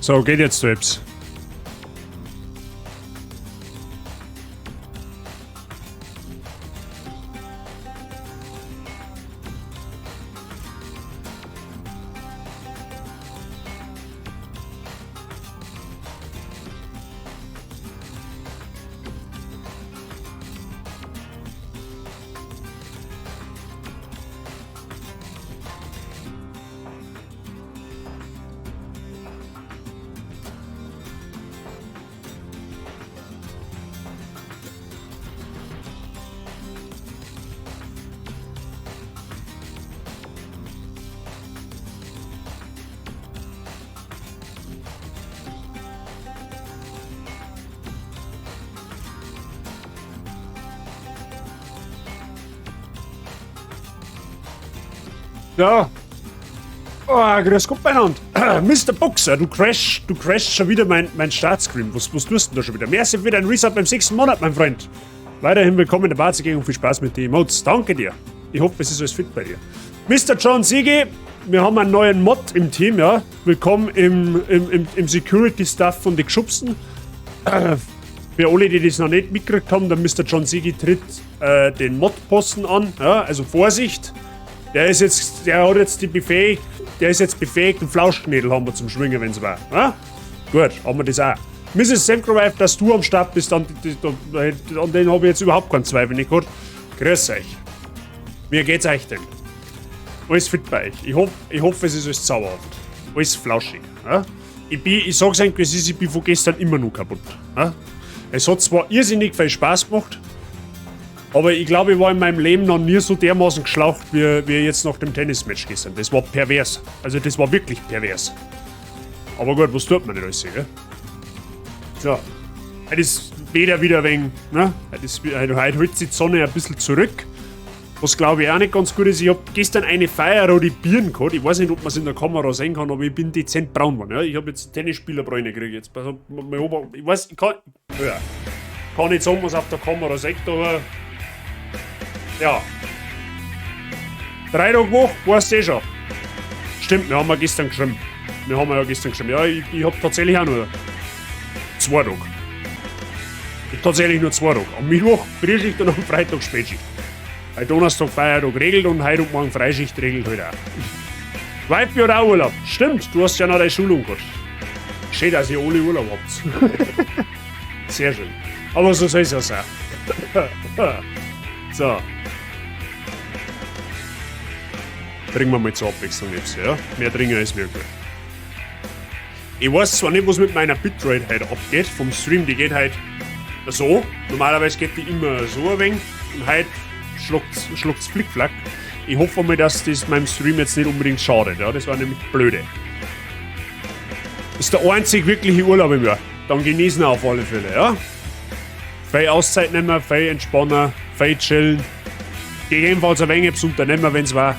So, geht jetzt da etwas? Ja. Oh, grüß Gott beieinander. Mr. Boxer, du crashst schon wieder mein Startscreen. Was tust du denn da schon wieder? Merci für deinen Resub beim 6. Monat, mein Freund. Weiterhin willkommen in der Bazi und viel Spaß mit den Emotes. Danke dir. Ich hoffe, es ist alles fit bei dir. Mr. John Siegi, wir haben einen neuen Mod im Team, ja. Willkommen im Security Staff von den Geschubsten. Für alle, die das noch nicht mitgekriegt haben, der Mr. John Siegi tritt den Mod-Posten an. Ja, also Vorsicht. Der ist jetzt, der hat jetzt die Befähig-, der ist jetzt befähigt, einen Flauschknädel haben wir zum Schwingen, wenn's war. Ja? Gut, haben wir das auch. Mrs. Semkrowife, dass du am Start bist, an den hab ich jetzt überhaupt keinen Zweifel nicht gehabt. Grüß euch. Wie geht's euch denn? Alles fit bei euch. Ich hoff, es ist alles zauberhaft. Alles flauschig. Ja? Ich sag's euch, wie es ist, ich bin von gestern immer noch kaputt. Ja? Es hat zwar irrsinnig viel Spaß gemacht, aber ich glaube, ich war in meinem Leben noch nie so dermaßen geschlaucht, wie jetzt nach dem Tennismatch gestern. Das war pervers. Also das war wirklich pervers. Aber gut, was tut man nicht alles, gell? So. Heute ist weder wieder ein wenig, ne? Heute hält sich die Sonne ein bisschen zurück. Was glaube ich auch nicht ganz gut ist. Ich hab gestern eine Feier die Birnen gehabt. Ich weiß nicht, ob man's in der Kamera sehen kann, aber ich bin dezent braun geworden. Ja? Ich hab jetzt Tennisspielerbräune gekriegt. Jetzt, pass auf, mal oben, ich weiß, ich kann, ja, kann nicht sagen, was auf der Kamera sieht, aber ja. 3 Tage Woche, weißt du eh schon. Stimmt, wir haben ja gestern geschrieben. Wir haben ja gestern geschrieben. Ja, ich hab tatsächlich auch nur 2 Tage. Ich hab tatsächlich nur 2 Tage. Am Mittwoch Frühschicht und am Freitag Spätschicht. Weil Donnerstag Feiertag regelt und heute und morgen Freischicht regelt halt auch. Weifi hat auch Urlaub. Stimmt, du hast ja noch deine Schulung gehabt. Schön, dass ihr alle Urlaub habt. Sehr schön. Aber so soll's ja sein. So. Trinken wir mal zur Abwechslung jetzt, ja? Mehr trinken ist möglich. Ich weiß zwar nicht, was mit meiner Bitrate heute abgeht, vom Stream, die geht halt so. Normalerweise geht die immer so ein wenig und heute schlagt's Flickflack. Ich hoffe mal, dass das meinem Stream jetzt nicht unbedingt schadet, ja? Das war nämlich blöde. Das ist der einzig wirkliche Urlaub im Jahr. Dann genießen wir auf alle Fälle, ja? Viel Auszeit nehmen, viel entspannen, viel chillen. Gegebenenfalls ein wenig etwas unternehmen, wenn's war.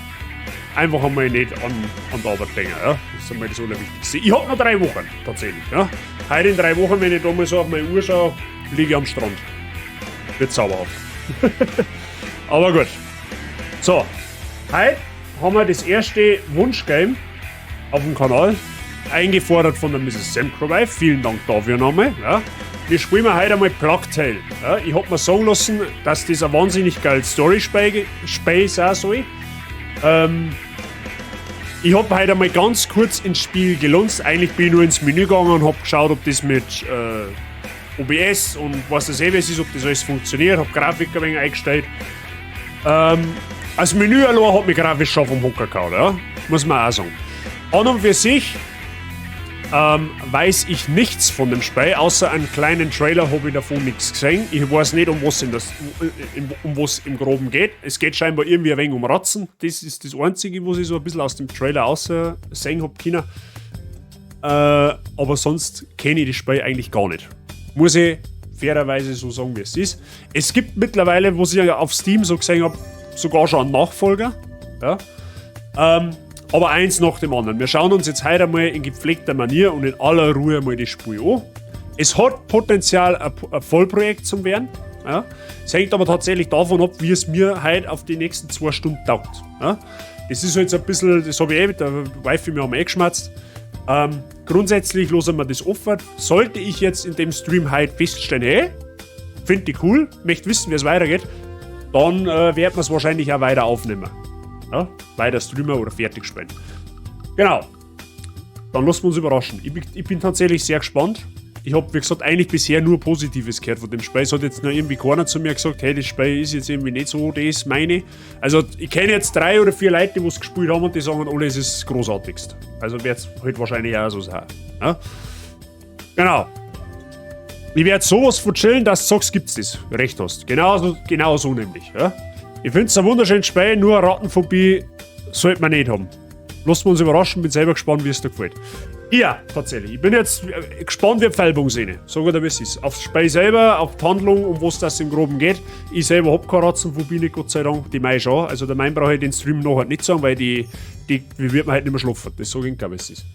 Einfach einmal nicht an die Arbeit denken, ja? Das ist einmal das Allerwichtigste. Ich hab noch 3 Wochen, tatsächlich, ja? Heute in 3 Wochen, wenn ich da mal so auf meine Uhr schaue, liege ich am Strand. Wird zauberhaft. Aber gut. So. Heute haben wir das erste Wunschgame auf dem Kanal. Eingefordert von der Mrs. Semkrowife. Vielen Dank dafür nochmal. Ja. Wir spielen heute einmal Plague Tale. Ja, ich hab mir sagen lassen, dass das ein wahnsinnig geiles Story-Spiel sein soll. Ich hab heute einmal ganz kurz ins Spiel gelunzt. Eigentlich bin ich nur ins Menü gegangen und hab geschaut, ob das mit OBS und was das eh ist, ob das alles funktioniert. Hab Grafik ein wenig eingestellt. Das Menü allein hat mich grafisch schon vom Hocker gehauen, ja? Muss man auch sagen. An und für sich weiß ich nichts von dem Spiel, außer einen kleinen Trailer hab ich davon nichts gesehen. Ich weiß nicht, um was im Groben geht. Es geht scheinbar irgendwie ein wenig um Ratzen. Das ist das Einzige, was ich so ein bisschen aus dem Trailer aussehen hab können. Aber sonst kenne ich das Spiel eigentlich gar nicht. Muss ich fairerweise so sagen, wie es ist. Es gibt mittlerweile, was ich ja auf Steam so gesehen hab, sogar schon einen Nachfolger. Ja. Aber eins nach dem anderen. Wir schauen uns jetzt heute einmal in gepflegter Manier und in aller Ruhe mal das Spiel an. Es hat Potenzial, ein Vollprojekt zu werden. Ja. Es hängt aber tatsächlich davon ab, wie es mir heute auf die nächsten 2 Stunden taugt. Ja. Das ist jetzt ein bisschen, das hab ich eh mit der Wife mir am eh geschmerzt. Grundsätzlich losen wir das offen. Sollte ich jetzt in dem Stream heute feststellen, hey, finde ich cool, möchte wissen, wie es weitergeht, dann werden wir es wahrscheinlich auch weiter aufnehmen. Ja? Weiter streamen oder fertig spielen. Genau. Dann lassen wir uns überraschen. Ich bin tatsächlich sehr gespannt. Ich hab, wie gesagt, eigentlich bisher nur Positives gehört von dem Spiel. Es hat jetzt noch irgendwie keiner zu mir gesagt, hey, das Spiel ist jetzt irgendwie nicht so das meine. Also, ich kenne jetzt 3 oder 4 Leute, die es gespielt haben und die sagen alle, es ist das Großartigste. Also wird's halt wahrscheinlich auch so sein. Ja? Genau. Ich werd sowas von chillen, dass du sagst, gibt's das. Recht hast. Genau so nämlich. Ja? Ich find's ein wunderschönes Spiel, nur Rattenphobie sollte man nicht haben. Lassen wir uns überraschen, bin selber gespannt, wie es dir gefällt. Ja, tatsächlich. Ich bin jetzt gespannt wie Pfeilbogenszene. Sag ich dir, wie es ist. Aufs Spiel selber, auf die Handlung, um was das im Groben geht. Ich selber hab keine Ratzenphobie, nicht, Gott sei Dank. Die Mai schon. Also der Mein brauche ich den Stream nachher nicht sagen, weil die wird man halt nicht mehr schlafen. Das sag ich, glaub ich, es ist.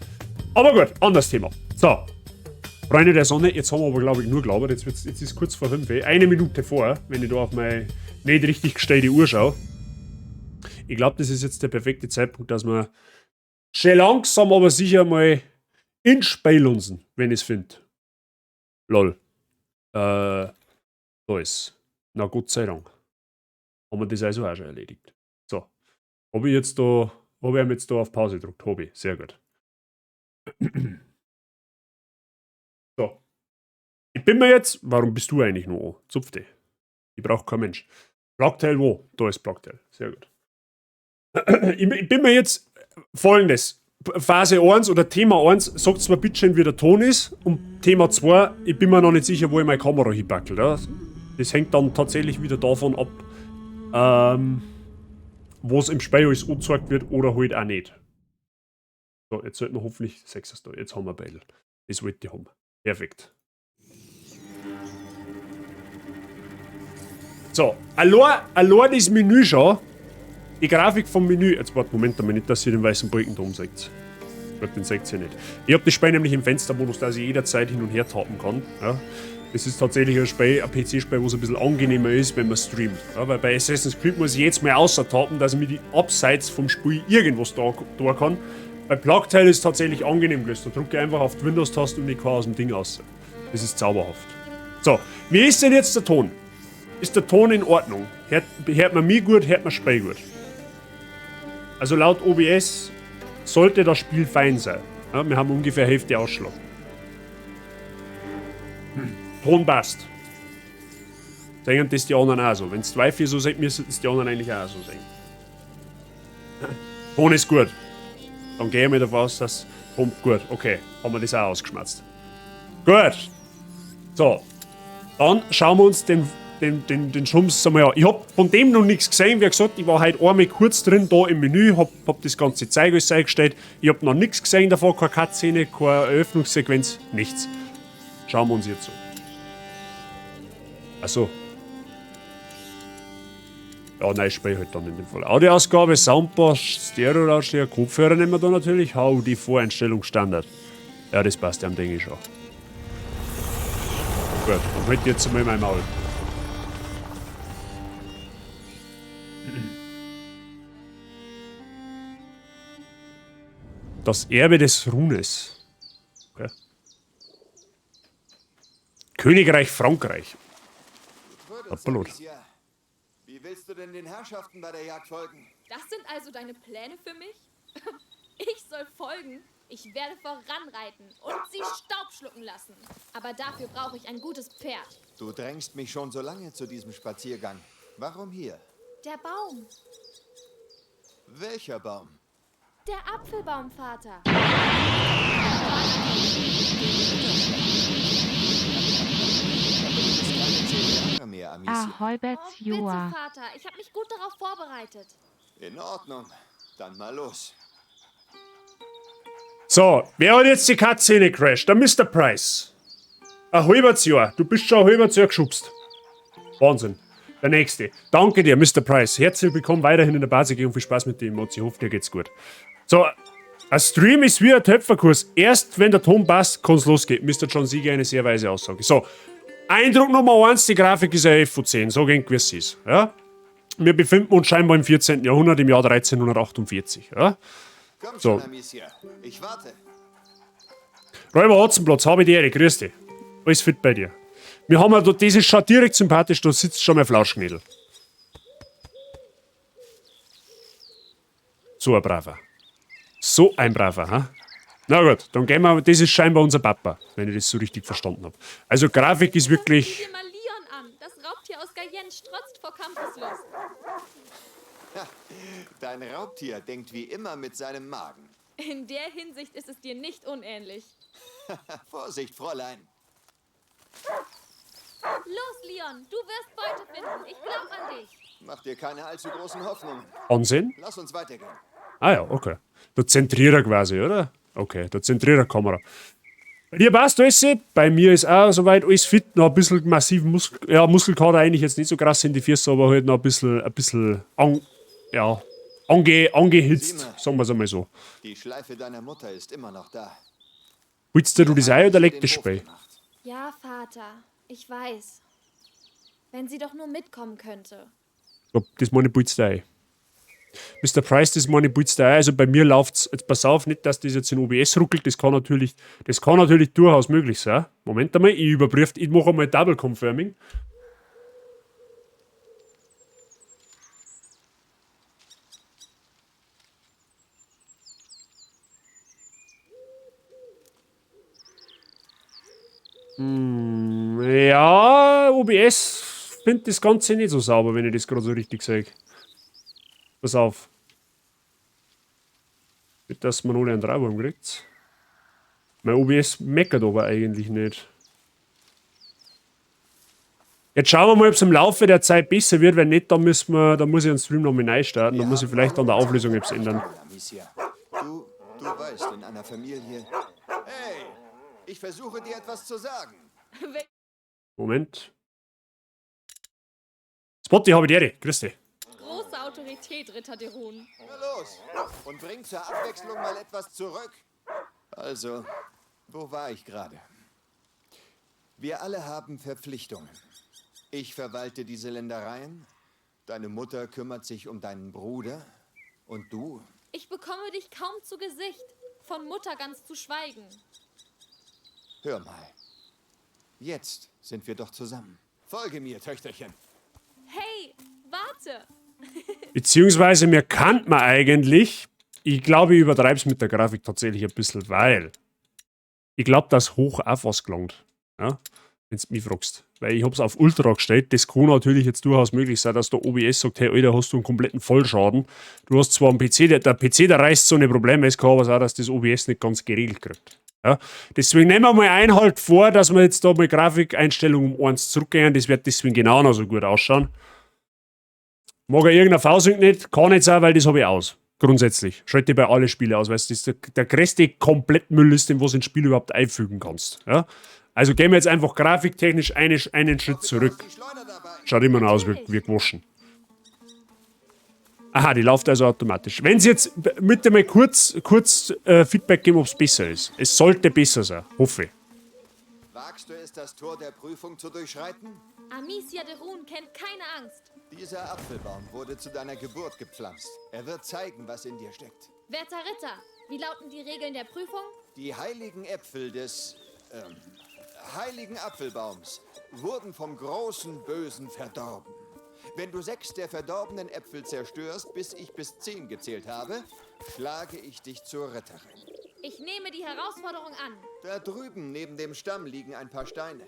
Aber gut, anderes Thema. So. Freunde der Sonne, jetzt haben wir aber, glaub ich, nur gelabert. Jetzt ist kurz vor 5. Eine Minute vor, wenn ich da auf meine nicht richtig gestellte Uhr schaue. Ich glaub, das ist jetzt der perfekte Zeitpunkt, dass wir schön langsam, aber sicher mal ins Spiel lunsen, wenn ich's find. Lol. Da ist. Na, Gott sei Dank. Haben wir das also auch schon erledigt. So. Hab ich jetzt da, hab ich jetzt da auf Pause gedrückt? Hab ich. Sehr gut. So. Ich bin mir jetzt. Warum bist du eigentlich noch an? Zupf dich. Ich brauch kein Mensch. Plague Tale wo? Da ist Plague Tale. Sehr gut. Ich bin mir jetzt folgendes. Phase 1 oder Thema 1, sagt's mir bitte schön, wie der Ton ist. Und Thema 2, ich bin mir noch nicht sicher, wo ich meine Kamera hinpackel. Ja? Das hängt dann tatsächlich wieder davon ab, was im Spiel alles angezeigt wird oder halt auch nicht. So, jetzt sollten wir hoffentlich 6 da. Jetzt haben wir beide. Das wollte ich haben. Perfekt. So, allein das Menü schon. Die Grafik vom Menü. Jetzt warte, Moment einmal, nicht, dass ihr den weißen Balken da umseht. Gut, den seht ihr nicht. Ich hab das Spiel nämlich im Fenstermodus, dass ich jederzeit hin und her tappen kann. Ja. Das ist tatsächlich ein Spiel, ein P C-Spiel, wo es ein bisschen angenehmer ist, wenn man streamt. Ja, weil bei Assassin's Creed muss ich jetzt mal außer tappen, dass ich mir die Abseits vom Spiel irgendwas da kann. Bei Plague Tale ist es tatsächlich angenehm gelöst. Da drücke ich einfach auf die Windows-Taste und ich kann aus dem Ding raus. Das ist zauberhaft. So, wie ist denn jetzt der Ton? Ist der Ton in Ordnung? Hört man mich gut, hört man Spiel gut? Also laut OBS sollte das Spiel fein sein. Ja, wir haben ungefähr Hälfte Ausschlag. Ton passt. Sehen das die anderen auch so. Wenn's zwei, vier so sind, müssen es die anderen eigentlich auch so sehen. Ton ist gut. Dann gehe ich mir davon aus, dass Ton gut. Okay, haben wir das auch ausgeschmerzt. Gut. So. Dann schauen wir uns den Schums einmal an. Ich hab von dem noch nichts gesehen. Wie gesagt, ich war heute einmal kurz drin da im Menü, hab das ganze Zeug alles eingestellt. Ich hab noch nichts gesehen davon, keine Cutscene, keine Eröffnungssequenz, nichts. Schauen wir uns jetzt an. Achso. Ja, nein, ich spiele halt dann in dem Fall. Audioausgabe, Soundbar, Stereo-Lautstärke, Kopfhörer nehmen wir da natürlich. HUD Voreinstellung Standard. Ja, das passt ja, denke ich schon. Gut, dann halt jetzt einmal mein Maul. Das Erbe des Runes. Okay. Königreich Frankreich. Hoppala. Wie willst du denn den Herrschaften bei der Jagd folgen? Das sind also deine Pläne für mich? Ich soll folgen? Ich werde voranreiten und sie Staub schlucken lassen. Aber dafür brauche ich ein gutes Pferd. Du drängst mich schon so lange zu diesem Spaziergang. Warum hier? Der Baum. Welcher Baum? Der Apfelbaum, Vater. Ahoi, Oh, bitte, Vater. Ich habe mich gut darauf vorbereitet. In Ordnung. Dann mal los. So, wer hat jetzt die Cutscene crashed? Der Mr. Price. Ein halbes Jahr. Du bist schon ein halbes Jahr geschubst. Wahnsinn. Der nächste. Danke dir, Mr. Price. Herzlich willkommen weiterhin in der Basic und viel Spaß mit dem Emotes. Ich hoffe, dir geht's gut. So, ein Stream ist wie ein Töpferkurs. Erst wenn der Ton passt, kann's losgehen. Mr. John Sieger, eine sehr weise Aussage. So, Eindruck Nummer 1, die Grafik ist ein 11 von 10. So gehen wie es ist. Ja? Wir befinden uns scheinbar im 14. Jahrhundert, im Jahr 1348. Ja? Komm So. schon, Amicia. Ich warte. Räuber Hotzenplotz, habe die Ehre, grüß dich. Alles fit bei dir. Wir haben ja da, das ist schon direkt sympathisch, da sitzt schon mein Flauschknädel. So ein braver. So ein braver, ha? Na gut, dann gehen wir, das ist scheinbar unser Papa, wenn ich das so richtig verstanden hab. Also Grafik ist wirklich... Sieh dir mal Leon an. Das Raubtier aus Guyenne strotzt vor Kampfeslust. Dein Raubtier denkt wie immer mit seinem Magen. In der Hinsicht ist es dir nicht unähnlich. Vorsicht, Fräulein. Los, Leon, du wirst Beute finden. Ich glaub an dich. Mach dir keine allzu großen Hoffnungen. Ansehen? Lass uns weitergehen. Ah ja, okay. Der Zentrierer quasi, oder? Okay, der Zentrierer-Kamera. Bei dir passt alles, bei mir ist auch soweit alles fit, noch ein bisschen massiven Muskelkater eigentlich jetzt nicht so krass in die Füße, aber halt noch ein bisschen angehitzt, Sieh mal. sagen wir's einmal so. Die Schleife deiner Mutter ist immer noch da. Willst du das ein oder Sie legt den das Hof Spiel? gemacht. Ja, Vater, ich weiß. Wenn sie doch nur mitkommen könnte. Ich glaub, das meine ich putzt ein. Mister Price, das meine ich putzt ein. Also bei mir läuft's, jetzt pass auf, nicht, dass das jetzt in OBS ruckelt, das kann natürlich durchaus möglich sein. Moment einmal, ich überprüfe, ich mache einmal Double Confirming. Ja, OBS findet das Ganze nicht so sauber, wenn ich das gerade so richtig sag. Pass auf. Nicht, dass man alle einen Dreiwurm kriegt. Mein OBS meckert aber eigentlich nicht. Jetzt schauen wir mal, ob's im Laufe der Zeit besser wird. Wenn nicht, dann muss ich einen Stream nochmal neu starten. Dann muss ich vielleicht an der Auflösung etwas ändern. Amicia, du weißt, in einer Familie... Hey, ich versuche dir etwas zu sagen. Moment. Spotty, habe ich die Ehre. Grüß dich. Große Autorität, Ritter de Rune. Na los und bring zur Abwechslung mal etwas zurück. Also, wo war ich gerade? Wir alle haben Verpflichtungen. Ich verwalte diese Ländereien, deine Mutter kümmert sich um deinen Bruder und du? Ich bekomme dich kaum zu Gesicht, von Mutter ganz zu schweigen. Hör mal, jetzt sind wir doch zusammen. Folge mir, Töchterchen. Hey, warte! Beziehungsweise mir kannt man eigentlich, ich glaube, ich übertreib's mit der Grafik tatsächlich ein bisschen, weil ich glaub, dass hoch auch was gelangt. Ja? Wenn's mich fragst. Weil ich hab's auf Ultra gestellt. Das kann natürlich jetzt durchaus möglich sein, dass der OBS sagt, hey Alter, hast du einen kompletten Vollschaden. Du hast zwar einen PC, der PC, der reißt so eine Probleme, es kann aber sein, dass das OBS nicht ganz geregelt kriegt. Ja? Deswegen nehmen wir mal Einhalt vor, dass wir jetzt da mal Grafikeinstellung um 1 zurückgehen. Das wird deswegen genau noch so gut ausschauen. Mag er irgendein V-Sync nicht, kann nicht sein, weil das hab ich aus. Grundsätzlich. Schalte ich bei allen Spielen aus, weil es das der größte Komplettmüll ist, den was du ins Spiel überhaupt einfügen kannst. Ja? Also gehen wir jetzt einfach grafiktechnisch einen Schritt zurück. Schaut immer noch aus wie gewaschen. Aha, die läuft also automatisch. Wenn Sie jetzt bitte mal kurz Feedback geben, ob's besser ist. Es sollte besser sein, hoffe ich. Wagst du es, das Tor der Prüfung zu durchschreiten? Amicia de Rune kennt keine Angst. Dieser Apfelbaum wurde zu deiner Geburt gepflanzt. Er wird zeigen, was in dir steckt. Werter Ritter, wie lauten die Regeln der Prüfung? Die heiligen Äpfel des heiligen Apfelbaums wurden vom großen Bösen verdorben. Wenn du 6 der verdorbenen Äpfel zerstörst, bis ich bis 10 gezählt habe, schlage ich dich zur Ritterin. Ich nehme die Herausforderung an. Da drüben neben dem Stamm liegen ein paar Steine.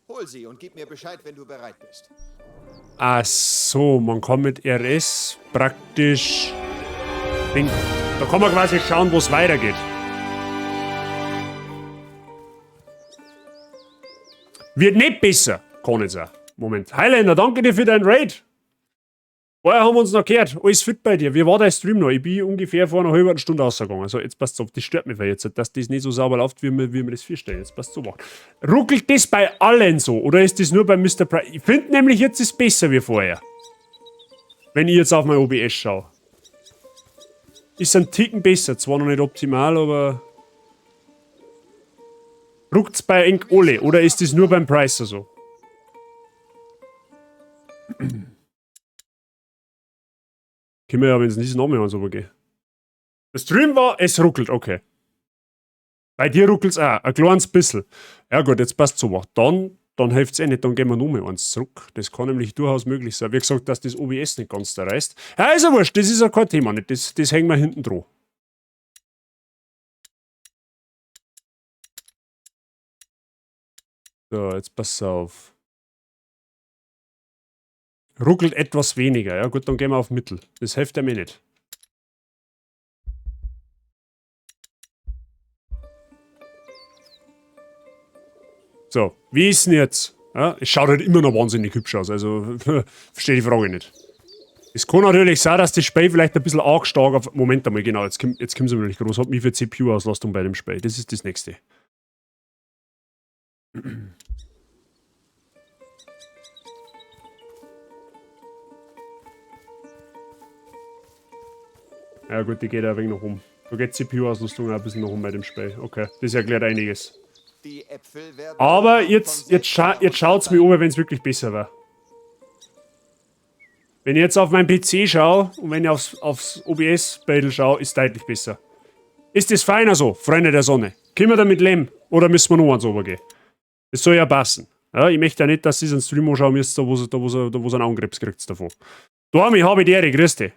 Hol sie und gib mir Bescheid, wenn du bereit bist. Ach so, man kann mit RS praktisch... Ding. Da kann man quasi schauen, wo's weitergeht. Wird nicht besser. Kann nicht sein. Moment. Highlander, danke dir für deinen Raid. Vorher haben wir uns noch gehört. Alles fit bei dir. Wie war dein Stream noch? Ich bin ungefähr vor einer halben Stunde rausgegangen. Also jetzt passt auf, das stört mich jetzt, dass das nicht so sauber läuft, wie wir das feststellen. Jetzt passt so machen. Ruckelt das bei allen so? Oder ist das nur bei Mister Price? Ich find nämlich, jetzt ist es besser wie vorher. Wenn ich jetzt auf mein OBS schaue. Ist ein Ticken besser. Zwar noch nicht optimal, aber... Ruckt's bei Enk alle? Oder ist das nur beim Pricer so? Können wir ja, wenn's nicht noch mehr ans geht. Der Stream war, es ruckelt, okay. Bei dir ruckelt's auch, ein kleines bisschen. Ja gut, jetzt passt so. Dann hilft's eh nicht, dann gehen wir noch mal eins zurück. Das kann nämlich durchaus möglich sein. Wie gesagt, dass das OBS nicht ganz da reißt. Ja, ist ja wurscht, das ist ja kein Thema nicht. Das hängen wir hinten dran. So, jetzt pass auf. Ruckelt etwas weniger. Ja gut, dann gehen wir auf Mittel. Das hilft ja mir nicht. So, wie ist denn jetzt? Ja, es schaut halt immer noch wahnsinnig hübsch aus, also verstehe die Frage nicht. Es kann natürlich sein, dass das Spiel vielleicht ein bisschen arg stark auf... Moment einmal, genau, jetzt kommt es natürlich groß. Hat mich für CPU-Auslastung bei dem Spiel. Das ist das nächste. Ja gut, die geht ein wenig noch um. Da geht CPU-Auslastung auch ein bisschen noch um bei dem Spiel. Okay, das erklärt einiges. Aber jetzt schaut's mir um, wenn's wirklich besser war. Wenn ich jetzt auf meinen PC schaue und wenn ich aufs OBS-Battle schaue, ist deutlich besser. Ist das feiner so, Freunde der Sonne? Können wir damit leben? Oder müssen wir noch eins runtergehen? Das soll ja passen. Ja, ich möchte ja nicht, dass ihr einen Stream anschauen müsst, da wo einen Angriff kriegt davon. Da habe ich die Ehre, grüß dich.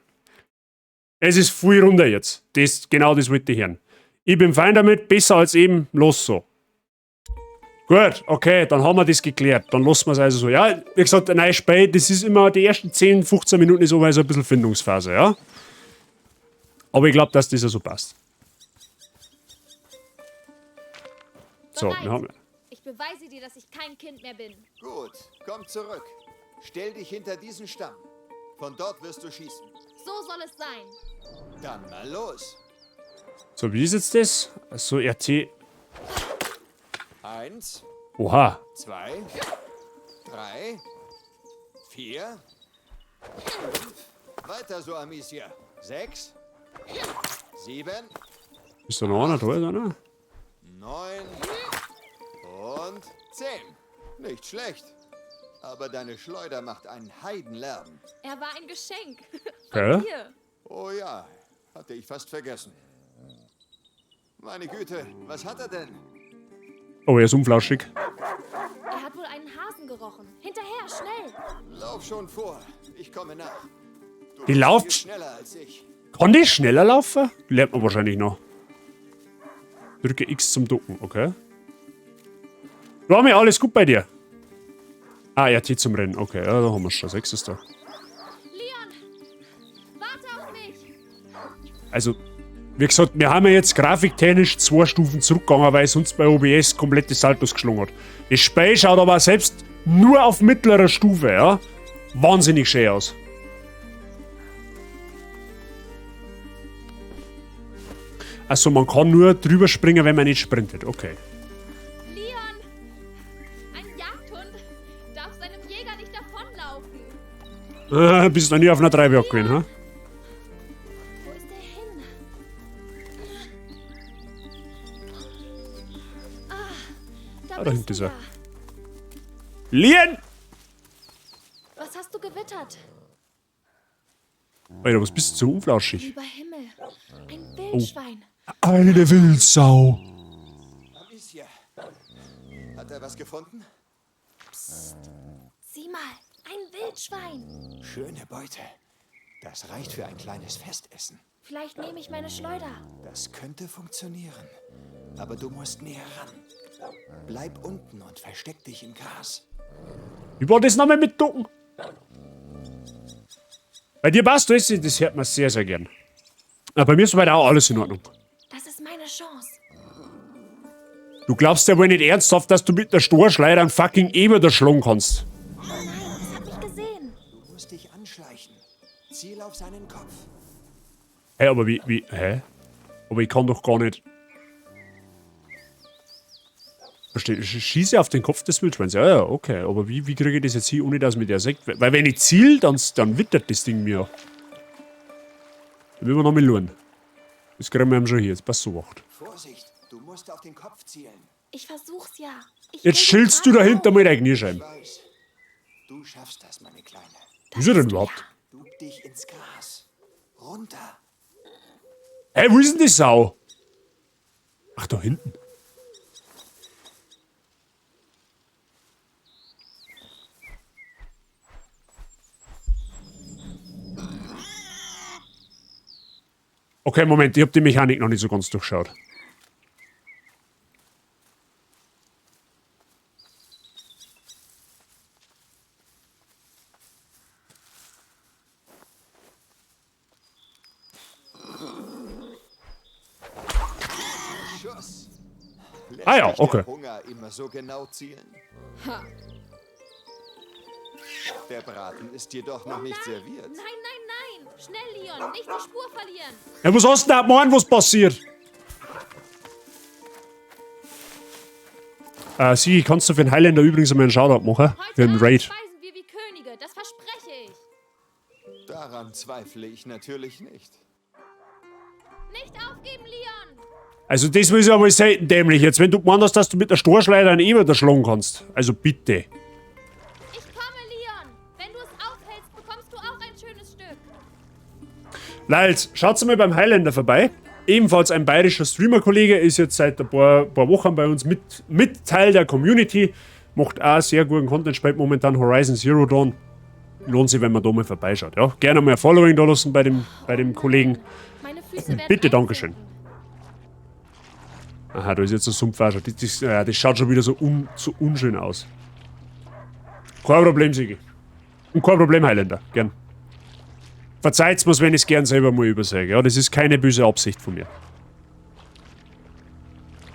Es ist viel runter jetzt. Genau das wollte ich hören. Ich bin fein damit, besser als eben, los so. Gut, okay, dann haben wir das geklärt. Dann lassen wir es also so. Ja, wie gesagt, ein neues Spiel, das ist immer, die ersten 10, 15 Minuten ist immer so ein bisschen Findungsphase, ja. Aber ich glaube, dass das ja so passt. So, wir haben... Ich beweise dir, dass ich kein Kind mehr bin. Gut, komm zurück. Stell dich hinter diesen Stamm. Von dort wirst du schießen. So soll es sein. Dann mal los. So, wie ist jetzt das? So, RT... 1. Oha. 2, 3, 4, 5. Weiter so, Amicia. 6, 7. Ist da noch einer da, oder? 9 und 10. Nicht schlecht. Aber deine Schleuder macht einen Heidenlärm. Er war ein Geschenk. Von dir. Oh ja, hatte ich fast vergessen. Meine Güte, was hat er denn? Oh, er ist unflauschig. Er hat wohl einen Hasen gerochen. Hinterher, schnell! Lauf schon vor. Ich komme nach. Du Die lauft schneller als ich. Kann die schneller laufen? Lernt man wahrscheinlich noch. Drücke X zum Ducken, okay. Rami, alles gut bei dir? Ah, RT zum Rennen. Okay, ja, da haben wir schon. 6 ist da. Leon, warte auf mich! Also, wie gesagt, wir haben ja jetzt grafiktechnisch 2 Stufen zurückgegangen, weil sonst bei OBS komplette Saltos geschlungen hat. Das Spiel schaut aber selbst nur auf mittlerer Stufe, ja, wahnsinnig schön aus. Also man kann nur drüber springen, wenn man nicht sprintet, okay. Leon! Ein Jagdhund darf seinem Jäger nicht davonlaufen. Bist noch nie auf einer Treibjagd gewesen, ha? Wo ist der hin? Ah, da da hinten ist er. Ja. Leon! Was hast du gewittert? Alter, was bist du so unflauschig? Lieber Himmel, ein Wildschwein. Oh. Eine Wildsau. Amicia, hat er was gefunden? Psst. Sieh mal, ein Wildschwein. Schöne Beute. Das reicht für ein kleines Festessen. Vielleicht nehme ich meine Schleuder. Das könnte funktionieren. Aber du musst näher ran. Bleib unten und versteck dich im Gras. Wie war das nochmal mit Ducken? Bei dir passt das, das hört man sehr, sehr gern. Aber bei mir ist soweit auch alles in Ordnung. Das ist meine Chance. Du glaubst ja wohl nicht ernsthaft, dass du mit der Storschleider einen fucking Eber da schlagen kannst. Oh nein, es hat mich gesehen. Du musst dich anschleichen. Ziel auf seinen Kopf. Hä, aber wie, hä? Aber ich kann doch gar nicht... Verstehe, schieße auf den Kopf des Wildschweins. Ja, ja, okay. Aber wie kriege ich das jetzt hin, ohne dass mir der sagt? Weil wenn ich ziel, dann wittert das Ding mir. Dann will wir noch mal schauen. Das kriegen wir eben schon hier. Jetzt passt so wacht. Vorsicht, du musst auf den Kopf zielen. Ich versuch's ja. Ich Jetzt schillst du dahinter mal deine Kniescheiben. Ich weiß. Du schaffst das, meine Kleine. Wo ist er denn überhaupt? Duck dich ins Gras. Runter. Hä, wo ist denn die Sau? Ach, da hinten. Okay, Moment, ich hab die Mechanik noch nicht so ganz durchschaut. Schuss. Lässt Ah ja, dich der okay. Hunger immer so genau zielen? Ha. Der Braten ist jedoch noch nicht Nein, serviert. nein, nein, nein! Schnell, Leon, nicht die Spur verlieren! Ja, was hast du denn da gemeint, was passiert? Sigi, kannst du für den Highlander übrigens einmal einen Shoutout machen? Heute Für den Abend Raid. speisen wir wie Könige, das verspreche ich! Daran zweifle ich natürlich nicht. Nicht aufgeben, Leon! Also das ist ja wohl selten dämlich jetzt, wenn du gemeint hast, dass du mit der Storschleider einen Eber erschlagen kannst. Also bitte. Ich komme, Leon! Wenn du es aufhältst, bekommst du auch ein schönes Stück. Leute, schaut mal beim Highlander vorbei. Ebenfalls ein bayerischer Streamer-Kollege, ist jetzt seit ein paar Wochen bei uns mit Teil der Community. Macht auch sehr guten Content, spielt momentan Horizon Zero Dawn. Lohnt sich, wenn man da mal vorbeischaut. Ja? Gerne mal ein Following da lassen bei dem Kollegen. Meine Füße werden Bitte, Dankeschön. einsinken. Aha, da ist jetzt ein Sumpf auch schon. Das schaut schon wieder so unschön aus. Kein Problem, Sigi. Und kein Problem, Highlander. Gern. Verzeiht's mir's, wenn ich's gern selber mal übersehe. Ja, das ist keine böse Absicht von mir.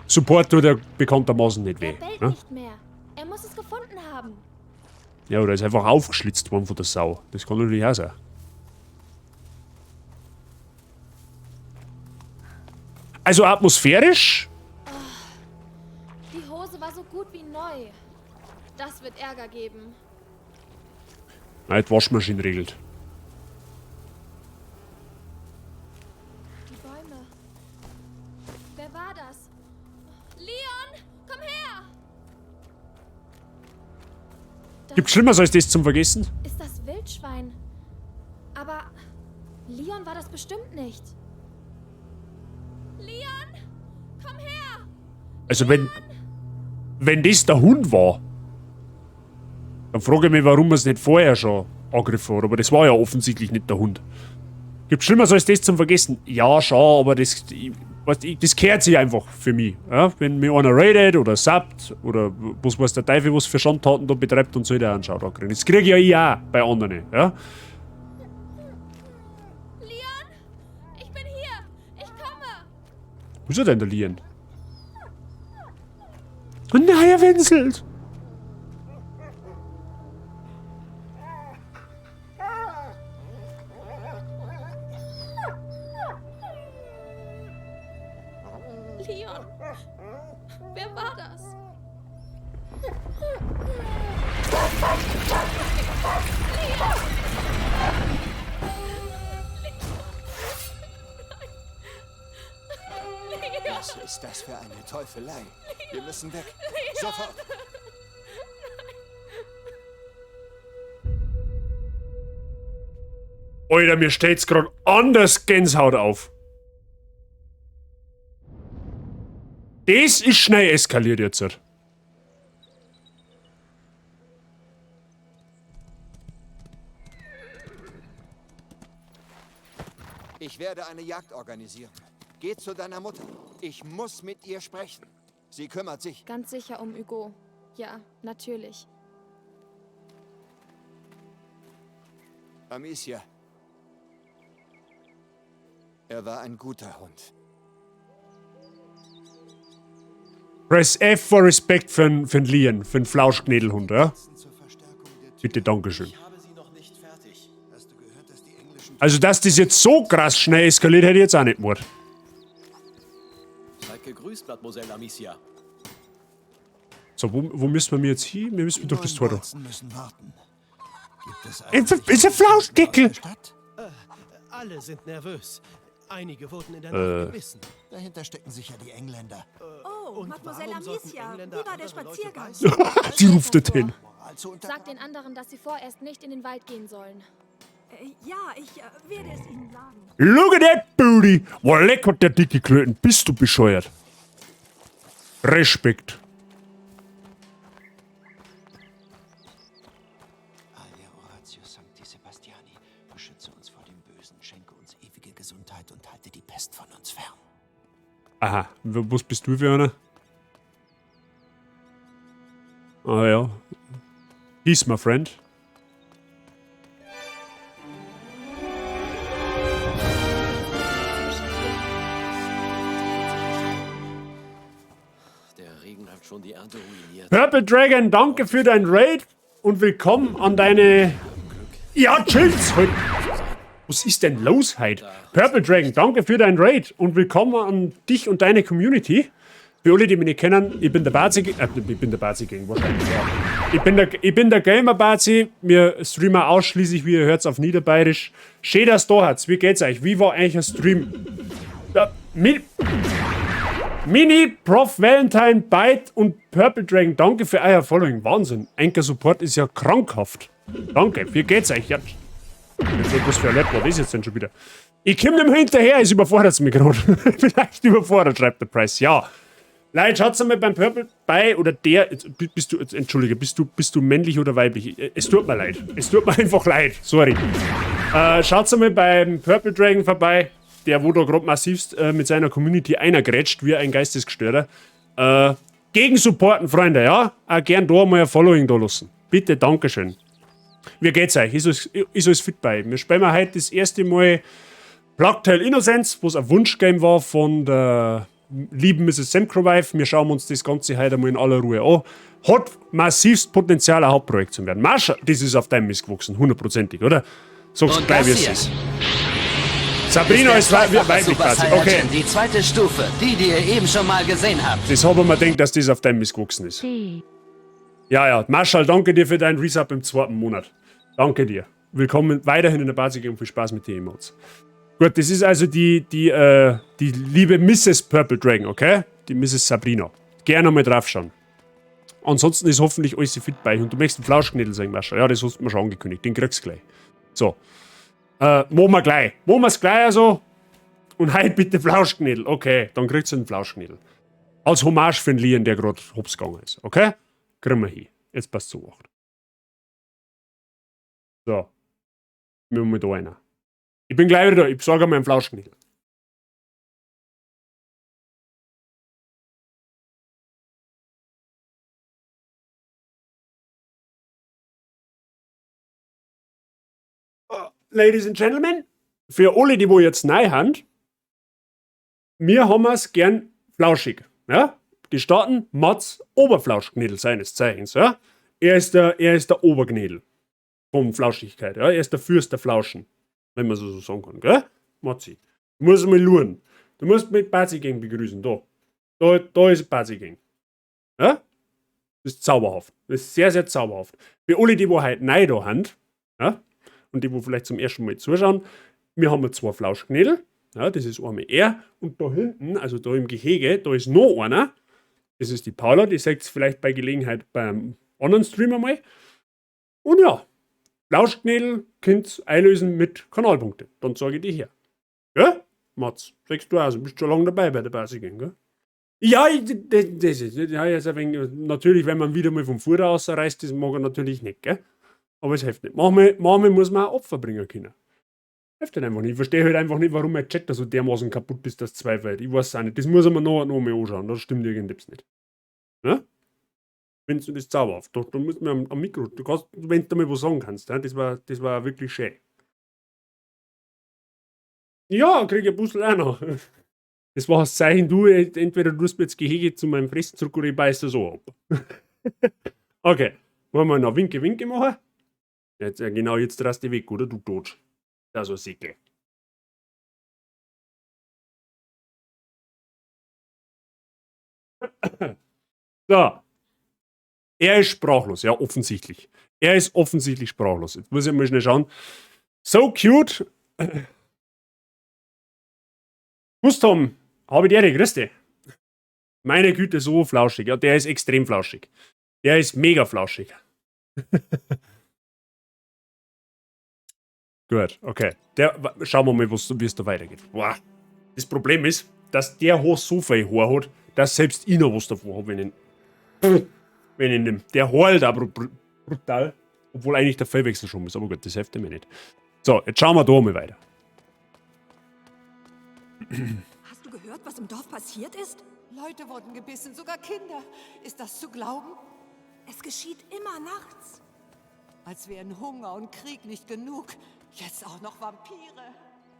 Support tut ja bekanntermaßen nicht weh. Er bellt Ne? nicht mehr. Er muss es gefunden haben. Ja, oder ist einfach aufgeschlitzt worden von der Sau. Das kann natürlich auch sein. Also atmosphärisch? Die Hose war so gut wie neu. Das wird Ärger geben. Nein, die Waschmaschine regelt. Die Bäume. Wer war das? Leon, komm her! Das Gibt's Schlimmeres als das zum Vergessen? ist das Wildschwein. Aber Leon war das bestimmt nicht. Leon, komm her! Also wenn das der Hund war, dann frage ich mich, warum man es nicht vorher schon angegriffen hat. Aber das war ja offensichtlich nicht der Hund. Gibt's Schlimmeres als das zum Vergessen? Ja, schon, aber das kehrt sich einfach für mich. Ja? Wenn mir einer raidet oder sappt oder was weiß der Teufel, was für Schandtaten da betreibt und soll der einen Shoutout kriegen. Das krieg ich ja ich auch bei anderen. Ja? Leon, ich bin hier! Ich komme! Wo ist er denn, der Leon? Oh nein, er winselt! Leon, wer war das? Leon! Was ist das für eine Teufelei? Wir müssen weg. Sofort! Alter, mir steht's grad anders Gänsehaut auf. Das ist schnell eskaliert jetzt. Ich werde eine Jagd organisieren. Geh zu deiner Mutter. Ich muss mit ihr sprechen. Sie kümmert sich. Ganz sicher um Hugo. Ja, natürlich. Amicia. Er war ein guter Hund. Press F for Respect für den Leon, für den Flauschknädelhund, ja? Bitte, Dankeschön. Also, dass das jetzt so krass schnell eskaliert, hätte ich jetzt auch nicht gemacht. Seid gegrüßt, Mademoiselle Amicia. So, wo müssen wir jetzt hin? Wir müssen durch das Tor da. Gibt es Ist ein Flauschdeckel! Alle sind nervös. Einige wurden in der Nacht gebissen. Dahinter stecken sicher die Engländer. Oh, Und Mademoiselle warum sollten Amicia, Engländer wie war der andere Leute Spaziergang? beißen? Sie ruft dorthin. Sag den anderen, dass sie vorerst nicht in den Wald gehen sollen. Ja, ich werde es ihnen sagen. Look at that booty! Boah, leck hat der dicke Klöten. Bist du bescheuert? Respekt. Alia Oratio Sancti Sebastiani, beschütze uns vor dem Bösen, schenke uns ewige Gesundheit und halte die Pest Aha, was bist du für einer? Ah ja. Peace, my friend. Der Regen hat schon die Ernte ruiniert. Purple Dragon, danke für dein Raid und willkommen an deine... Ja, chill's heute. Was ist denn los heute? Purple Dragon, danke für dein Raid und willkommen an dich und deine Community. Für alle, die mich nicht kennen, ich bin der Bazi, ich bin der Bazi Gang, wahrscheinlich, ja. Ich bin der Gamer Bazi, wir streamen ausschließlich, wie ihr hört, auf Niederbayerisch. Schön, dass ihr da seid. Wie geht's euch? Wie war eigentlich ein Stream? Ja, Mini, Prof, Valentine, Byte und Purple Dragon, danke für euer Following. Wahnsinn. Anchor Support ist ja krankhaft. Danke, wie geht's euch? Ja. Was für ein Alert war das jetzt denn schon wieder? Ich komm nicht mehr hinterher, es überfordert mich gerade. Vielleicht überfordert, schreibt der Price. Ja. Leute, schaut's einmal beim Purple bei oder der. Bist du, entschuldige, bist du männlich oder weiblich? Es tut mir leid. Es tut mir einfach leid. Sorry. Schaut's einmal beim Purple Dragon vorbei, der wo da gerade massivst mit seiner Community einergrätscht, wie ein Geistesgestörter. Gegen supporten, Freunde, ja? Auch gern da mal ein Following da lassen. Bitte, Dankeschön. Wie geht's euch? Ist alles fit bei euch? Wir spielen heute das erste Mal Plague Tale Innocence, was ein Wunschgame war von der lieben Mrs. Semcrowife. Wir schauen uns das Ganze heute mal in aller Ruhe an. Hat massivst Potenzial, ein Hauptprojekt zu werden. Mascha, das ist auf deinem Mist gewachsen, hundertprozentig, oder? Sag's Und gleich, das wie es hier ist. Sabrina ist der weiblich Super quasi. Saiyajin, Okay. Die zweite Stufe, die ihr eben schon mal gesehen habt. Das habe ich mir gedacht, dass das auf deinem Mist gewachsen ist. D. Ja, ja. Marschall, danke dir für deinen Resub im zweiten Monat. Danke dir. Willkommen weiterhin in der Basis und viel Spaß mit den Emotes. Gut, das ist also die liebe Mrs. Purple Dragon, okay? Die Mrs. Sabrina. Gerne mal draufschauen. Ansonsten ist hoffentlich alles fit bei euch. Und du möchtest einen Flauschknädel sagen, Marschall. Ja, das hast du mir schon angekündigt. Den kriegst du gleich. So. Machen wir gleich. Machen wir's gleich also. Und heute bitte Flauschknädel. Okay, dann kriegst du einen Flauschknädel. Als Hommage für den Leon, der gerade hops gegangen ist. Okay? Kriegen wir hin. Jetzt passt zu 8. So. Wir mal da einer. Ich bin gleich wieder da. Ich besorge mir einen Flauschknädel. Ladies and Gentlemen, für alle, die wo jetzt neu haben, wir haben es gern flauschig. Ja? Die starten Mats Oberflauschknädel seines Zeichens. Ja? Er ist der Oberknädel von Flauschigkeit. Ja? Er ist der Fürst der Flauschen, wenn man so sagen kann. Gell? Matzi. Du musst mal luren. Du musst mit Bazi Gang begrüßen. Da. Da ist Bazi Gang. Ja? Das ist zauberhaft. Das ist sehr, sehr zauberhaft. Für alle, die wo heute neu da haben, ja? Und die, wo vielleicht zum ersten Mal zuschauen, wir haben zwei Flauschknädel. Ja, das ist einmal er. Und da hinten, also da im Gehege, da ist noch einer. Das ist die Paula, die seht ihr vielleicht bei Gelegenheit beim anderen Stream einmal. Und ja, Flauschknädel könnt ihr einlösen mit Kanalpunkte. Dann zeige ich die her. Ja, Mats, sagst du also, bist schon lange dabei bei der Basic Gang, gell? Ja, das ist, ja, jetzt ein wenig, natürlich, wenn man wieder mal vom Fuder rausreißt, das mag er natürlich nicht, gell? Aber es hilft nicht. Manchmal muss man auch Opfer bringen können. Hilft halt einfach nicht. Ich verstehe halt einfach nicht, warum mein Chat da so dermaßen kaputt ist, dass zweifelt. Ich weiß es auch nicht. Das muss ich mir noch mal anschauen. Das stimmt irgendetwas nicht. Ja? Findest du das zauberhaft? Da musst du mir am Mikro, du kannst, wenn du mal was sagen kannst, ja? Das war wirklich schön. Ja, krieg ich ein Puzzle auch noch. Das war das Zeichen, du, entweder du tust mir jetzt Gehege zu meinem Fressen zurück oder ich beiß das so ab. Okay, wollen wir noch Winke, Winke machen? Jetzt, genau, jetzt rast du weg, oder? Du Tod. Da so ein Säckel. So. Er ist sprachlos, ja, offensichtlich. Er ist offensichtlich sprachlos. Jetzt muss ich mal schnell schauen. So cute. Gustom, habe ich dir, grüß dich. Meine Güte, so flauschig. Ja, der ist extrem flauschig. Der ist mega flauschig. Gut, okay. Schauen wir mal, wie es da weitergeht. Boah. Das Problem ist, dass der Haar so viel Haar hat, dass selbst ich noch was davon hab, wenn ich ihn nehme. Der heult auch brutal, obwohl eigentlich der Fellwechsel schon ist. Aber gut, das hilft mir nicht. So, jetzt schauen wir da mal weiter. Hast du gehört? Was im Dorf passiert ist? Leute wurden gebissen, sogar Kinder. Ist das zu glauben? Es geschieht immer nachts. Als wären Hunger und Krieg nicht genug. Jetzt auch noch Vampire.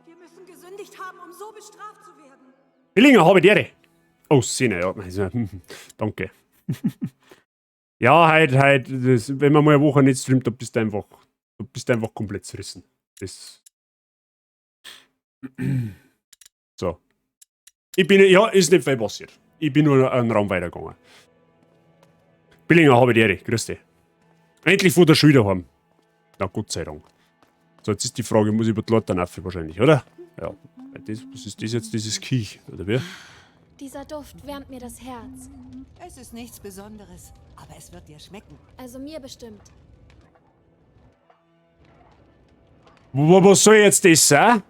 Wir müssen gesündigt haben, um so bestraft zu werden. Billinger, habe die Ehre. Oh, Szene, ja. Danke. Ja, halt, halt, das, wenn man mal eine Woche nicht streamt, dann bist du einfach, du bist einfach komplett zerrissen. Das. So. Ich bin, ja, ist nicht viel passiert. Ich bin nur einen Raum weitergegangen. Billinger, habe die Ehre. Grüß dich. Endlich von der Schule daheim. Na, Gott sei Dank. So, jetzt ist die Frage, muss ich über die Leute rauf wahrscheinlich, oder? Ja. Das, was ist das jetzt? Das ist Kiech, oder wie? Dieser Duft wärmt mir das Herz. Es ist nichts Besonderes, aber es wird dir schmecken. Also mir bestimmt. Was soll jetzt das sein?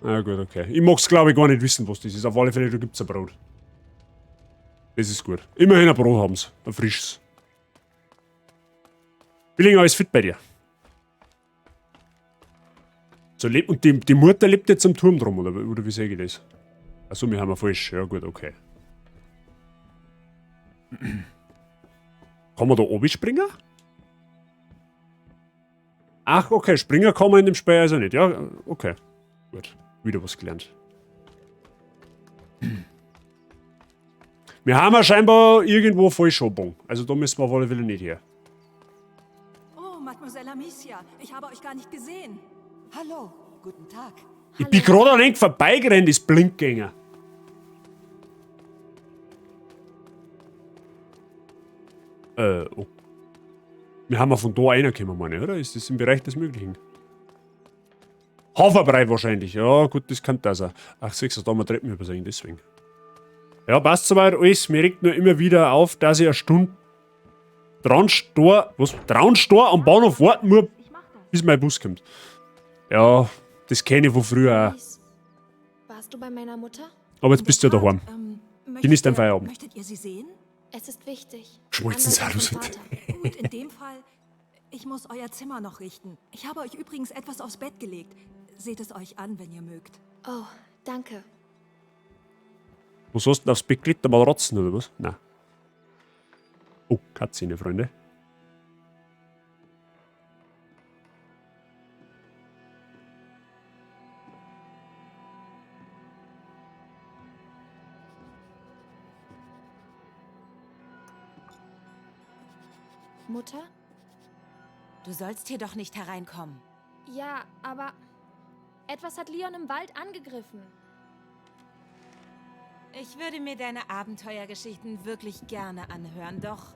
Na gut, okay. Ich mag's, glaube ich, gar nicht wissen, was das ist. Auf alle Fälle, da gibt's ein Brot. Das ist gut. Immerhin ein Brot haben's. Ein frisches. Billinger, alles fit bei dir? So, lebt, und die Mutter lebt jetzt am Turm drum, oder wie sehe ich das? Achso, wir haben ja falsch. Ja gut, okay. Kann man da oben springen? Ach, okay, springen kann man in dem Spiel also nicht. Ja, okay. Gut, wieder was gelernt. Wir haben ja scheinbar irgendwo falsch abgebogen. Also da müssen wir auf alle Fälle nicht her. Oh, Mademoiselle Amicia, ich habe euch gar nicht gesehen. Hallo, guten Tag. Ich bin gerade an einem vorbeigerannt, ist Blinkgänger. Oh. Wir haben ja von da reingekommen, meine ich, oder? Ist das im Bereich des Möglichen? Haferbrei wahrscheinlich. Ja, gut, das kann das sein. Ach, siehst du, da haben wir Treppen übersehen, deswegen. Ja, passt soweit alles. Mir regt nur immer wieder auf, dass ich eine Stunde dran stehe, was? Dran stehe am Bahnhof warten muss, bis mein Bus kommt. Ja, das kenne ich von früher auch. Warst du bei meiner Mutter? Aber jetzt bist du ja daheim. Genieß deinen Feierabend. Möchtet ihr sie sehen? Es ist wichtig. Schmolzen Anweisung Salus. vom Vater. Gut, in dem Fall, ich muss euer Zimmer noch richten. Ich habe euch übrigens etwas aufs Bett gelegt. Seht es euch an, wenn ihr mögt. Oh, danke. Was hast du denn aufs Bett gelegt? Eine Matratzen oder was? Nein. Oh, Katze, Freunde. Mutter? Du sollst hier doch nicht hereinkommen. Ja, aber etwas hat Leon im Wald angegriffen. Ich würde mir deine Abenteuergeschichten wirklich gerne anhören, doch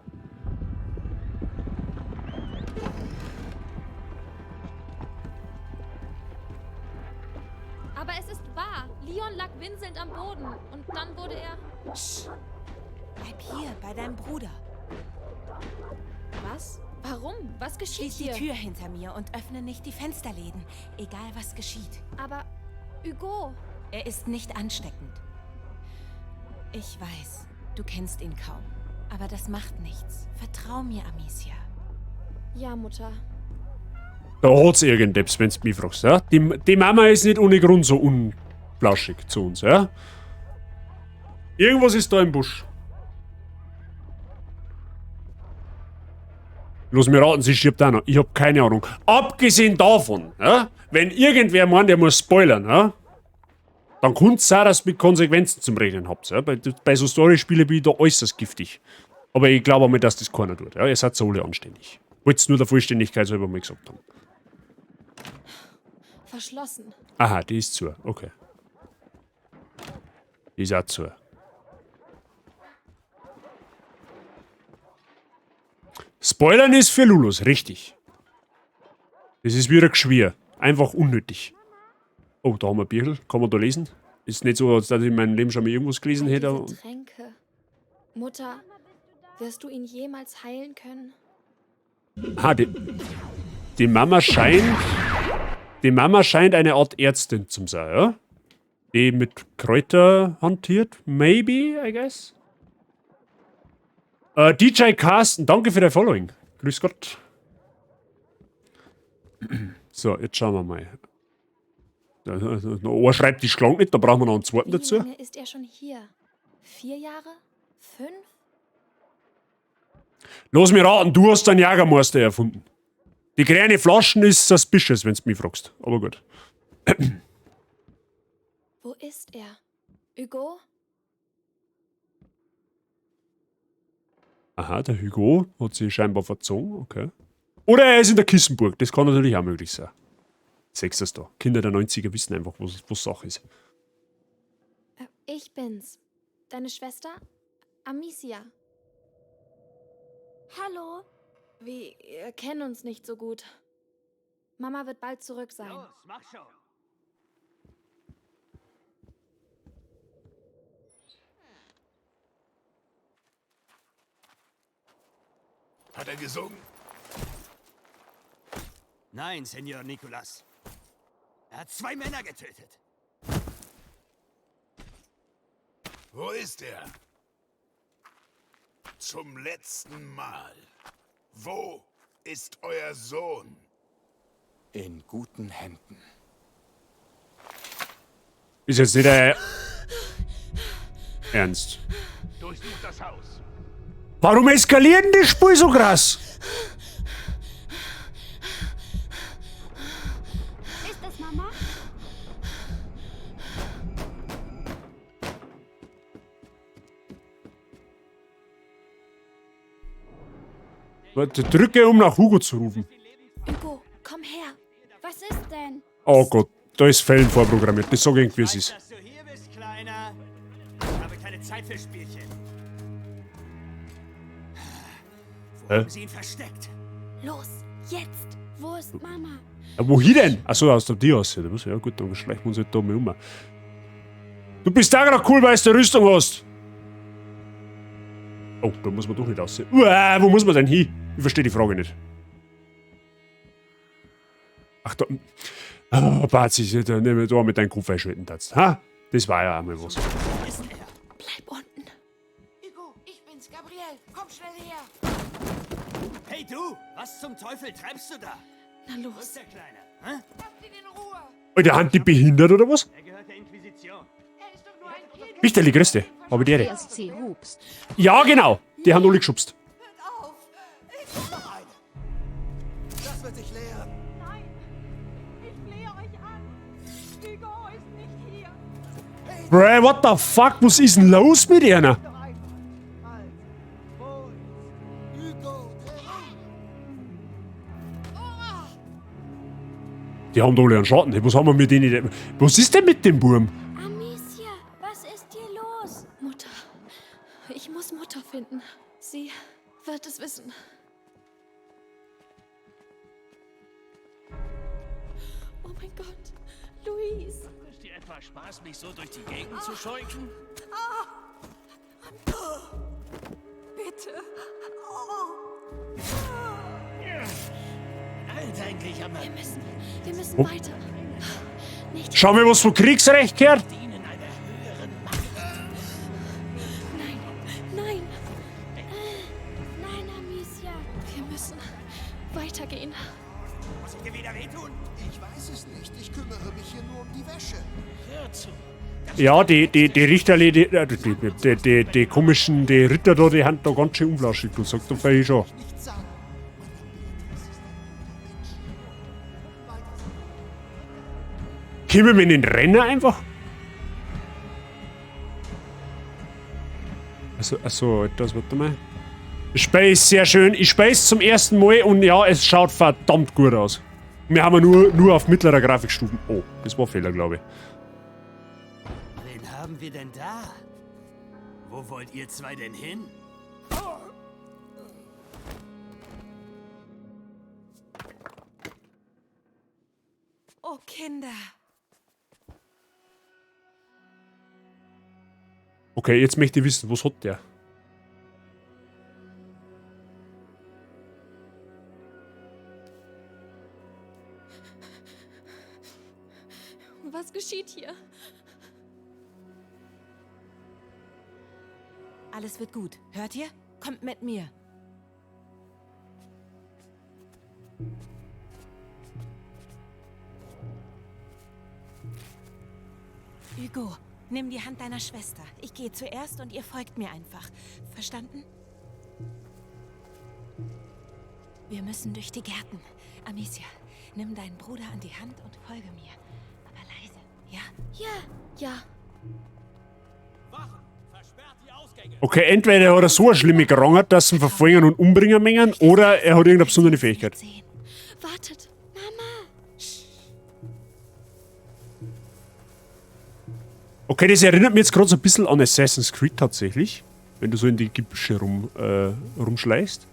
Aber es ist wahr. Leon lag winselnd am Boden und dann wurde er... Sch. Bleib hier bei deinem Bruder. Was? Warum? Was geschieht Schließ die hier? Tür hinter mir und öffne nicht die Fensterläden, egal was geschieht. Aber Hugo, Er ist nicht ansteckend. Ich weiß, du kennst ihn kaum. Aber das macht nichts. Vertrau mir, Amicia. Ja, Mutter. Da hat's irgendetwas, wenn's mich fragst, ja? Die Mama ist nicht ohne Grund so unflauschig zu uns, ja? Irgendwas ist da im Busch. Lass mich raten, sie stirbt auch noch. Ich hab keine Ahnung. Abgesehen davon, ja, wenn irgendwer meint, der muss spoilern, ja, dann kann's sein, dass ihr mit Konsequenzen zum Rechnen habt. Ja. Bei so Story-Spielen bin ich da äußerst giftig. Aber ich glaube einmal, dass das keiner tut. Ja. Ihr seid so alle anständig. Wollt's nur der Vollständigkeit selber mal gesagt haben. Verschlossen. Aha, die ist zu. Okay. Die ist auch zu. Spoilern ist für Lulus, richtig. Das ist wieder Geschwür. Einfach unnötig. Oh, da haben wir ein Bierl. Kann man da lesen? Ist nicht so, als dass ich in meinem Leben schon mal irgendwas gelesen hätte. Diese Tränke. Mutter, wirst du ihn jemals heilen können? Aha, die Mama scheint... Die Mama scheint eine Art Ärztin zu sein, ja? Die mit Kräuter hantiert. Maybe, I guess. DJ Carsten, danke für dein Following. Grüß Gott. So, jetzt schauen wir mal. Ein Schreibtisch klang nicht, da brauchen wir noch einen zweiten Wie dazu. lange ist er schon hier? 4 Jahre? 5? Lass mich raten, du hast den Jägermeister erfunden. Die kleine Flaschen ist suspicious, wenn du mich fragst. Aber gut. Wo ist er? Hugo? Aha, der Hugo hat sich scheinbar verzogen, okay. Oder er ist in der Kissenburg, das kann natürlich auch möglich sein. Sechst das da. Kinder der 90er wissen einfach, was Sache ist. Ich bin's. Deine Schwester? Amicia. Hallo. Wir kennen uns nicht so gut. Mama wird bald zurück sein. Los, mach schon. Hat er gesungen? Nein, Senor Nicolas. Er hat 2 Männer getötet. Wo ist er? Zum letzten Mal. Wo ist euer Sohn? In guten Händen. Ist jetzt nicht der Ernst. Durchsucht das Haus. Warum eskaliert denn das Spiel so krass? Ist das Mama? Warte, drücke, um nach Hugo zu rufen. Hugo, komm her. Was ist denn? Oh Gott, da ist Fällen vorprogrammiert. Das sag ich irgendwie, wie es ist. Dass du hier bist, Kleiner. Ich habe keine Zeit für Spielchen. Wo Hä? haben sie ihn versteckt? Los, jetzt. Wo ist Mama? Ja, wohin denn? Achso, aus der Tür aus. Ja, ja gut, dann schleichen wir uns halt da mal um. Du bist da gerade cool, weil du Rüstung hast. Oh, da muss man doch nicht aussehen. Uah, wo muss man denn hin? Ich verstehe die Frage nicht. Ach da. Oh, Bazi, da nehmen wir da mit deinem Kopf einschalten darfst. Ha? Das war ja einmal was. Bleib unten. Hugo, ich bin's, Gabriel. Komm schnell her. Hey du, was zum Teufel treibst du da? Na los. Wo ist der Kleine? Hä? Lasst ihn in Ruhe. Alter, haben die behindert oder was? Er gehört der Inquisition. Er ist doch nur ein Kind. Wichterli, grüß dich. Hab ich die Ehre. DSC hupst. Ja, genau. Die haben alle geschubst. Hört auf. Noch eine. Das wird sich lehren. Nein, ich flehe euch an. Hugo ist nicht hier. Bruh, what the fuck? Was ist denn los mit einer? Doch einmal. Also, wo ist Hugo Theroux? Die haben da alle einen Schatten. Was haben wir mit denen? denn? Was ist denn mit dem Burm? Amicia, was ist hier los? Mutter. Ich muss Mutter finden. Sie wird es wissen. Oh mein Gott. Louise. Ist dir etwa Spaß, mich so durch die Gegend zu scheuchen? Bitte. Oh. Eigentlich aber Wir müssen Oh. weiter. Nicht. Schau mir, was von Kriegsrecht gehört. dienen einer höheren Macht. Nein. Nein. Nein, Amicia. Wir müssen weitergehen. Muss ich dir wieder wehtun? Ich weiß es nicht. Ich kümmere mich hier nur um die Wäsche. Hör zu. Ja, die Richterli, die komischen, die Ritter da, die haben da ganz schön umflaschig. Du sagst doch ich schon. Nichts sagen. Madame Beatrice ist ein guter Mensch. Weiter so. Kommen wir in den Renner einfach? Also, das, warte mal. Das Spiel ist sehr schön. Ich spiele es zum ersten Mal und ja, es schaut verdammt gut aus. Wir haben ja nur auf mittlerer Grafikstufen. Oh, das war ein Fehler, glaube ich. Wen haben wir denn da? Wo wollt ihr zwei denn hin? Oh, Kinder. Okay, jetzt möchte ich wissen, was hat der? Was geschieht hier? Alles wird gut. Hört ihr? Kommt mit mir. Hugo, nimm die Hand deiner Schwester. Ich gehe zuerst und ihr folgt mir einfach. Verstanden? Wir müssen durch die Gärten. Amicia, nimm deinen Bruder an die Hand und folge mir. Aber leise, ja? Ja. Ja. Okay, entweder hat er so eine schlimme Krankheit, dass sie ihn verfolgen und umbringen mengen, oder er hat irgendeine besondere Fähigkeit. Wartet. Mama. Okay, das erinnert mich jetzt gerade so ein bisschen an Assassin's Creed tatsächlich. Wenn du so in die Gebüsche rumschleichst.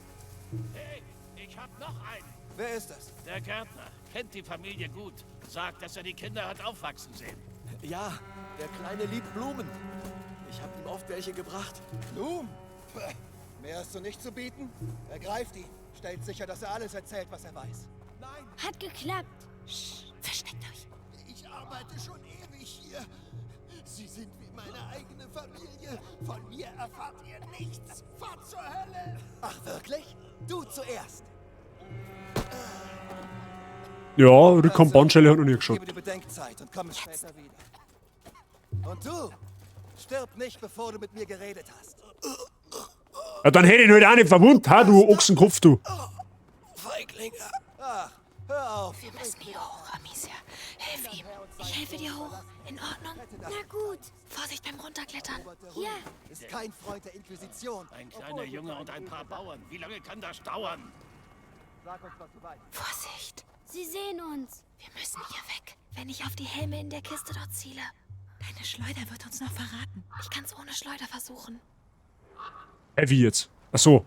Hey, ich hab noch einen. Wer ist das? Der Gärtner. Kennt die Familie gut. Sagt, dass er die Kinder hat aufwachsen sehen. Ja, der Kleine liebt Blumen. Ich habe ihm oft welche gebracht. Blumen? Mehr hast du nicht zu bieten? Ergreift ihn. Stellt sicher, dass er alles erzählt, was er weiß. Nein! Hat geklappt. Versteckt euch. Ich arbeite schon ewig hier. Sie sind wie meine eigene Familie. Von mir erfahrt ihr nichts. Fahrt zur Hölle! Ach, wirklich? Du zuerst. Ja, Rückhand-Bandschelle hat noch nie geschaut. Gebe dir Bedenkzeit und komme später wieder. Und du, stirb nicht, bevor du mit mir geredet hast. Ja, dann hätte ich ihn halt auch nicht verwundet, ha, du Ochsenkopf, du. Feigling. Ach, hör auf. Wir müssen hier hoch, Amicia. Hilf ihm. Ich helfe dir hoch. In Ordnung? Na gut. Vorsicht beim Runterklettern. Ja. Ist kein Freund der Inquisition. Ein kleiner Junge und ein paar Bauern. Wie lange kann das dauern? Sag uns, was du weißt. Vorsicht. Sie sehen uns. Wir müssen hier weg. Wenn ich auf die Helme in der Kiste dort ziele. Deine Schleuder wird uns noch verraten. Ich kann's ohne Schleuder versuchen. Hä, wie jetzt? Ach so.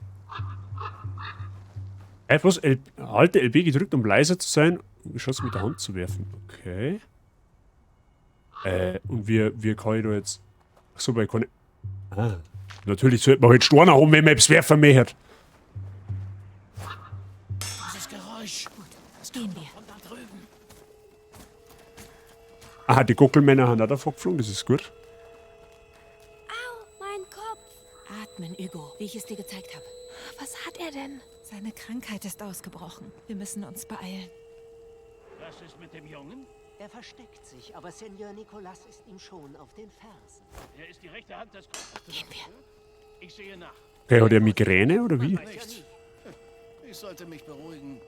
Hä, was? Halte LB gedrückt, um leiser zu sein und Geschoss mit der Hand zu werfen. Okay. Und wir kann ich da jetzt... Ach so, weil ich kann... Ah. Natürlich sollte man halt Steine haben, wenn man etwas werfen möchte. Dieses Geräusch. Gut, gehen wir. Von da drüben. Aha, die Gockelmänner haben auch davon geflogen, das ist gut. Au, mein Kopf. Atmen, Hugo, wie ich es dir gezeigt habe. Was hat er denn? Seine Krankheit ist ausgebrochen. Wir müssen uns beeilen. Was ist mit dem Jungen? Er versteckt sich, aber Seigneur Nicolas ist ihm schon auf den Fersen. Er ist die rechte Hand des... Gehen wir. Ich sehe nach. Okay, hat er Migräne oder wie? Nichts. Ich sollte mich beruhigen.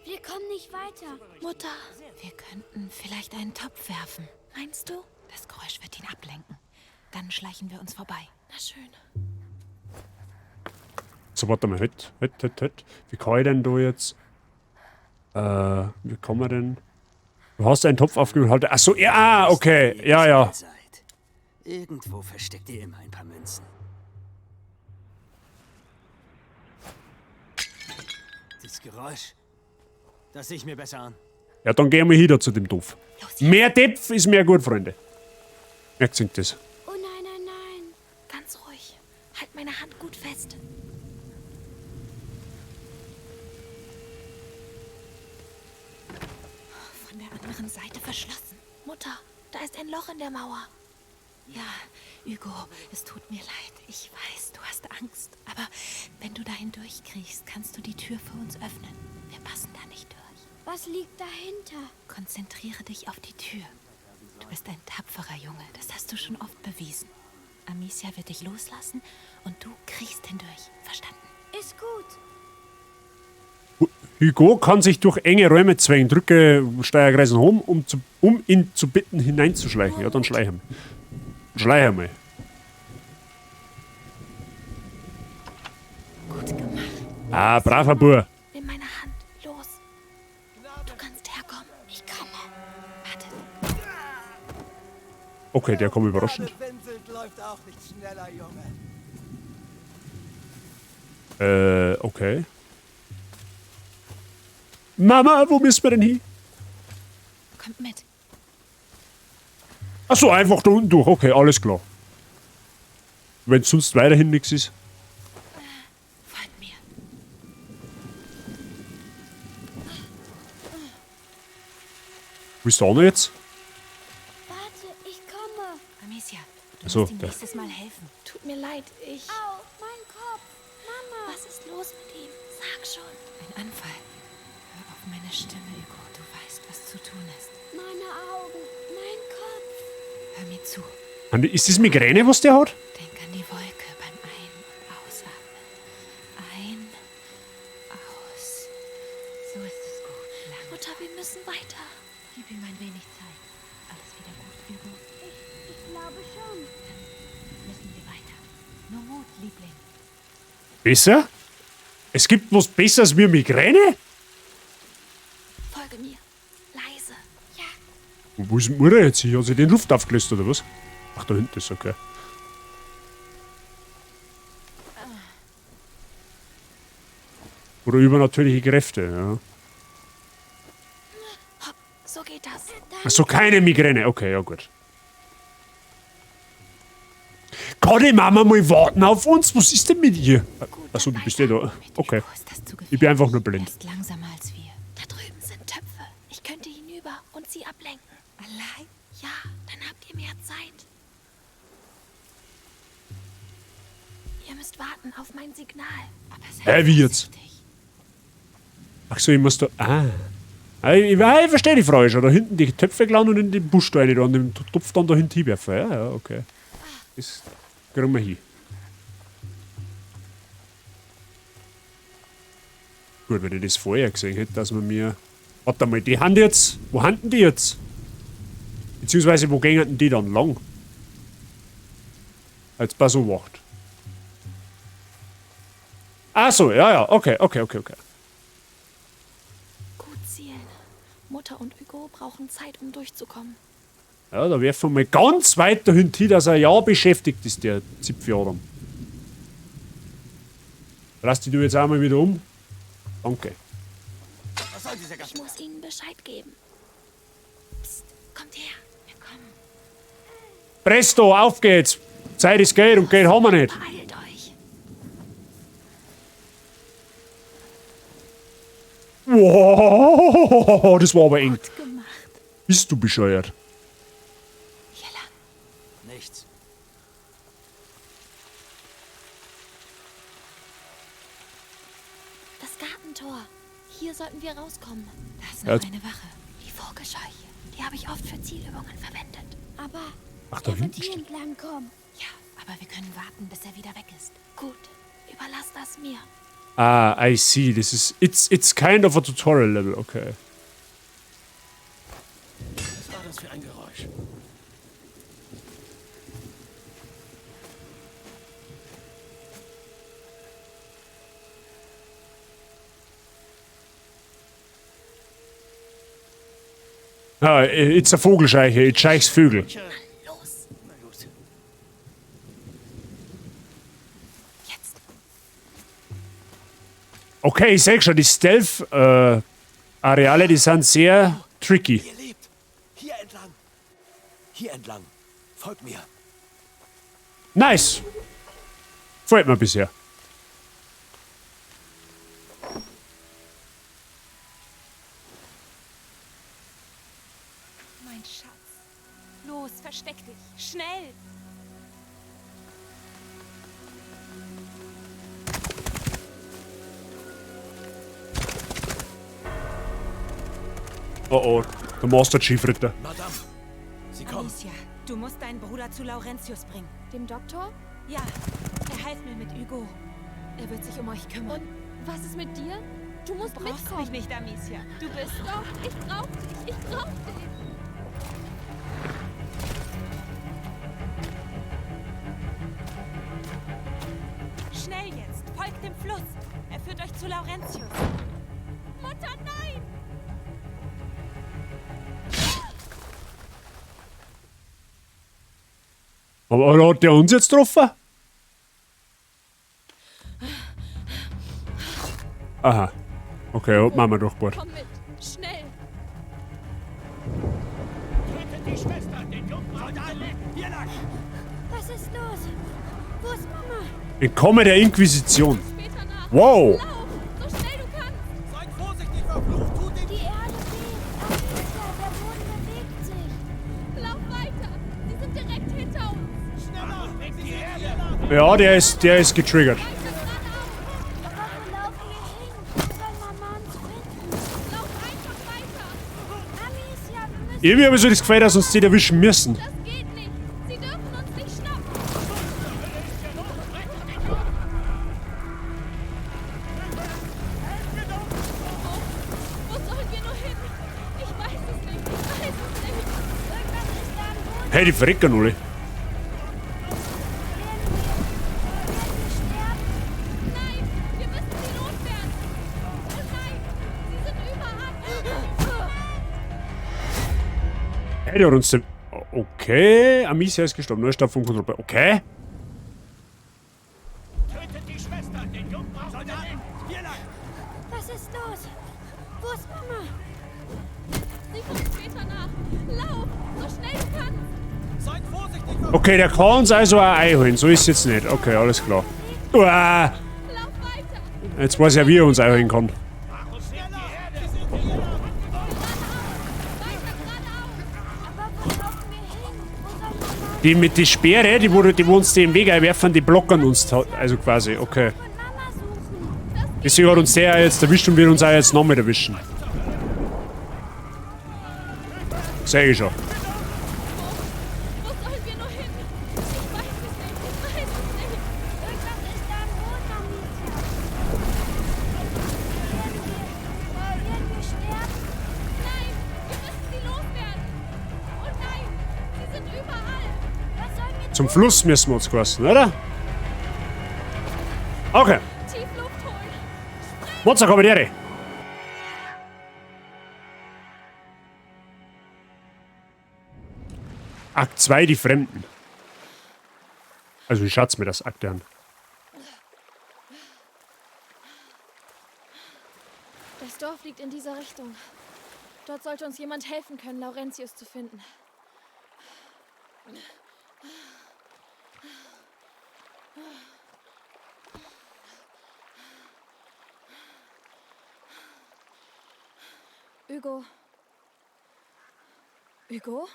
Wir kommen nicht weiter. Mutter. Wir könnten vielleicht einen Topf werfen. Meinst du? Das Geräusch wird ihn ablenken. Dann schleichen wir uns vorbei. Na schön. So, warte mal, halt. Wie kann ich denn da jetzt... Wie kann man denn... Du hast einen Topf aufgeholt. Ach so, ja, okay. Ja, ja. Irgendwo versteckt ihr immer ein paar Münzen. Dieses Geräusch. Das sehe ich mir besser an. Ja, dann gehen wir wieder zu dem Topf. Mehr Depf ist mehr gut, Freunde. Merkt sich das. Oh nein, nein, nein. Ganz ruhig. Halt meine Hand gut fest. Von der anderen Seite verschlossen. Mutter, da ist ein Loch in der Mauer. Ja, Hugo, es tut mir leid. Ich weiß, du hast Angst. Aber wenn du da hindurchkriechst, kannst du die Tür für uns öffnen. Wir passen da nicht durch. Was liegt dahinter? Konzentriere dich auf die Tür. Du bist ein tapferer Junge. Das hast du schon oft bewiesen. Amicia wird dich loslassen und du kriechst hindurch. Verstanden? Ist gut. Hugo kann sich durch enge Räume zwängen. Drücke Steuerkreis und Home, um ihn zu bitten, hineinzuschleichen. Ja, dann schleichen. Schleiche mal. Gut gemacht. Ah, braver Bub. Nimm meine Hand. Los. Du kannst herkommen. Ich komme. Warte. Okay, der kommt überraschend. Läuft auch nicht schneller, Junge. Okay. Mama, wo müssen wir denn hin? Kommt mit. Ach so, einfach da unten durch. Okay, alles klar. Wenn sonst weiterhin nichts ist. Folgt mir. Wo ist der andere jetzt? Warte, ich komme. Amicia, du Ach so, musst ihm da. nächstes Mal helfen. Tut mir leid, ich... Au, mein Kopf. Mama. Was ist los mit ihm? Sag. schon. Ein Anfall. Hör auf meine Stimme, Hugo. Du weißt, was zu tun ist. Meine Augen, mein Kopf. Hör mir zu. Ist das Migräne, was der hat? Denk an die Wolke beim Ein- und Ausatmen. Ein, aus. So ist es gut. Langsam. Mutter, wir müssen weiter. Gib ihm ein wenig Zeit. Alles wieder gut, Hugo. Ich glaube schon. Dann müssen wir weiter. Nur Mut, Liebling. Besser? Es gibt was Besseres wie Migräne? Folge mir. Leise. Ja. Wo ist denn Mutter jetzt hier? Hat sie den Luft aufgelöst oder was? Ach, da hinten ist okay. Oder übernatürliche Kräfte, ja. Hopp, so geht das. Ach so, keine Migräne. Okay, ja gut. Kann die Mama mal warten auf uns? Was ist denn mit ihr? Achso, du bist ja da. Okay. Ich bin einfach nur blind. Er ist langsamer als wir. Da drüben sind Töpfe. Ich könnte hinüber und sie ablenken. Allein? Ja, dann habt ihr mehr Zeit. Ihr müsst warten auf mein Signal. Aber sei Hä, wie jetzt? Ach so, ich muss da. Ah. Ich verstehe die Frage schon. Da hinten die Töpfe klauen und in den Busch da rein da und den Topf dann da hinten hinwerfen. Ja, ja, okay. Das kriegen wir hin. Gut, wenn ich das vorher gesehen hätte, dass man mir. Warte mal, die Hand jetzt. Wo handen die jetzt? Beziehungsweise, wo gingen denn die dann lang? Als Basso wacht. Ach so, ja, ja, okay, okay, okay, okay. Gut zielen. Mutter und Hugo brauchen Zeit, um durchzukommen. Ja, da werfen wir mal ganz weit dahin hin, dass er ja beschäftigt ist, der Zipfi Adam. Lass dich du jetzt einmal wieder um. Danke. Was soll dieser ganze Ich muss ihnen Bescheid geben. Psst, kommt her. Wir kommen. Presto, auf geht's! Zeit ist Geld und Geld haben wir nicht. Beeilt euch. Wow, das war aber eng. Gut gemacht. Bist du bescheuert? Hier lang. Nichts. Das Gartentor. Hier sollten wir rauskommen. Da ist Ja, noch jetzt- eine Wache. Die Vogelscheuche. Die habe ich oft für Zielübungen verwendet. Aber Ach, da er wird hinten hier steht. entlang kommen. Ja, aber wir können warten, bis er wieder weg ist. Gut, überlass das mir. Ah, I see. This is. It's kind of a tutorial level, okay. Was war das für ein Geräusch? Ah, it's a Vogelscheuche, it scheichs Vögel. Los. Na gut. Jetzt. Okay, ich sag schon, die Stealth-Areale, die sind sehr tricky. Ihr lebt. Hier entlang. Hier entlang. Folgt mir. Nice. Gefällt mir bisher. Mein Schatz. Los, versteck dich. Schnell. Oh oh, der Master Chief Ritter. Madame, Sie kommen. Amicia, du musst deinen Bruder zu Laurentius bringen. Dem Doktor? Ja, er half mir mit Hugo. Er wird sich um euch kümmern. Und was ist mit dir? Du musst Du brauchst mitkommen. mich nicht, Amicia. Du bist... Doch, ich brauch dich. Ich brauch dich. Schnell jetzt. Folgt dem Fluss. Er führt euch zu Laurentius. Mutter, nein! Aber hat der uns jetzt getroffen? Aha. Okay, hat Mama durchgebohrt. Komm mit. Schnell. Tötet die Schwester, den jungen Soldaten! Hier lang! Was ist los? Wo ist Mama? Entkomme der Inquisition. Später nach. Wow. Lauf, so schnell du kannst. Seid vorsichtig, verflucht! Tut den Die Erde bebt. Amicia, der Boden bewegt sich. Lauf weiter. Sie sind direkt hinter uns. Schneller! Sie sind hier lang! Ja, der ist getriggert. Aber wo laufen wir hin? Irgendwie habe ich so das Gefühl, dass uns die erwischen müssen. Das geht nicht. Sie dürfen uns nicht schnappen. Wo sollen wir nur hin? Ich weiß es nicht. Ich weiß es nicht. Irgendwas ist da am Boden. Hey, die verrecken alle. Nein, wir müssen sie loswerden. Oh nein, sie sind überall. Hey, der hat uns... Okay, Amicia ist gestorben. Neuer Stab vom Kontrolle. Okay. Tötet die Schwester, den Jungen brauchen wir nicht. Hier lang! Was ist los? Wo ist Mama? Sie kommt später nach. Lauf, so schnell du kannst. Seid vorsichtig! Okay, der kann uns also auch einholen. So ist es jetzt nicht. Okay, alles klar. Uah. Jetzt weiß ich ja, wie er uns einholen kann. Aber wo laufen wir hin? Wo soll Mama Die mit der Speere, die wo uns den Weg einwerfen, die blocken uns also quasi, okay. und Mama suchen? Deswegen hat uns der jetzt erwischt und wird uns auch jetzt noch mit erwischen. Sag ich schon. Wo sollen wir nur hin? Ich weiß es nicht. Ich weiß es nicht. Irgendwas ist da am Boden, Amicia. Werden wir sterben? Nein, wir müssen sie loswerden. Oh nein, sie sind überall. Was sollen wir Zum Fluss müssen wir uns quasi, oder? Okay. Tief Luft holen. Mozza, komm her. Akt 2, die Fremden. Also ich schatz mir das Akt an. Das Dorf liegt in dieser Richtung. Dort sollte uns jemand helfen können, Laurentius zu finden. Hugo. Hugo?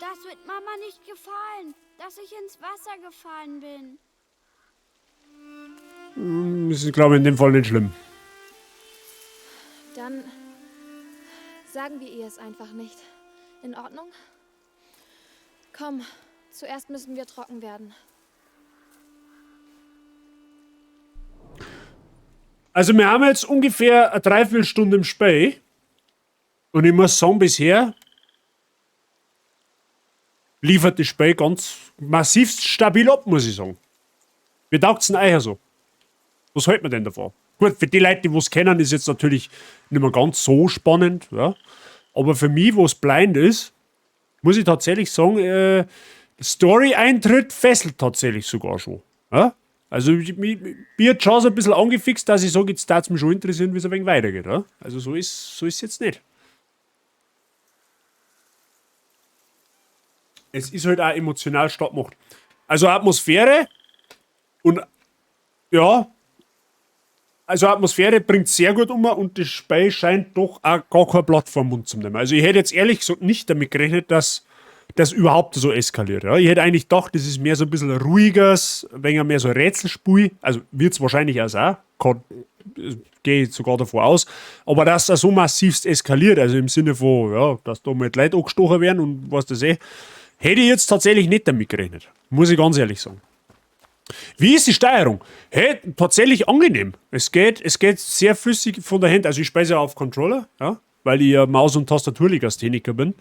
Das wird Mama nicht gefallen, dass ich ins Wasser gefallen bin. Das ist, glaube ich, in dem Fall nicht schlimm. Dann sagen wir ihr es einfach nicht. In Ordnung? Komm, zuerst müssen wir trocken werden. Also wir haben jetzt ungefähr eine Dreiviertelstunde im Spiel. Und ich muss sagen, bisher liefert das Spiel ganz massiv stabil ab, muss ich sagen. Wie taugt's denn euch so? Was hält man denn davon? Gut, für die Leute, die es kennen, ist jetzt natürlich nicht mehr ganz so spannend, ja. Aber für mich, wo es blind ist, muss ich tatsächlich sagen, Story-Eintritt fesselt tatsächlich sogar schon. Ja? Also mich hat schon so ein bisschen angefixt, dass ich sage, jetzt darf es mich schon interessieren, wie es ein wenig weitergeht. Ja? Also so ist jetzt nicht. Es ist halt auch emotional stark gemacht. Also Atmosphäre und ja, also Atmosphäre bringt sehr gut um und das Spiel scheint doch auch gar kein Blatt vor den Mund zu nehmen. Also ich hätte jetzt ehrlich gesagt nicht damit gerechnet, dass das überhaupt so eskaliert. Ja. Ich hätte eigentlich gedacht, das ist mehr so ein bisschen ruhiges, ein wenig mehr so Rätselspiel. Also wird es wahrscheinlich auch sein, gehe ich sogar davor aus. Aber dass das so massivst eskaliert, also im Sinne von, ja, dass da mal die Leute angestochen werden und was das eh, hätte ich jetzt tatsächlich nicht damit gerechnet. Muss ich ganz ehrlich sagen. Wie ist die Steuerung? Hey, tatsächlich angenehm. Es geht sehr flüssig von der Hand. Also ich speise ja auf Controller, ja, weil ich ja Maus- und Tastaturlegastheniker bin.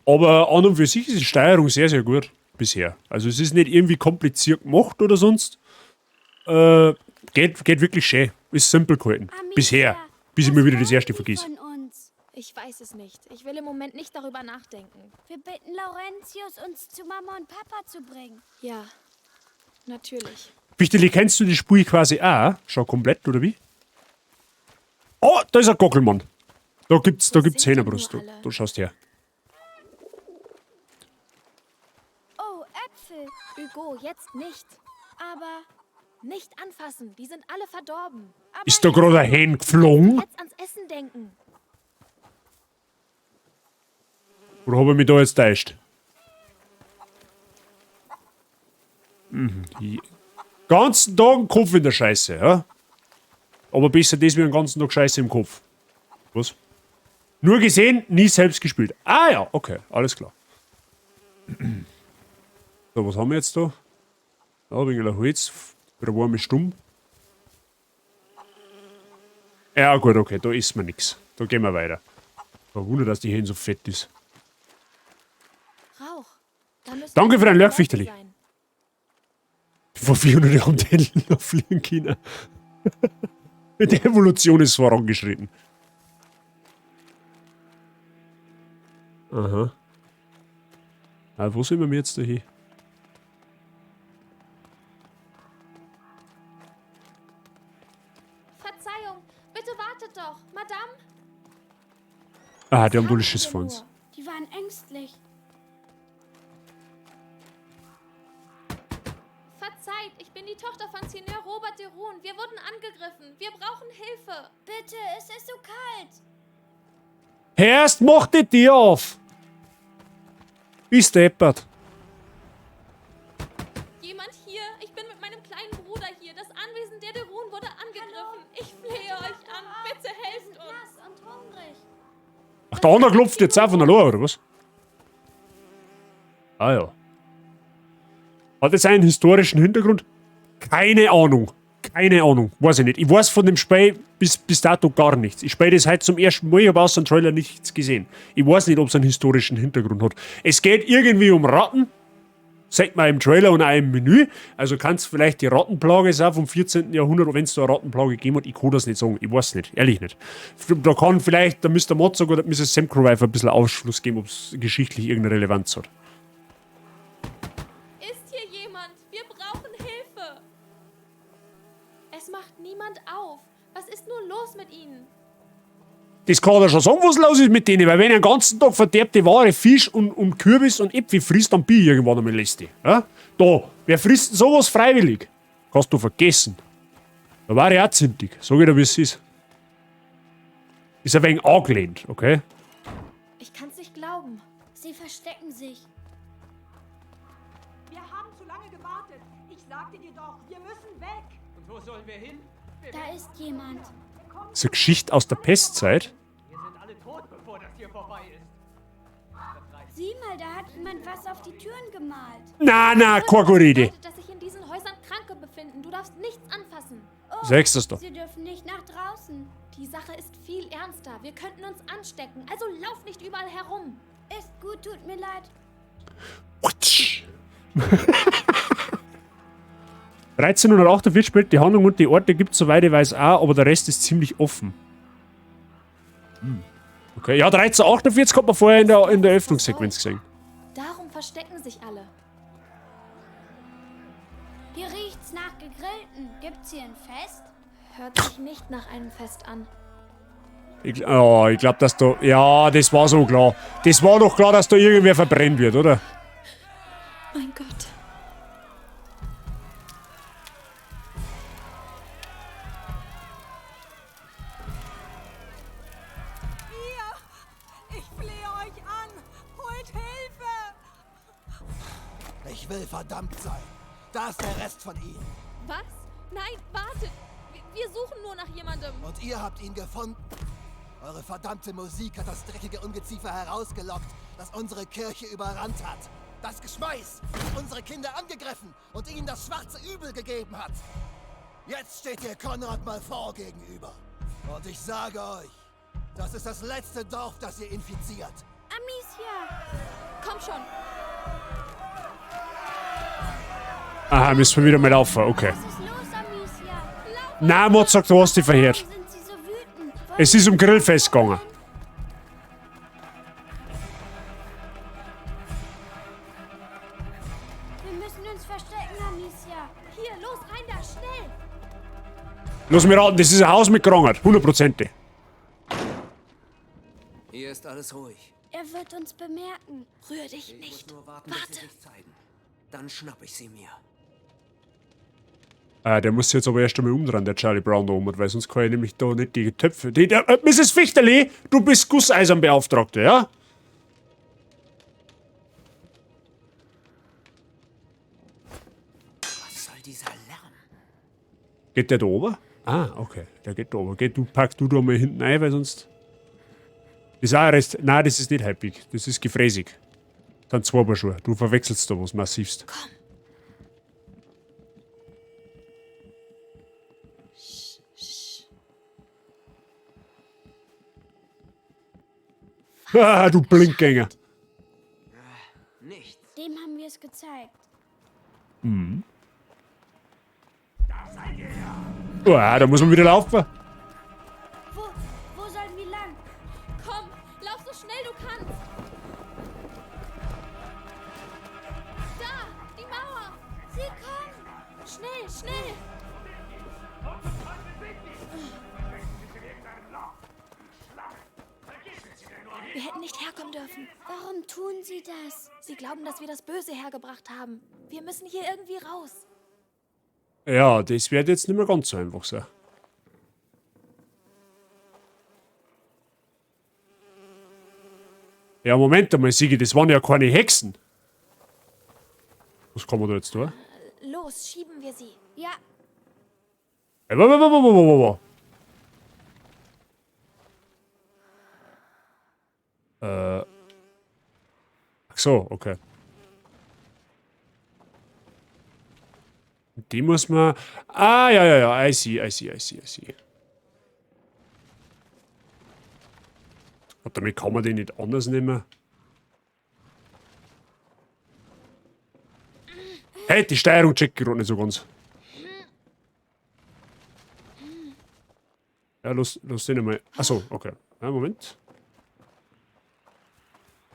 Aber an und für sich ist die Steuerung sehr, sehr gut bisher. Also es ist nicht irgendwie kompliziert gemacht oder sonst. Geht wirklich schön. Ist simpel gehalten. Amicia, Bisher. Bis ich mir wieder das erste vergiss. Von uns? Ich weiß es nicht. Ich will im Moment nicht darüber nachdenken. Wir bitten Laurentius, uns zu Mama und Papa zu bringen. Ja, natürlich. Wichtig, kennst du die Spur quasi auch? Schon komplett, oder wie? Oh, da ist ein Gockelmann. Da gibt's Hähnerbrust. Du schaust her. Oh, Äpfel. Hugo, jetzt nicht. Aber Nicht anfassen. Die sind alle verdorben. Ist da gerade ein Hähn geflogen? Jetzt ans Essen denken. Oder habe ich mich da jetzt täuscht? Mhm. Ganzen Tag einen Kopf in der Scheiße, ja? Aber besser das wie einen ganzen Tag Scheiße im Kopf. Was? Nur gesehen, nie selbst gespielt. Ah ja, okay, alles klar. So, was haben wir jetzt da? Ja, wegen der Holz. Wieder warme Stumm. Ja, gut, okay, da ist mir nix. Da gehen wir weiter. Wunder, dass die Hen so fett ist. Rauch. Da müssen Danke für dein Leute Lurk, Fichterli. sein. Vor 400 Jahren den noch fliegen können. Die Evolution ist vorangeschritten. Aha. Ah, wo sind wir jetzt da hin? Verzeihung, bitte wartet doch. Madame? Ah, die haben wohl Schiss vor uns. Die waren ängstlich. Verzeiht, ich bin die Tochter von Seigneur Robert de Rune. Wir wurden angegriffen. Wir brauchen Hilfe. Bitte, es ist so kalt. Erst mach die Tür auf! Bist deppert. Jemand hier? Ich bin mit meinem kleinen Bruder hier. Das Anwesen der de Rune wurde angegriffen. Ich flehe euch an. Bitte helft uns. Nass und hungrig. Ach, der andere klopft jetzt auch von allein, oder was? Ah ja. Hat das einen historischen Hintergrund? Keine Ahnung. Keine Ahnung. Weiß ich nicht. Ich weiß von dem Spiel bis dato gar nichts. Ich spiele das heute zum ersten Mal. Ich habe außer dem Trailer nichts gesehen. Ich weiß nicht, ob es einen historischen Hintergrund hat. Es geht irgendwie um Ratten. Sagt man im Trailer und auch im Menü. Also kann es vielleicht die Rattenplage sein vom 14. Jahrhundert, wenn es da eine Rattenplage gegeben hat. Ich kann das nicht sagen. Ich weiß nicht. Ehrlich nicht. Da kann vielleicht der Mr. Motzog oder Mrs. Semkrowife ein bisschen Aufschluss geben, ob es geschichtlich irgendeine Relevanz hat. Ist hier jemand? Wir brauchen Hilfe. Es macht niemand auf. Was ist nur los mit ihnen? Das kann er schon sagen, was los ist mit denen, weil wenn er den ganzen Tag verderbte Ware, Fisch und Kürbis und Äpfel frisst, dann bin ich irgendwann einmal lästig. Ja? Da, wer frisst denn sowas freiwillig? Kannst du vergessen. Da war ich auch zintig, sag ich dir, wie es ist. Ist ein wenig angelehnt, okay? Ich kann's nicht glauben. Sie verstecken sich. Wir haben zu lange gewartet. Ich sagte dir doch, wir müssen weg. Und wo sollen wir hin? Da ist jemand. Das ist eine Geschichte aus der Pestzeit. Wir sind alle tot, bevor das hier vorbei ist. Sieh mal, da hat jemand was auf die Türen gemalt. Na, na, Korkoride. Bedeutet, dass sich in diesen Häusern Kranke befinden. Du darfst nichts anfassen. Oh, Sagst du's doch. Sie dürfen nicht nach draußen. Die Sache ist viel ernster. Wir könnten uns anstecken. Also lauf nicht überall herum. Ist gut, tut mir leid. 1348 spielt die Handlung und die Orte gibt es, soweit ich weiß, auch, aber der Rest ist ziemlich offen. Okay, ja, 1348 hat man vorher in der Öffnungssequenz gesehen. Darum verstecken sich alle. Hier riecht's nach Gegrillten. Gibt's hier ein Fest? Hört sich nicht nach einem Fest an. Ich glaube, dass da... Ja, das war so klar. Das war doch klar, dass da irgendwer verbrennt wird, oder? Mein Gott. Ihr! Ich flehe euch an! Holt Hilfe! Ich will verdammt sein. Da ist der Rest von ihnen. Was? Nein, wartet! Wir suchen nur nach jemandem. Und ihr habt ihn gefunden. Eure verdammte Musik hat das dreckige Ungeziefer herausgelockt, das unsere Kirche überrannt hat. Das Geschmeiß, das unsere Kinder angegriffen und ihnen das schwarze Übel gegeben hat. Jetzt steht ihr Konrad Malfort gegenüber. Und ich sage euch, das ist das letzte Dorf, das ihr infiziert. Amicia! Komm schon! Aha, müssen wir wieder mal laufen, okay. Was ist los, Amicia? Na, Mozart, du hast dich verhört. Warum sind sie so wütend? Wollen Es ist um Grillfest gegangen. Wir müssen uns verstecken, Amicia. Hier, los, rein da, schnell! Lass mich raten, das ist ein Haus mit Krankheit, hundertprozentig. Hier ist alles ruhig. Er wird uns bemerken. Rühr dich Ich nicht. muss nur warten, bis sie Warte. sich zeigen. Dann schnapp ich sie mir. Ah, der muss sich jetzt aber erst einmal umdrehen, der Charlie Brown da oben, weil sonst kann ich nämlich da nicht die Töpfe... Mrs. Fichterli, du bist Gusseisenbeauftragte, ja? Was soll dieser Lärm? Geht der da oben? Ah, okay. Der geht da oben. Geh, du pack du da mal hinten rein, weil sonst. Das ist auch ein Rest. Nein, das ist nicht hypig. Das ist gefräßig. Das sind zwei Paar Schuhe. Du verwechselst da was massivst. Komm. Ah, du Blinkgänger. Nichts. Dem haben wir es gezeigt. Mhm. Ah, da muss man wieder laufen. Wo sollen wir lang? Komm, lauf so schnell du kannst. Da, die Mauer. Sie kommen! Schnell, schnell. Wir hätten nicht herkommen dürfen. Warum tun sie das? Sie glauben, dass wir das Böse hergebracht haben. Wir müssen hier irgendwie raus. Ja, das wird jetzt nicht mehr ganz so einfach sein. Ja, Moment einmal, Sigi, das waren ja keine Hexen. Was kann man da jetzt tun? Los, schieben wir sie. Ja, Hey, wa, wa, wa, wa, wa, wa, wa. Ach so, okay. Die muss man... Ah, ja, ja, ja, I see, I see, I see, I see. Und damit kann man den nicht anders nehmen. Hey, die Steuerung check ich gerade nicht so ganz. Ja, los, los den einmal. Achso, okay. Ja, Moment.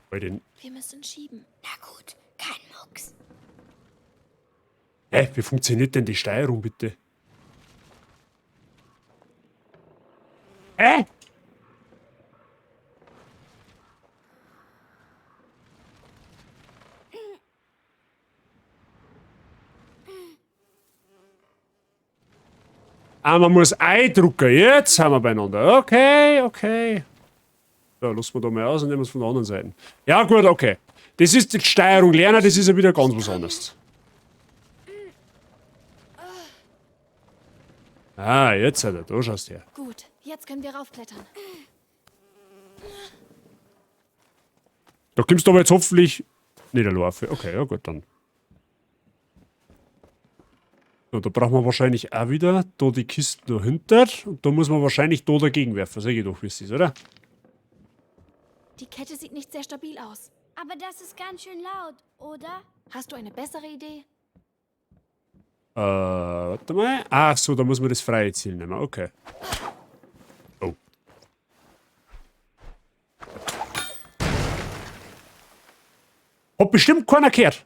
Bei den. Wir müssen schieben. Na gut, kein Mucks. Hä, wie funktioniert denn die Steuerung bitte? Hä? Ah, man muss eindrucken. Jetzt sind wir beieinander. Okay, okay. So, lassen wir da mal aus und nehmen es von der anderen Seite. Ja, gut, okay. Das ist die Steuerung lernen, das ist ja wieder ganz was anderes. Ah, jetzt hat er. Da schaust du her. Gut, jetzt können wir raufklettern. Da kommst du aber jetzt hoffentlich nicht allein. Okay, ja gut, dann. So, da brauchen wir wahrscheinlich auch wieder da die Kisten dahinter. Und da muss man wahrscheinlich da dagegen werfen. Sag ich doch, wie es ist, oder? Die Kette sieht nicht sehr stabil aus. Aber das ist ganz schön laut, oder? Hast du eine bessere Idee? Warte mal. Ach so, da muss man das freie Ziel nehmen. Okay. Oh. Hat bestimmt keiner gehört.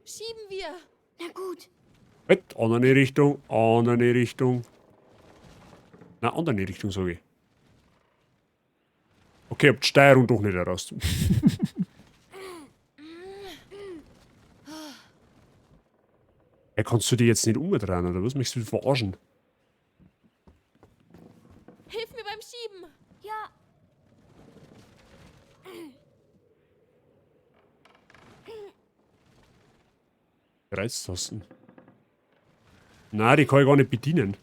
Schieben wir. Na gut. Halt, andere Richtung, andere Richtung. Na, andere Richtung, sag ich. Okay, hab die Steuerung doch nicht heraus. Ja, kannst du die jetzt nicht umdrehen, oder was? Möchtest du mich verarschen? Hilf mir beim Schieben! Ja. Reiztasten. Na, die kann ich gar nicht bedienen.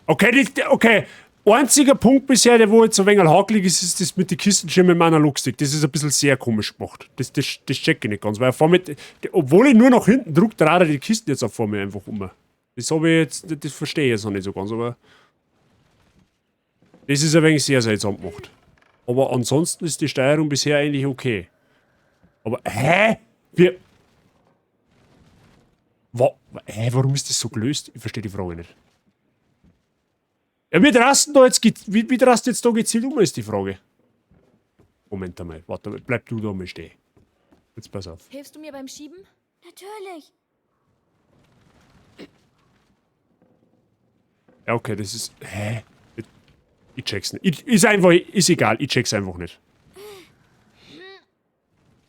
Okay, okay. Einziger Punkt bisher, der wo jetzt ein wenig hakelig ist, ist das mit den Kistenschirmen im Analogstick. Das ist ein bisschen sehr komisch gemacht. Das check ich nicht ganz, weil vor mir, obwohl ich nur nach hinten drücke, dreht er die Kisten jetzt auch vor mir einfach um. Das habe ich jetzt, das verstehe ich jetzt noch nicht so ganz, aber das ist ein wenig sehr seltsam gemacht. Aber ansonsten ist die Steuerung bisher eigentlich okay. Aber, hä? Wir. Hä, warum ist das so gelöst? Ich verstehe die Frage nicht. Ja, wie rasten da jetzt, wie rast jetzt da gezielt um, ist die Frage. Moment einmal, warte mal, bleib du da mal stehen. Jetzt pass auf. Hilfst du mir beim Schieben? Natürlich. Ja, okay, das ist. Hä? Ich check's nicht. Ist einfach. Ist egal, ich check's einfach nicht.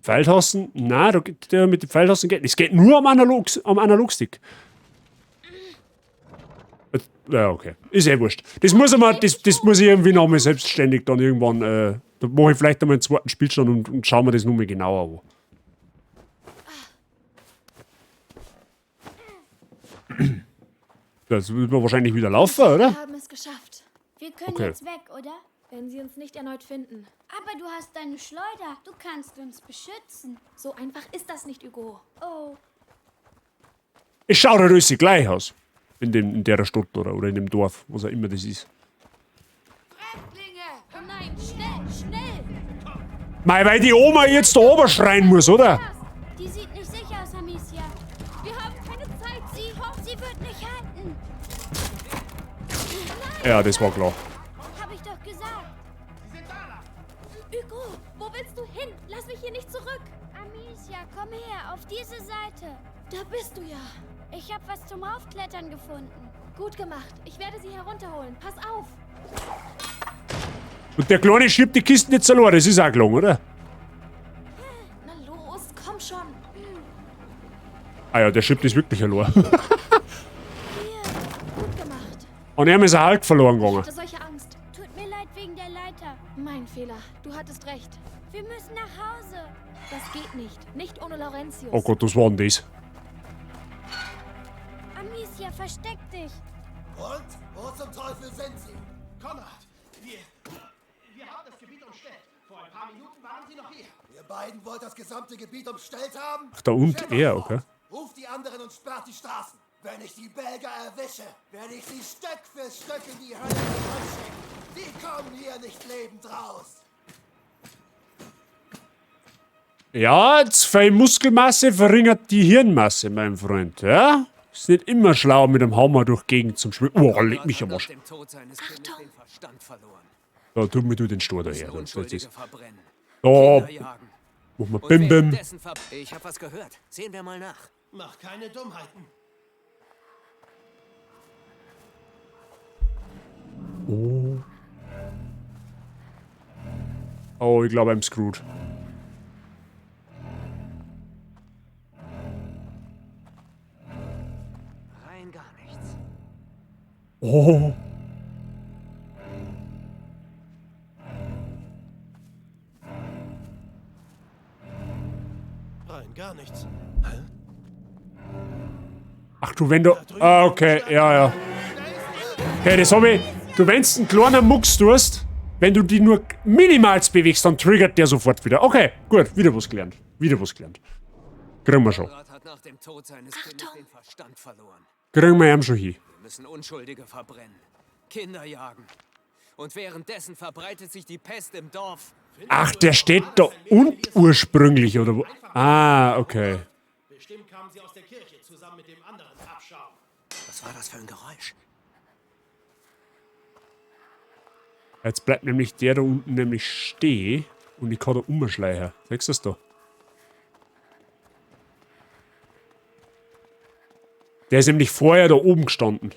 Pfeiltasten? Nein, da geht der mit den Pfeiltasten geht nicht. Es geht nur am Analogstick. Ja, okay. Ist eh wurscht. Das muss ich, das muss ich irgendwie nochmal selbstständig dann irgendwann. Da mache ich vielleicht einmal einen zweiten Spielstand und schauen wir das nochmal genauer an. Das wird man wahrscheinlich wieder laufen, oder? Wir haben es geschafft. Wir können Okay. jetzt weg, oder? Wenn sie uns nicht erneut finden. Aber du hast deine Schleuder. Du kannst uns beschützen. So einfach ist das nicht, Hugo. Oh, Es schaut halt alles gleich aus. In der Stadt oder in dem Dorf, was auch immer das ist. Fremdlinge! Oh nein, schnell, schnell! Mei, weil die Oma jetzt da oben schreien muss, oder? die sieht nicht sicher aus, Amicia. Wir haben keine Zeit. Sie wird nicht halten. Ja, das war klar. Hab ich doch gesagt. Hugo, wo willst du hin? Lass mich hier nicht zurück. Amicia, komm her, auf diese Seite. Da bist du ja. Ich habe was zum Raufklettern gefunden. Gut gemacht. Ich werde sie herunterholen. Pass auf. Und der Kleine schiebt die Kisten jetzt allein, das ist auch gelungen, oder? Na los, komm schon. Ah ja, der schiebt das wirklich allein. Hier. Gut gemacht. Und ihm ist ein Hulk verloren Ich gegangen. hatte solche Angst. Tut mir leid wegen der Leiter. Mein Fehler. Du hattest recht. Wir müssen nach Hause. Das geht nicht. Nicht ohne Laurentius. Oh Gott, was war denn das? Amicia, versteck dich. Und? Wo zum Teufel sind sie? Konrad, wir haben das Gebiet umstellt. Vor ein paar Minuten waren sie noch hier. Ihr beiden wollt das gesamte Gebiet umstellt haben? Ach, da und er, okay. Ruft die anderen und sperrt die Straßen. Wenn ich die Belger erwische, werde ich sie Stück für Stück in die Hölle zurückschicken. Die kommen hier nicht lebend raus. Ja, zu viel Muskelmasse verringert die Hirnmasse, mein Freund, ja? Ist nicht immer schlau, mit dem Hammer durch Gegend zum Schwimmen. Oh, leck mich am Hat nach Arsch. dem Tod seines Kindes den Verstand verloren. Da, tu mir du den Stor daher. Müssen Das ist Unschuldige verbrennen. Da, Kinder jagen. mach mal Und Bim Bim. währenddessen Ich hab was gehört. Sehen wir mal nach. Mach keine Dummheiten. Oh. Oh, ich glaube, I'm screwed. Rein gar nichts. Oh. Rein gar nichts. Ach du, wenn du... Ah, okay, ja, ja. Okay, das hab ich... Du, wenn's einen kleinen Mucks tust, wenn du die nur minimal bewegst, dann triggert der sofort wieder. Okay, gut, wieder was gelernt. Wieder was gelernt. Kriegen wir schon. Konrad hat nach dem Tod seines Kindes den Verstand verloren. Kriegen wir ihn schon hin. Wir müssen Unschuldige verbrennen. Kinder jagen. Und währenddessen verbreitet sich die Pest im Dorf. Ach, der steht da und ursprünglich, oder wo? Ah, okay. Bestimmt kamen sie aus der Kirche zusammen mit dem anderen Abschaum. Was war das für ein Geräusch? Jetzt bleibt nämlich der da unten nämlich stehen und ich kann da umschleichen. Siehst du das da? Der ist nämlich vorher da oben gestanden.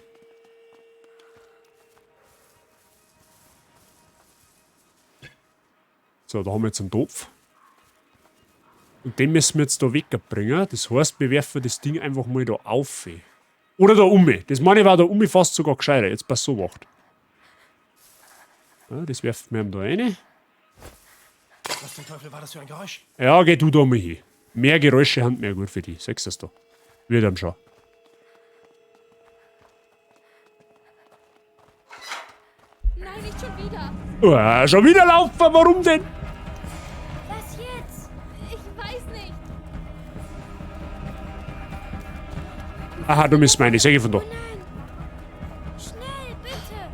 So, da haben wir jetzt einen Topf. Und den müssen wir jetzt da wegbringen. Das heißt, wir werfen das Ding einfach mal da auf. Oder da um. Das meine ich war da um fast sogar gescheiter. Jetzt pass so macht. Ja, das werfen wir ihm da rein. Was zum Teufel war das für ein Geräusch? Ja, geh du da mal hin. Mehr Geräusche haben mehr gut für dich. Siehst du das da? Wird am schon. Nein, nicht schon wieder. Oh, schon wieder laufen, warum denn? Was jetzt? Ich weiß nicht. Aha, du bist meine, sag ich von da. Oh nein. Schnell, bitte.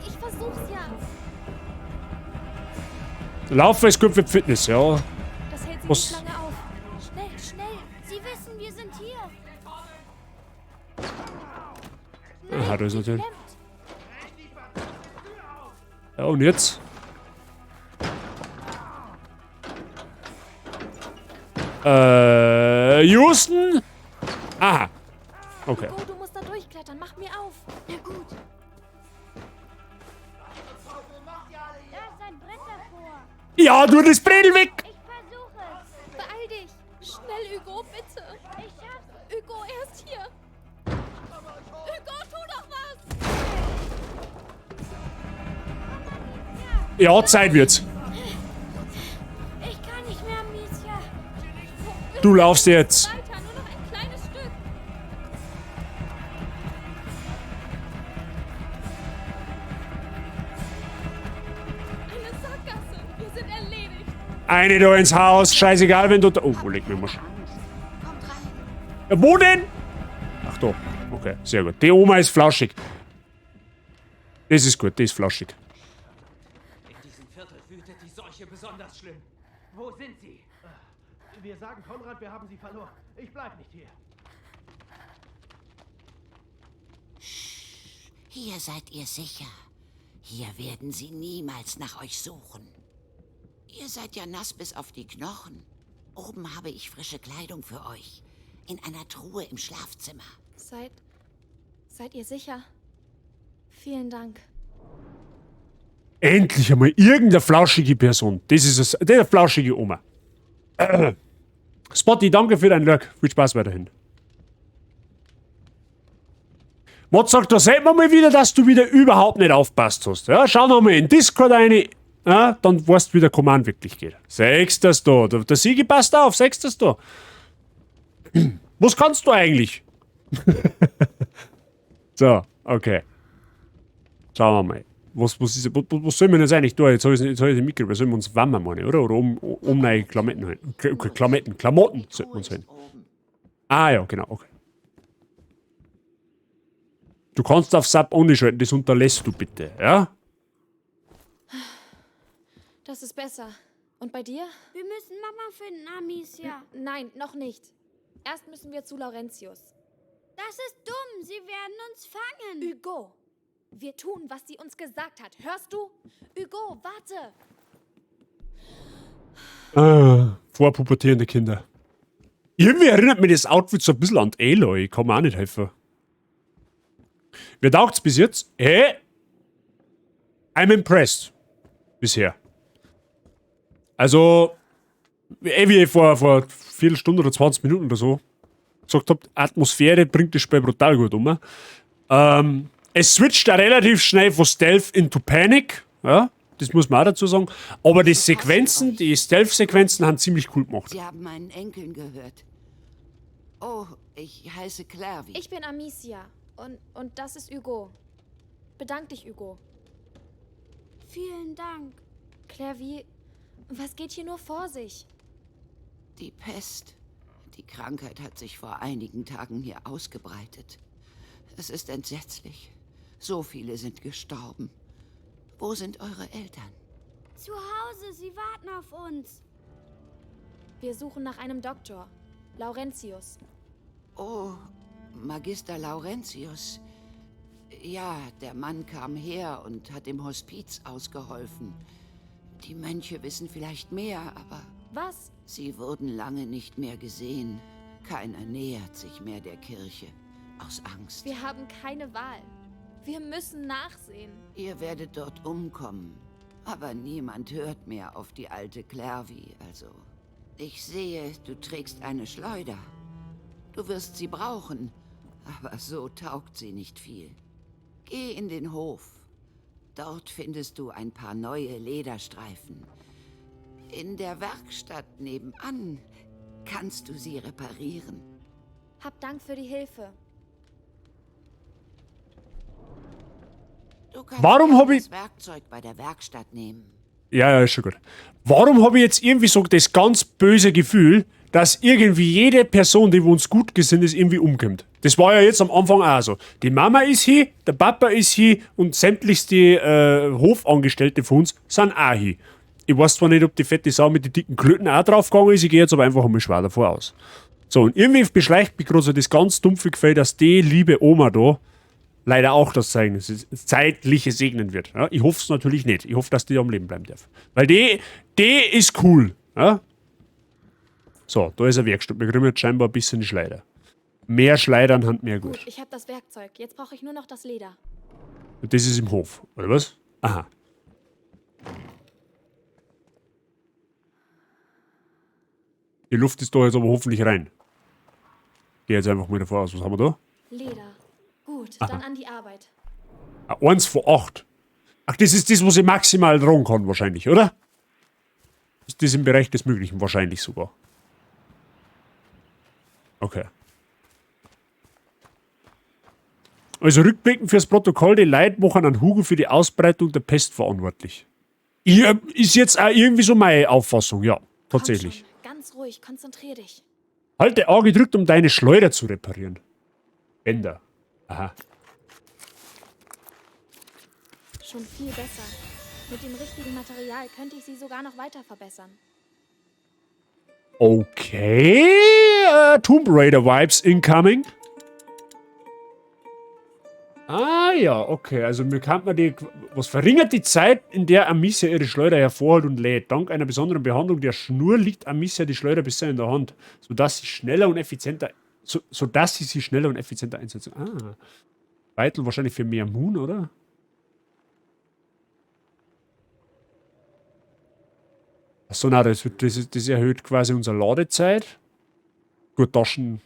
Ich versuch's ja. Laufen ist gut für die Fitness, ja. Das hält sie Was? nicht lange auf. Schnell, schnell. Sie wissen, wir sind hier. Aha, da ist natürlich. Ja, und jetzt? Houston? Aha. Okay. Hugo, du musst da durchklettern. Mach mir auf. Na gut. Da ist ein Brett davor. Ja, du das Bredel weg! Ich versuche es. Beeil dich. Schnell, Hugo, bitte. Ich schaff's. Hugo, er ist hier. Hugo, tu doch was. Ja, Zeit wird's. Ich kann nicht mehr, Amicia. Du laufst jetzt. Weiter, nur noch ein kleines Stück. Eine Sackgasse. Wir sind erledigt. Eine da ins Haus. Scheißegal, wenn du da. Oh, wo legt mir Marsch? Ja, wo denn? Ach da. Okay, sehr gut. Die Oma ist flauschig. Das ist gut, die ist flauschig. In diesem Viertel wütet die Seuche besonders schlimm. Wo sind sie? Wir sagen Konrad, wir haben sie verloren. Ich bleib nicht hier. Hier seid ihr sicher. Hier werden sie niemals nach euch suchen. Ihr seid ja nass bis auf die Knochen. Oben habe ich frische Kleidung für euch. In einer Truhe im Schlafzimmer. Seid ihr sicher? Vielen Dank. Endlich einmal irgendeine flauschige Person. Das ist es. Das ist eine flauschige Oma. Spotty, danke für deinen Lurk. Viel Spaß weiterhin. Mod sagt, da sieht man mal wieder, dass du wieder überhaupt nicht aufpasst hast. Ja, schau noch mal in Discord rein, ja, dann weißt du, wie der Command wirklich geht. Sechst das da. Der Sigi passt auf, sechst das da. Was kannst du eigentlich? So, okay. Schauen wir mal. Was soll man jetzt eigentlich tun? Jetzt hab ich's nicht, jetzt hab ich's nicht mitgekriegt. Wir sollen uns wärmen, meine ich, oder? Oder um neue Klamotten holen. Okay, Klamotten sollten wir uns holen. Ah ja, genau, okay. Du kannst auf Sub only schalten, das unterlässt du bitte, ja? Das ist besser. Und bei dir? Wir müssen Mama finden, Amicia. Nein, noch nicht. Erst müssen wir zu Laurentius. Das ist dumm, sie werden uns fangen. Hugo, wir tun, was sie uns gesagt hat. Hörst du? Hugo, warte! Ah, vorpubertierende Kinder. Irgendwie erinnert mich das Outfit so ein bisschen an Aloy. Ich kann mir auch nicht helfen. Mir taugt's bis jetzt. Hä? I'm impressed. Bisher. Also, wie ich vor Viertelstunde oder 20 Minuten oder so gesagt hab, Atmosphäre bringt das Spiel brutal gut um. Es switcht da relativ schnell von Stealth into Panic. Ja, das muss man auch dazu sagen. Aber die Sequenzen, die Stealth-Sequenzen haben ziemlich cool gemacht. Sie haben meinen Enkeln gehört. Oh, ich heiße Clervie. Ich bin Amicia. Und das ist Hugo. Bedank dich, Hugo. Vielen Dank. Clervie, was geht hier nur vor sich? Die Pest. Die Krankheit hat sich vor einigen Tagen hier ausgebreitet. Es ist entsetzlich. So viele sind gestorben. Wo sind eure Eltern? Zu Hause, sie warten auf uns. Wir suchen nach einem Doktor. Laurentius. Oh, Magister Laurentius. Ja, der Mann kam her und hat im Hospiz ausgeholfen. Die Mönche wissen vielleicht mehr, aber... Was? Sie wurden lange nicht mehr gesehen. Keiner nähert sich mehr der Kirche. Aus Angst. Wir haben keine Wahl. Wir müssen nachsehen. Ihr werdet dort umkommen. Aber niemand hört mehr auf die alte Clervie, also... Ich sehe, du trägst eine Schleuder. Du wirst sie brauchen, aber so taugt sie nicht viel. Geh in den Hof. Dort findest du ein paar neue Lederstreifen. In der Werkstatt nebenan kannst du sie reparieren. Hab Dank für die Hilfe. Du kannst Warum hab ich das Werkzeug bei der Werkstatt nehmen. Ja, ja, ist schon gut. Warum hab ich jetzt irgendwie so das ganz böse Gefühl, dass irgendwie jede Person, die uns gut gesinnt ist, irgendwie umkommt? Das war ja jetzt am Anfang auch so. Die Mama ist hier, der Papa ist hier und sämtlichste Hofangestellte von uns sind auch hier. Ich weiß zwar nicht, ob die fette Sau mit den dicken Klöten auch draufgegangen ist, ich gehe jetzt aber einfach einmal schwer davor aus. So, und irgendwie beschleicht mich gerade so das ganz dumpfe Gefühl, dass die liebe Oma da leider auch das Zeitliche segnen wird. Ja, ich hoffe es natürlich nicht. Ich hoffe, dass die am Leben bleiben darf. Weil die ist cool. Ja? So, da ist eine Werkstatt. Wir kriegen jetzt scheinbar ein bisschen Schleider. Mehr Schleidern hat mehr gut. Gut, ich hab das Werkzeug. Jetzt brauche ich nur noch das Leder. Und das ist im Hof, oder was? Aha. Die Luft ist da jetzt aber hoffentlich rein. Geh jetzt einfach mal davor aus. Was haben wir da? Leder. Gut, Aha. dann an die Arbeit. Ah, 1 vor 8. Ach, das ist das, was ich maximal drohen kann wahrscheinlich, oder? Ist das im Bereich des Möglichen wahrscheinlich sogar. Okay. Also rückblickend fürs Protokoll, die Leute machen an Hugo für die Ausbreitung der Pest verantwortlich. Ist jetzt auch irgendwie so meine Auffassung, ja, tatsächlich. Ganz ruhig, konzentrier dich. Halte A gedrückt, um deine Schleuder zu reparieren. Bänder. Aha. Schon viel besser. Mit dem richtigen Material könnte ich sie sogar noch weiter verbessern. Okay. Tomb Raider Vibes incoming. Ah ja, okay. Also mir kann man die... Was verringert die Zeit, in der Amicia ihre Schleuder hervorholt und lädt? Dank einer besonderen Behandlung der Schnur liegt Amicia die Schleuder bisher in der Hand, sodass sie schneller und effizienter... sodass sie sie schneller und effizienter einsetzen. Ah. Beitel wahrscheinlich für mehr Moon, oder? Achso, nein, das erhöht quasi unsere Ladezeit. Gut, Taschen.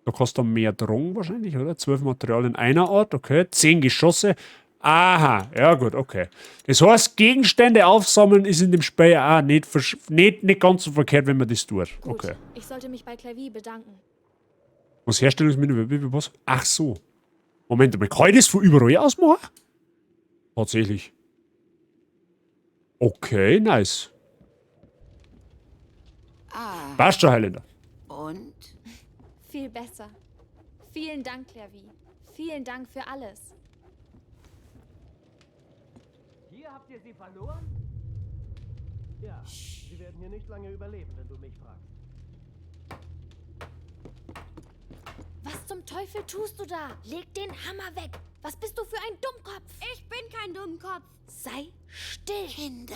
Da kostet dann mehr Drong wahrscheinlich, oder? 12 Material in einer Art, okay. 10 Geschosse. Aha, ja gut, okay. Das heißt, Gegenstände aufsammeln ist in dem Spiel auch nicht ganz so verkehrt, wenn man das tut. Gut, okay. Ich sollte mich bei Clervie bedanken. Was Herstellungsmittel? Was? Ach so. Moment mal, kann ich das von überall aus machen? Tatsächlich. Okay, nice. Ah. Passt schon, Highlander. Und? Viel besser. Vielen Dank, Clervie. Vielen Dank für alles. Hier habt ihr sie verloren? Ja, sie werden hier nicht lange überleben, wenn du mich fragst. Was zum Teufel tust du da? Leg den Hammer weg. Was bist du für ein Dummkopf? Ich bin kein Dummkopf. Sei still. Kinder,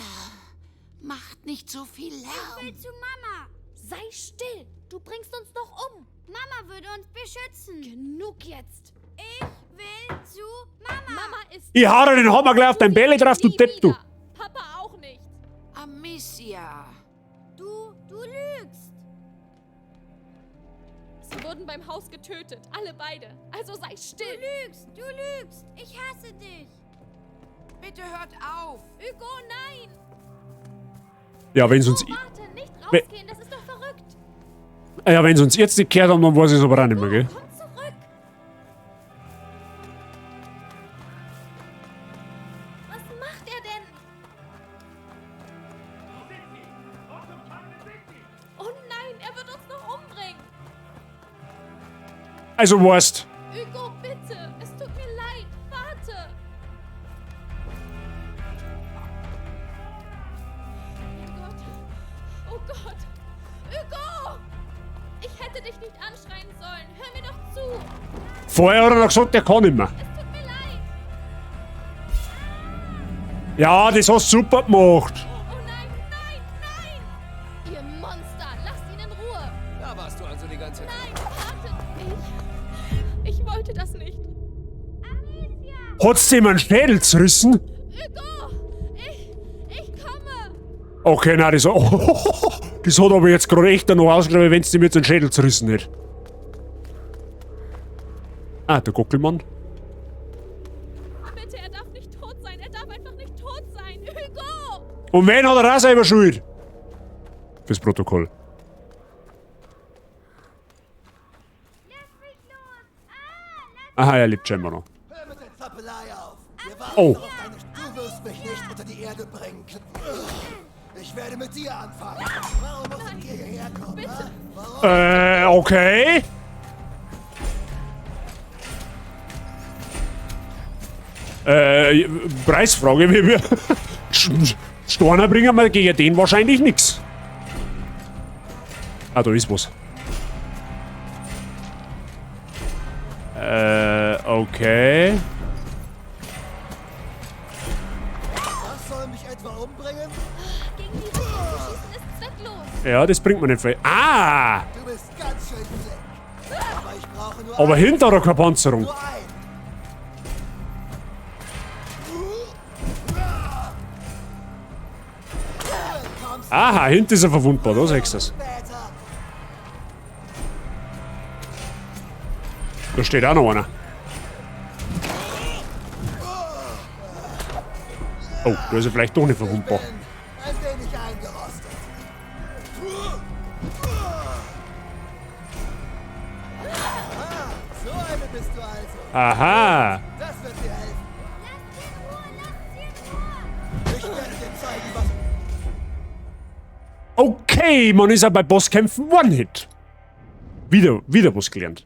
macht nicht so viel Lärm. Ich will zu Mama. Sei still. Du bringst uns noch um. Mama würde uns beschützen. Genug jetzt. Ich will zu Mama. Mama ist... Ich hau dir den Hammer gleich auf dein Bälle drauf, du Depp, du. Papa auch nicht. Amicia. Du lügst. Sie wurden beim Haus getötet. Alle beide. Also sei still. Du lügst, du lügst. Ich hasse dich. Bitte hört auf. Hugo, nein. Ja, wenn sie uns... Oh, warte, nicht rausgehen. Das ist doch verrückt. Ja, wenn sie uns jetzt nicht gehört haben, dann weiß ich es aber auch nicht mehr, gell? Komm zurück. Was macht er denn? Oh nein, er wird uns noch umbringen. Also weißt. Hugo, bitte. Es tut mir leid. Warte. Oh Gott. Oh Gott. Hugo! Ich hätte dich nicht anschreien sollen. Hör mir doch zu. Vorher hat er noch gesagt, der kann nicht mehr. Es tut mir leid. Ja, das hast du super gemacht. Oh nein, nein, nein! Ihr Monster, lasst ihn in Ruhe. Da warst du also die ganze Zeit. Nein, wartet. Ich wollte das nicht. Amicia! Hat's dem einen Schädel zerrissen? Hugo! Ich komme! Okay, nein, das, oh, das hat aber jetzt gerade echt noch ausgeschaut, wenn es dem jetzt einen Schädel zerrissen hätte. Ah, der Gockelmann. Bitte, er darf nicht tot sein. Er darf einfach nicht tot sein. Hugo! Und wen hat er auch selber schuld? Fürs Protokoll. Aha, er lebt scheinbar noch. Hör mit der Zappelei auf. Wir warten Oh. auf deine... Du wirst mich nicht unter die Erde bringen. Ich werde mit dir anfangen. Warum musstet ihr hierher kommen? Bitte. Warum? Okay. Preisfrage, wie wir Steiner bringen wir gegen den wahrscheinlich nix. Ah, da ist was. Okay. Das soll mich etwa umbringen? Gegen die Rüstung zu schießen ist zwecklos. Ja, das bringt man nicht viel. Ah! Du bist ganz schön flink. Aber ich brauche nur Aber hinter der keine Panzerung. Nur einen. Aha, hinten ist er verwundbar, da siehst du es. Da steht auch noch einer. Oh, da ist er vielleicht doch nicht verwundbar. Ein wenig eingerostet. Ah, so eine bist du also. Aha. Das wird dir helfen. Ich werde dir zeigen, was... Okay, man ist ja bei Bosskämpfen One-Hit. Wieder was gelernt.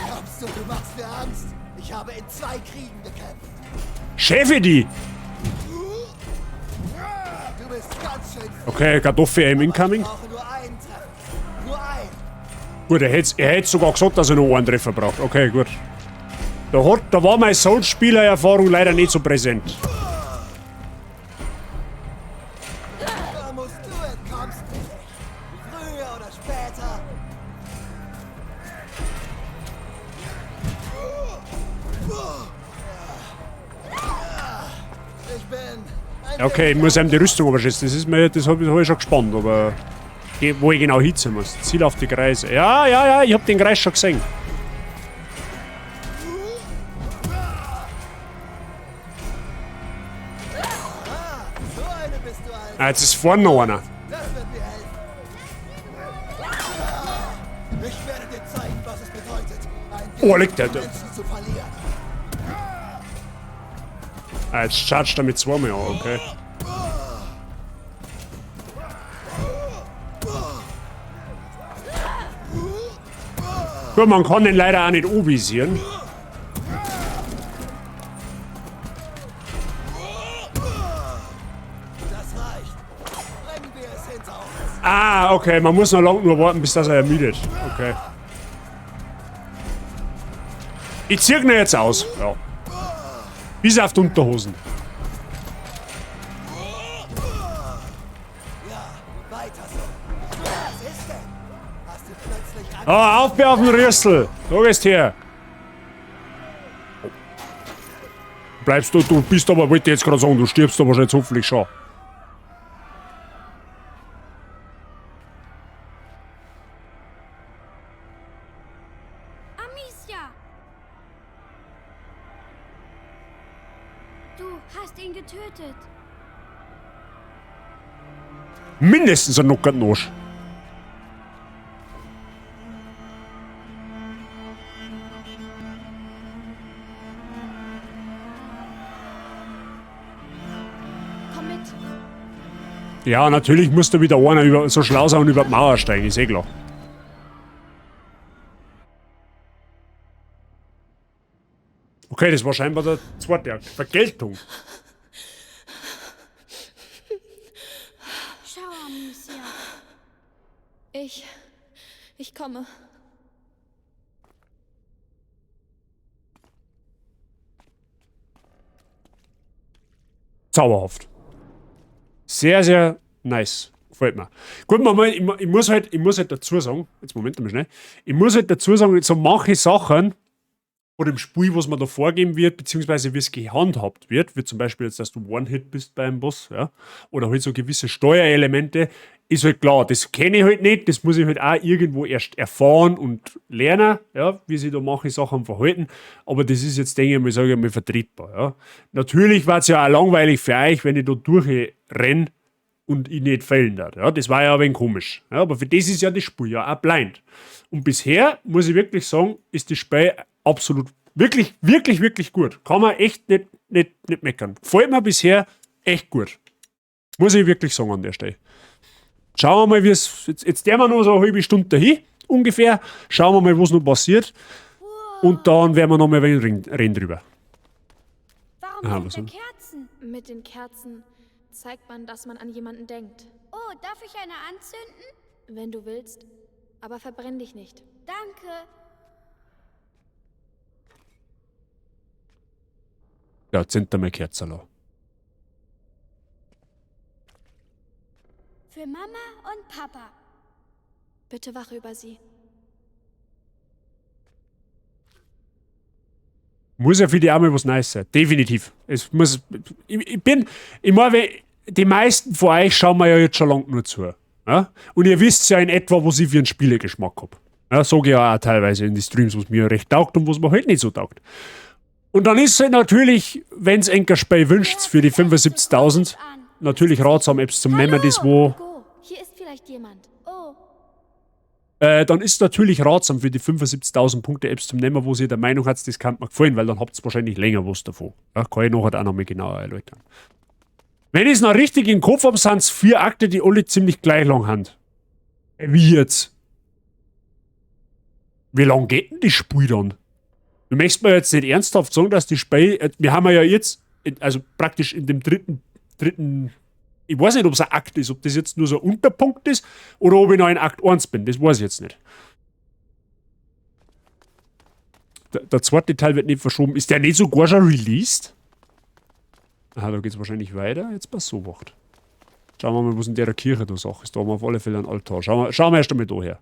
Glaubst du, du machst mir Angst? Ich habe in 2 Kriegen gekämpft. Chefe die! Du bist ganz schön Okay, Kartoffel im Incoming. Ich brauche nur einen Treffer. Nur einen. Gut, er hätte sogar gesagt, dass er noch einen Treffer braucht. Okay, gut. Da war meine Souls-Spieler-Erfahrung leider nicht so präsent. Da musst du entkommst mir nicht. Früher oder später. Ich bin ein Ja, okay, ich muss ihm die Rüstung überschätzen. Das ist mir, das hab ich, hab ich schon gespannt, aber wo ich genau hinziehen muss. Ziel auf die Kreise. Ja, ja, ja, ich hab den Kreis schon gesehen. Ah, jetzt ist vorne noch einer. Das wird mir helfen. Ich werde dir zeigen, was es bedeutet, einen Oh, liegt der da. Menschen zu verlieren. Ah, jetzt chargt er mit zweimal an, okay. Gut, man kann den leider auch nicht anvisieren. Ah, okay, man muss noch lang nur warten, bis das er ermüdet. Okay. Ich zieh ihn jetzt aus. Ja. Bis auf die Unterhosen. Ah, auf mir auf den Rüssel! Da gehst her! Bleibst du, du bist aber, wollte ich jetzt gerade sagen, du stirbst aber jetzt hoffentlich schon. Amicia! Du hast ihn getötet. Mindestens ein Knockout-Nosch. Komm mit. Ja, natürlich muss da wieder einer so schlau sein und über die Mauer steigen, ist eh klar. Okay, das war scheinbar der zweite Akt. Vergeltung. Schau, Amicia. Ich komme. Zauberhaft. Sehr, sehr nice. Gefällt mir. Gut, Moment, ich muss halt dazu sagen, jetzt Moment mal schnell, ich muss halt dazu sagen, so manche Sachen von dem Spiel, was mir da vorgeben wird, beziehungsweise wie es gehandhabt wird, wie zum Beispiel jetzt, dass du One-Hit bist beim Boss, ja, oder halt so gewisse Steuerelemente, ist halt klar, das kenne ich halt nicht, das muss ich halt auch irgendwo erst erfahren und lernen, ja, wie sich da manche Sachen verhalten, aber das ist jetzt, denke ich mal, sage ich mal, vertretbar, ja. Natürlich war's ja auch langweilig für euch, wenn ich da durchrenne und ich nicht fällen darf, ja, das war ja ein wenig komisch, ja, aber für das ist ja das Spiel ja auch blind. Und bisher, muss ich wirklich sagen, ist das Spiel absolut, wirklich, wirklich, wirklich gut. Kann man echt nicht meckern. Gefällt mir bisher echt gut. Muss ich wirklich sagen an der Stelle. Schauen wir mal, wie es. Jetzt der wir noch so eine halbe Stunde dahin, ungefähr. Schauen wir mal, was noch passiert. Und dann werden wir noch mal ein wenig reden drüber. Warum Aha, sind was da denn? Kerzen? Mit den Kerzen zeigt man, dass man an jemanden denkt. Oh, darf ich eine anzünden? Wenn du willst. Aber verbrenn dich nicht. Danke. Ja, zünd mal Kerzen an. Für Mama und Papa. Bitte wache über sie. Muss ja für die auch mal was Neues sein. Definitiv. Es muss. Ich, ich bin. Ich meine, die meisten von euch schauen mir ja jetzt schon lange nur zu. Ja? Und ihr wisst ja in etwa, was ich für einen Spielegeschmack hab. Ja, sag ich ja auch teilweise in die Streams, was mir recht taugt und was mir halt nicht so taugt. Und dann ist es halt natürlich, wenn's enker Spiel wünscht, für die 75.000, natürlich ratsam, etwas zum Nehmen, das wo. Hugo, hier ist vielleicht jemand. Oh. Dann ist natürlich ratsam für die 75.000 Punkte Apps zum Nehmen, wo sie der Meinung hat, das kann mir gefallen, weil dann habt ihr wahrscheinlich länger was davon. Ja, kann ich nachher auch noch mal genauer erläutern. Wenn ich es noch richtig im Kopf hab, sind's 4 Akte, die alle ziemlich gleich lang haben. Wie jetzt? Wie lang geht denn die Spiel dann? Du möchtest mir jetzt nicht ernsthaft sagen, dass die Spiel, wir haben ja jetzt, in, also praktisch in dem dritten, ich weiß nicht, ob's ein Akt ist, ob das jetzt nur so ein Unterpunkt ist oder ob ich noch in Akt 1 bin, das weiß ich jetzt nicht. Der zweite Teil wird nicht verschoben. Ist der nicht sogar schon released? Aha, da geht's wahrscheinlich weiter. Jetzt pass so wacht. Schauen wir mal, was in der Kirche da Sache ist. Da haben wir auf alle Fälle einen Altar. Schauen wir erst einmal da her.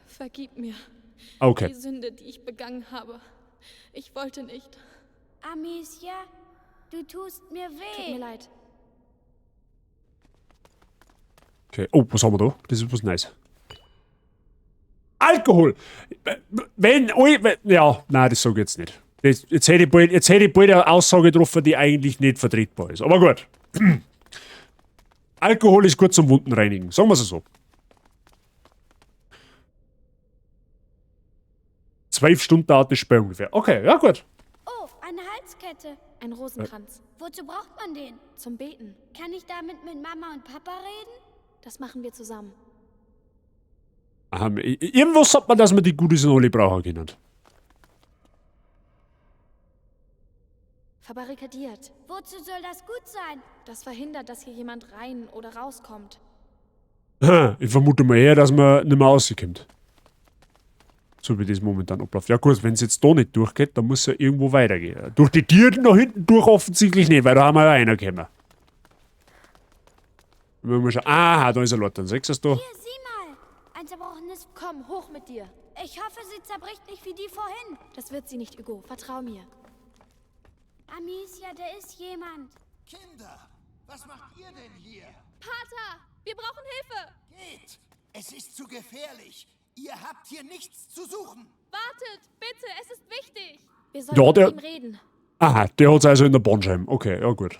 Vergib mir. Okay. Die Sünde, die ich begangen habe. Ich wollte nicht. Amicia, du tust mir weh. Tut mir leid. Okay. Oh, was haben wir da? Das ist was nice. Alkohol! Wenn, ui, wenn, ja, nein, das sag ich jetzt nicht. Das, jetzt hätte ich bald, jetzt hätte ich bald eine Aussage getroffen, die eigentlich nicht vertretbar ist. Aber gut. Alkohol ist gut zum Wunden reinigen. Sagen wir's so. 12 Stunden dauert das Spiel ungefähr. Okay, ja gut. Oh, eine Halskette. Ein Rosenkranz. Wozu braucht man den? Zum Beten. Kann ich damit mit Mama und Papa reden? Das machen wir zusammen. Aha, irgendwo sagt man, dass man die Goodies noch alle brauchen können. Verbarrikadiert. Wozu soll das gut sein? Das verhindert, dass hier jemand rein oder rauskommt. Ha, ich vermute mal eher, dass man nicht mehr rauskommt. So wie das momentan abläuft. Ja gut, wenn's jetzt da nicht durchgeht, dann muss ja irgendwo weitergehen. Durch die Türen nach hinten durch offensichtlich nicht, weil da haben wir ja einer gekommen. Wenn wir schon, aha, da ist ein Lautern. Siehst du das da? Hier, sieh mal. Ein zerbrochenes... Komm, hoch mit dir. Ich hoffe, sie zerbricht nicht wie die vorhin. Das wird sie nicht, Hugo. Vertrau mir. Amicia, da ist jemand. Kinder, was macht ihr denn hier? Pater, wir brauchen Hilfe. Geht! Es ist zu gefährlich. Ihr habt hier nichts zu suchen. Wartet, bitte, es ist wichtig. Wir sollten Ja, der mit ihm reden. Aha, der hat's also in der Bandscheibe. Okay, ja gut.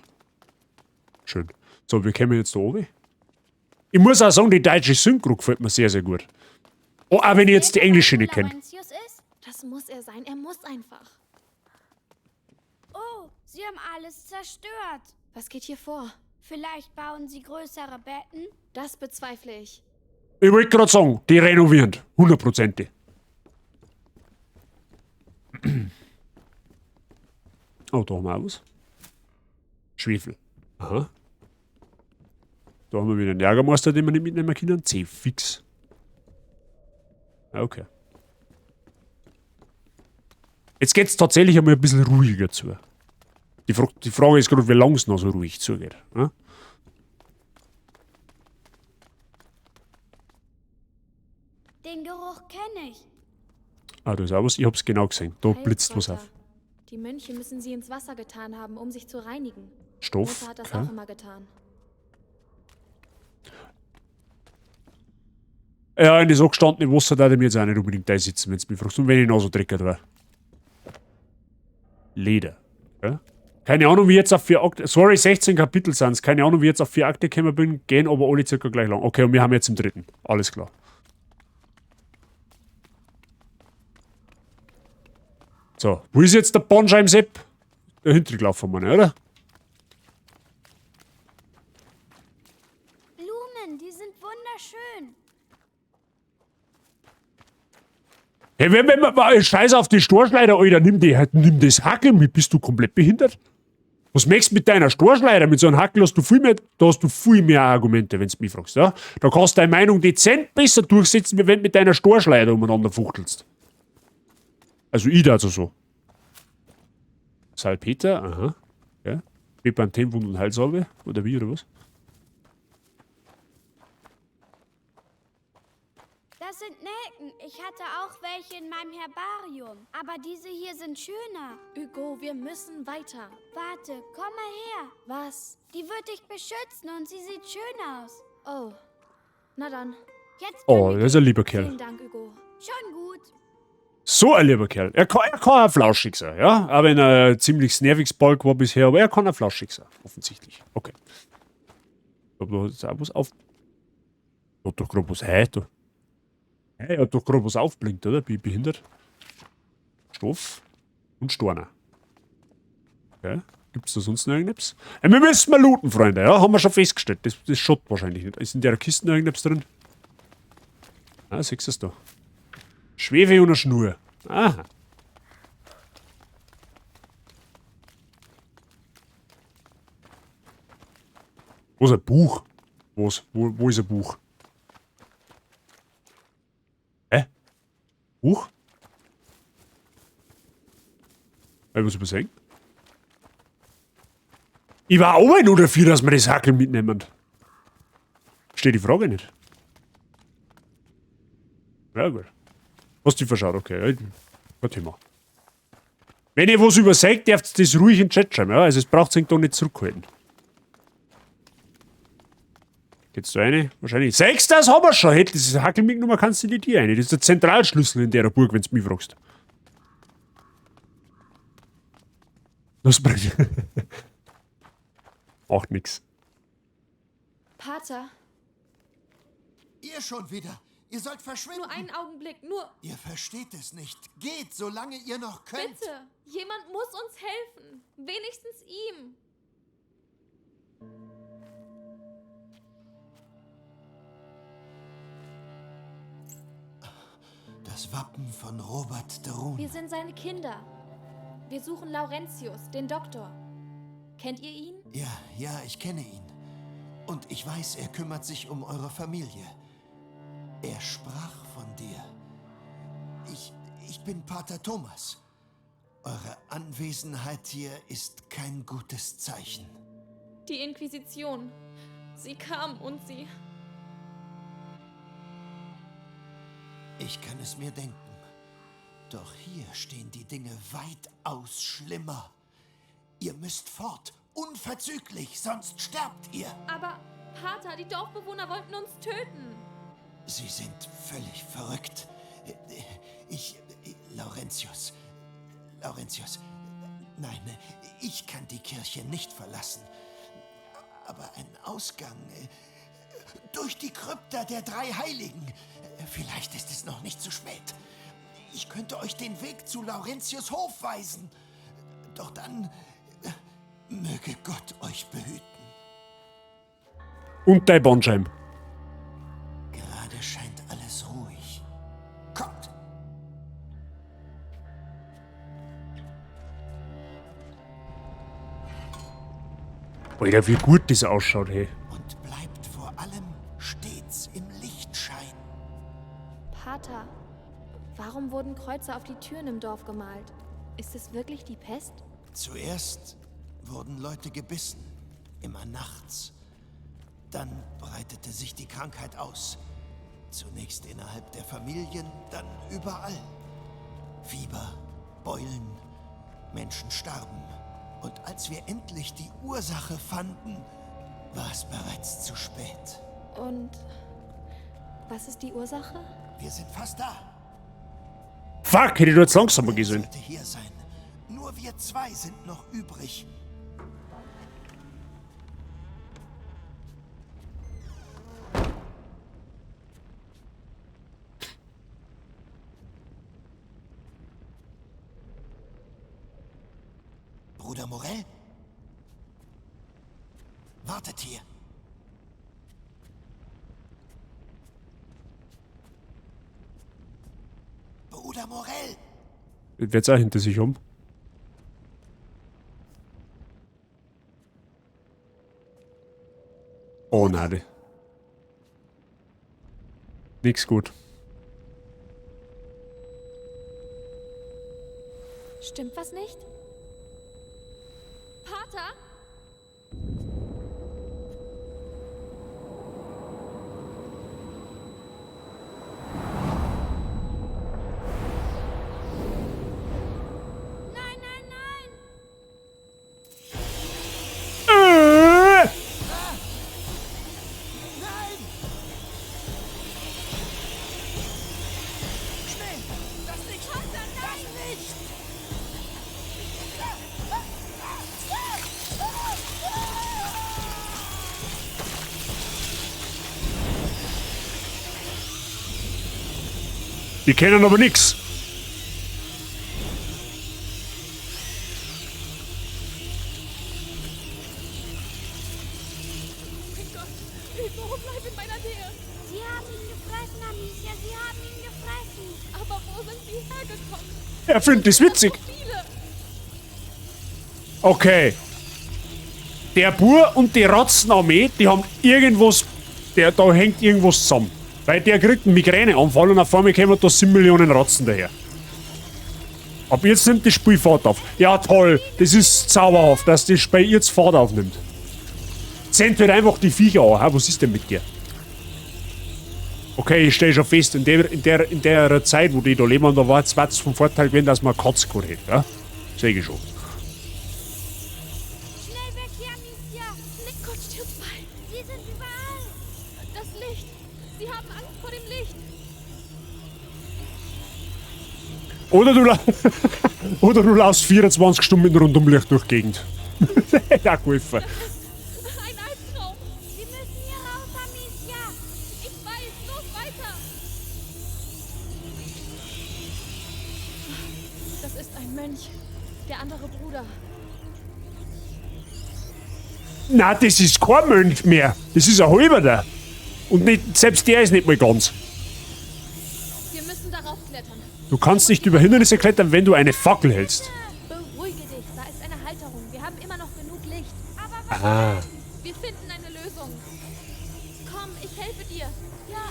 Schön. So, wir kommen jetzt da oben. Ich muss auch sagen, die deutsche Synchro gefällt mir sehr, sehr gut. Oh, auch wenn ich jetzt die englische nicht kenne. Laurentius ist? Das muss er sein, er muss einfach. Oh, sie haben alles zerstört. Was geht hier vor? Vielleicht bauen sie größere Betten? Das bezweifle ich. Ich wollte gerade sagen, die renovieren. Hundertprozentig. Oh, da haben wir auch was. Schwefel. Aha. Da haben wir wieder einen Jägermeister, den wir nicht mitnehmen können. C fix. Okay. Jetzt geht's tatsächlich einmal ein bisschen ruhiger zu. Die Frage ist gerade, wie lange es noch so ruhig zugeht. Ne? Den Geruch kenne ich. Ah, da ist auch was. Ich hab's genau gesehen. Da blitzt was auf. Die Mönche müssen sie ins Wasser getan haben, um sich zu reinigen. Stoff, Mutter hat das okay. auch immer getan. Ja, in das angestandene Wasser da ich mir jetzt auch nicht unbedingt da sitzen, wenn's mich fragst. Und wenn ich noch so dreckig war. Leder. Ja? Keine Ahnung, wie jetzt auf 4 Akte. Sorry, 16 Kapitel sind's. Keine Ahnung, wie jetzt auf 4 Akte gekommen bin. Gehen aber alle circa gleich lang. Okay, und wir haben jetzt im 3. Alles klar. So, wo ist jetzt der Bandscheiben-Sepp? Da hinten gelaufen, meine, oder? Blumen, die sind wunderschön. Hey, wenn, scheiß auf die Storchschleider, Alter, nimm das Hackel mit, bist du komplett behindert? Was möchtest du mit deiner Storchschleider? Mit so einem Hackel hast du viel mehr, da hast du viel mehr Argumente, wenn du mich fragst, ja? Da kannst du deine Meinung dezent besser durchsetzen, wie wenn du mit deiner Storchschleider umeinander fuchtelst. Also ich dazu so. Salpeter, aha. Ja. Bepanthen, Wund- und Heilsalbe, oder wie, oder was? Das sind Nelken. Ich hatte auch welche in meinem Herbarium. Aber diese hier sind schöner. Hugo, wir müssen weiter. Warte, komm mal her. Was? Die wird dich beschützen und sie sieht schön aus. Oh, na dann. Jetzt Oh, das ist ein lieber Kerl. Vielen Dank, Hugo. Schon gut. So ein lieber Kerl. Er kann auch flauschig sein, ja? Auch wenn er ziemlich nerviges Balk war bisher, aber er kann auch flauschig sein, offensichtlich. Okay. Ich glaube, da ist auch was auf. Hat doch gerade was. Hä, da. Hä, er hat doch gerade was aufblinkt, oder? Bin ich behindert? Stoff und Storner. Okay. Gibt's da sonst noch irgendetwas? Wir müssen mal looten, Freunde, ja? Haben wir schon festgestellt. Das schaut wahrscheinlich nicht. Ist in der Kiste noch irgendetwas drin? Ah, siehst du es da. Schwebe und eine Schnur. Aha. Wo ist ein Buch? Wo ist ein Buch? Hä? Buch? Hab ich was übersehen? Ich war auch nur dafür, dass wir das Hackel mitnehmen. Steht die Frage nicht. Ja, gut. Hast du verschaut, okay. Kein Thema. Wenn ihr was überseht, dürft ihr das ruhig in den Chat schreiben. Ja? Also es braucht sich da nicht zurückhalten. Geht's da rein? Wahrscheinlich. Sechs, das haben wir schon. Hey, das Hackel mitgenommen, kannst du nicht hier rein. Das ist der Zentralschlüssel in der Burg, wenn du mich fragst. Das bringt. Macht nix. Pater. Ihr schon wieder. Ihr sollt verschwinden. Nur einen Augenblick, nur... Ihr versteht es nicht. Geht, solange ihr noch könnt. Bitte, jemand muss uns helfen. Wenigstens ihm. Das Wappen von Robert de Rune. Wir sind seine Kinder. Wir suchen Laurentius, den Doktor. Kennt ihr ihn? Ja, ja, ich kenne ihn. Und ich weiß, er kümmert sich um eure Familie. Er sprach von dir. Ich bin Pater Thomas. Eure Anwesenheit hier ist kein gutes Zeichen. Die Inquisition. Sie kam und sie... Ich kann es mir denken. Doch hier stehen die Dinge weitaus schlimmer. Ihr müsst fort, unverzüglich, sonst sterbt ihr. Aber, Pater, die Dorfbewohner wollten uns töten. Sie sind völlig verrückt. Laurentius. Laurentius. Nein, ich kann die Kirche nicht verlassen. Aber ein Ausgang durch die Krypta der drei Heiligen. Vielleicht ist es noch nicht zu spät. Ich könnte euch den Weg zu Laurentius Hof weisen. Doch dann möge Gott euch behüten. Und dein Bandscheiben. Gerade scheint alles ruhig. Kommt! Alter, wie gut das ausschaut, hey. Und bleibt vor allem stets im Lichtschein. Pater, warum wurden Kreuze auf die Türen im Dorf gemalt? Ist es wirklich die Pest? Zuerst wurden Leute gebissen, immer nachts. Dann breitete sich die Krankheit aus. Zunächst innerhalb der Familien, dann überall. Fieber, Beulen, Menschen starben. Und als wir endlich die Ursache fanden, war es bereits zu spät. Und was ist die Ursache? Wir sind fast da. Fuck, hätte ich nur jetzt langsamer gesehen. Sollte hier sein. Nur wir zwei sind noch übrig. Bruder Morell? Wartet hier. Bruder Morell! Ich werd's auch hinter sich um. Oh nein. Nix gut. Stimmt was nicht? Pater? Die kennen aber nix. Mein Gott, Hugo, bleib in meiner Nähe. Sie haben ihn gefressen, Amicia. Sie haben ihn gefressen. Aber wo sind sie hergekommen? Er findet das witzig. Okay. Der Bur und die Ratzenarmee, die haben irgendwas. Da hängt irgendwas zusammen. Weil der kriegt einen Migräneanfall und auf einmal kommen da 7 Millionen Ratzen daher. Ab jetzt nimmt das Spiel Fahrt auf. Ja, toll. Das ist zauberhaft, dass das Spiel jetzt Fahrt aufnimmt. Zählt halt einfach die Viecher an. Hä? Was ist denn mit dir? Okay, ich stehe schon fest, in der Zeit, wo die da leben, da war es vom Vorteil gewesen, dass man eine Katze gehabt hätte. Ja? Seh ich schon. Schnell weg hier, Amicia. Gott stirbt bald. Sie sind überall. Das Licht. Sie haben Angst vor dem Licht. Oder du laufst 24 Stunden mit dem Rundumlicht durch die Gegend. Hätte auch geholfen. Ein Albtraum. Wir müssen hier raus, Amicia. Ich weiß. Los, weiter. Das ist ein Mönch. Der andere Bruder. Na, das ist kein Mönch mehr. Das ist ein halber da. Und nicht, selbst der ist nicht mal ganz. Wir müssen darauf klettern. Du kannst nicht über Hindernisse klettern, wenn du eine Fackel hältst. Beruhige dich. Da ist eine Halterung. Wir haben immer noch genug Licht. Aber was? Ah. Wir finden eine Lösung. Komm, ich helfe dir. Ja.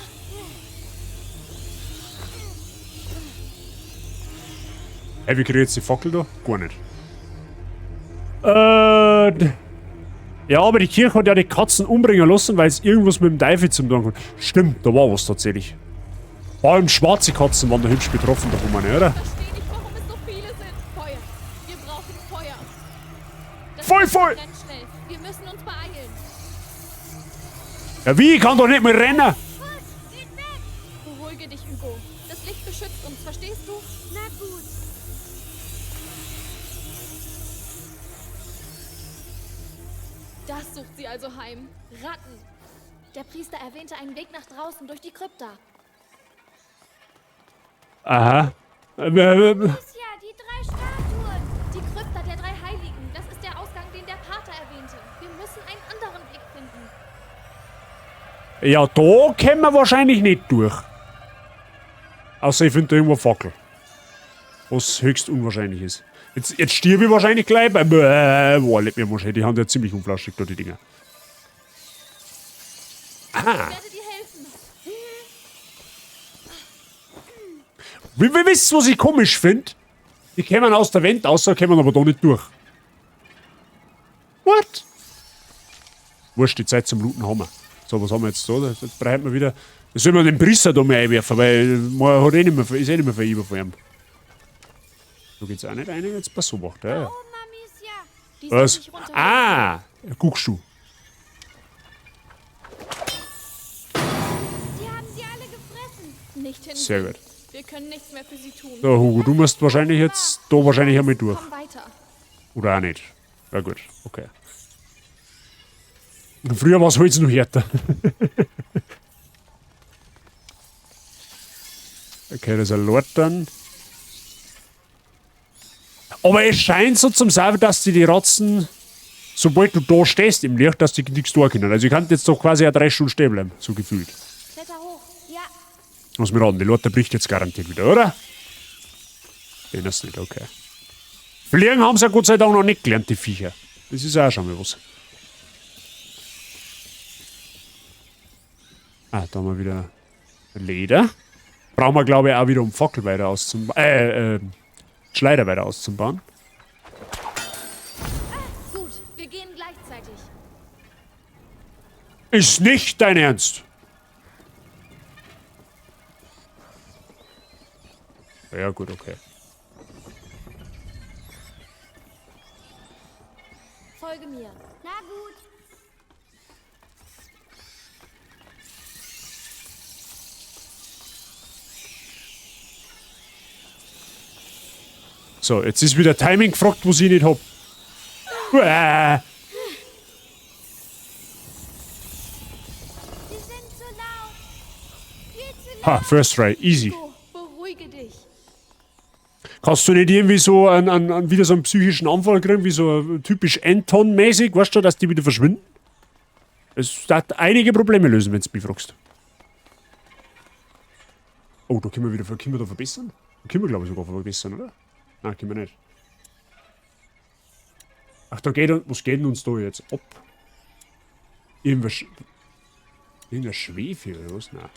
Hey, wie krieg ich jetzt die Fackel da? Gar nicht. Ja, aber die Kirche hat ja die Katzen umbringen lassen, weil es irgendwas mit dem Teufel zu tun hat. Stimmt, da war was tatsächlich. Vor allem schwarze Katzen waren da hübsch betroffen davon, meine, oder? Ich verstehe nicht, warum es so viele sind. Feuer. Wir brauchen Feuer. Das Voll, Licht voll! brennt schnell. Wir müssen uns beeilen. Ja, wie? Ich kann doch nicht mehr rennen! Geht weg. Beruhige dich, Hugo. Das Licht beschützt uns, verstehst du? Na gut. Das sucht sie also heim. Ratten. Der Priester erwähnte einen Weg nach draußen durch die Krypta. Aha. Amicia, die drei Statuen. Die Krypta der drei Heiligen. Das ist der Ausgang, den der Pater erwähnte. Wir müssen einen anderen Weg finden. Ja, da kommen wir wahrscheinlich nicht durch. Außer ich finde da irgendwo eine Fackel. Was höchst unwahrscheinlich ist. Jetzt stirb ich wahrscheinlich gleich. Boah, leck mir wahrscheinlich. Die haben ja ziemlich unflaschig da, die Dinger. Aha. Ich werde dir helfen. Wie wisst ihr, was ich komisch finde? Die kämen aus der Wand raus, kämen aber da nicht durch. What? Wurscht, die Zeit zum Looten haben wir. So, was haben wir jetzt da? Jetzt brauchen wir wieder. Jetzt sollen wir den Priester da mal einwerfen, weil man hat eh nicht mehr, ist eh nicht mehr verüber von ihm. Da geht's auch nicht rein, jetzt pass auf, ja. Da oben, Amicia. Die Was? soll sich runterwerfen. Ah! Guckst du. Sie haben sie alle gefressen. Nicht hin. Sehr gut. Wir können nichts mehr für sie tun. So, Hugo, du musst wahrscheinlich jetzt da wahrscheinlich einmal durch. Komm weiter. Oder auch nicht. Ja gut, okay. Früher war es Holz noch härter. Okay, das ist ein Lord dann. Aber es scheint so zum sein, dass die Ratzen, sobald du da stehst im Licht, dass die nichts tun können. Also ich kann jetzt doch quasi auch 3 Stunden stehen bleiben, so gefühlt. Kletter hoch. Ja. Muss mir raten, die Lotte bricht jetzt garantiert wieder, oder? Den ist nicht, okay. Fliegen haben sie ja Gott sei Dank noch nicht gelernt, die Viecher. Das ist auch schon mal was. Ah, da haben wir wieder Leder. Brauchen wir, glaube ich, auch wieder, um Fackel weiter auszubauen. Schleider weiter auszubauen. Gut, wir gehen gleichzeitig. Ist nicht dein Ernst! Ja, gut, okay. Folge mir. Na gut. So, jetzt ist wieder Timing gefragt, was ich nicht hab. Uäh. Sie sind zu laut. Viel zu laut. Ha, first try, easy. Hugo, beruhige Kannst du nicht irgendwie so wieder so einen psychischen Anfall kriegen, wie so typisch Anton-mäßig, weißt du, dass die wieder verschwinden? Es hat einige Probleme lösen, wenn du mich fragst. Oh, da können wir wieder, können wir da verbessern? Da können wir, glaube ich, sogar verbessern, oder? Nein, können wir nicht. Ach, da geht, was geht denn uns da jetzt ab? Irgendein Schwefel oder was? Nein.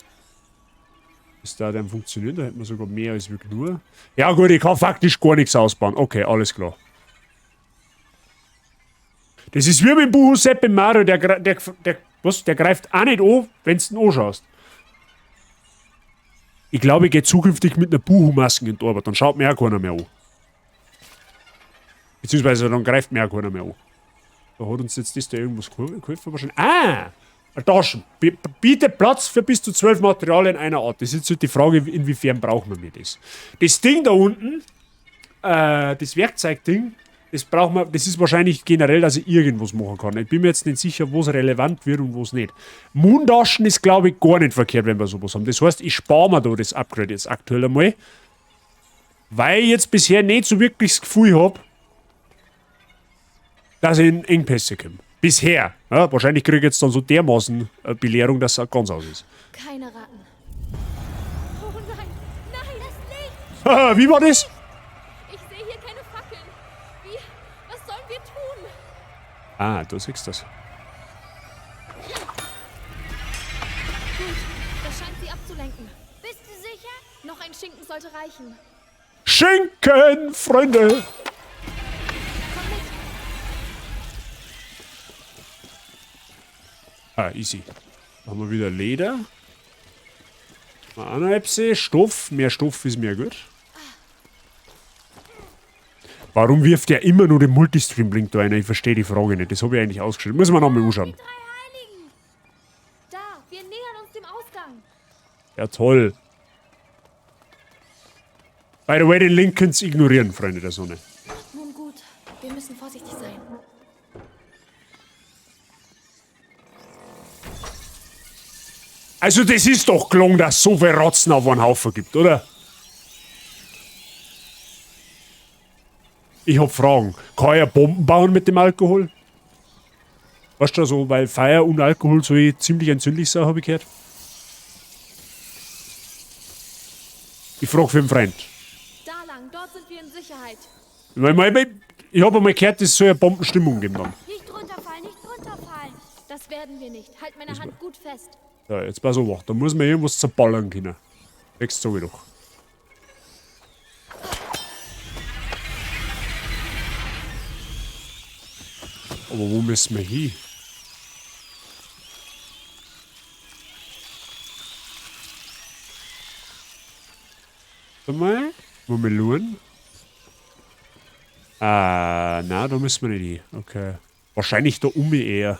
Ist da denn funktionieren? Da hätten wir sogar mehr als wir nur. Ja gut, ich kann faktisch gar nichts ausbauen. Okay, alles klar. Das ist wie mit dem Buhu-Sepp im Mario, der greift auch nicht an, wenn du ihn anschaust. Ich glaube, ich gehe zukünftig mit einer Buhu-Maske in die Arbeit, dann schaut mir auch keiner mehr an. Beziehungsweise dann greift mir auch keiner mehr an. Da hat uns jetzt das da irgendwas geholfen wahrscheinlich. Ah! Taschen. Bietet Platz für bis zu 12 Materialien einer Art. Das ist jetzt halt die Frage, inwiefern brauchen wir das. Das Ding da unten, das Werkzeugding, das brauchen wir, das ist wahrscheinlich generell, dass ich irgendwas machen kann. Ich bin mir jetzt nicht sicher, wo es relevant wird und wo es nicht. Moontaschen ist, glaube ich, gar nicht verkehrt, wenn wir sowas haben. Das heißt, ich spare mir da das Upgrade jetzt aktuell einmal, weil ich jetzt bisher nicht so wirklich das Gefühl hab, dass ich in Engpässe komme. Bisher. Ja, wahrscheinlich kriege ich jetzt dann so dermaßen Belehrung, dass es auch ganz aus ist. Keine Ratten. Oh nein, nein, das Licht! Haha, wie war das? Ich sehe hier keine Fackeln. Wie? Was sollen wir tun? Ah, du siehst das. Gut, das scheint sie abzulenken. Bist du sicher? Noch ein Schinken sollte reichen. Schinken, Freunde! Ah, easy. Da haben wir wieder Leder. Mal auch noch Epse. Stoff. Mehr Stoff ist mehr gut. Warum wirft der immer nur den Multistream-Link da rein? Ich verstehe die Frage nicht. Das habe ich eigentlich ausgestellt. Müssen wir nochmal anschauen. Da, wir nähern uns dem Ausgang. Ja, toll. By the way, den Link könnt's ignorieren, Freunde der Sonne. Nun gut, wir müssen vorsichtig sein. Also das ist doch gelungen, dass es so viel Rotzen auf einen Haufen gibt, oder? Ich hab Fragen. Kann ich ja Bomben bauen mit dem Alkohol? Weißt du, so, weil Feuer und Alkohol so ziemlich entzündlich sind, hab ich gehört. Ich frag für einen Freund. Da lang, dort sind wir in Sicherheit. Ich hab einmal gehört, es soll ja Bombenstimmung geben dann. Nicht runterfallen, nicht runterfallen. Das werden wir nicht. Halt meine Hand gut fest. Ja, jetzt pass auf, da muss man irgendwas zerballern können. Wächst so doch. Aber wo müssen wir hin? Warte mal, wo wir schauen? Ah, na, da müssen wir nicht hin. Okay. Wahrscheinlich da um mich eher.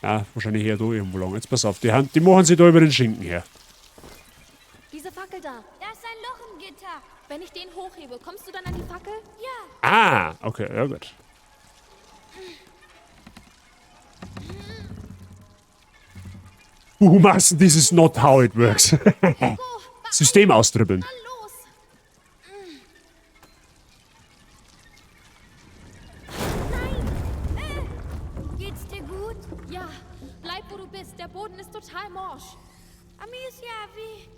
Ja, wahrscheinlich eher da irgendwo lang. Jetzt pass auf, die machen sich da über den Schinken her. Diese Fackel da. Da ist ein Loch im Gitter. Wenn ich den hochhebe, kommst du dann an die Fackel? Ja. Ah, okay, ja gut. Massen, this is not how it works. System austribbeln. Nein! Geht's dir gut? Ja, bleib wo du bist. Der Boden ist total morsch. Amicia, wie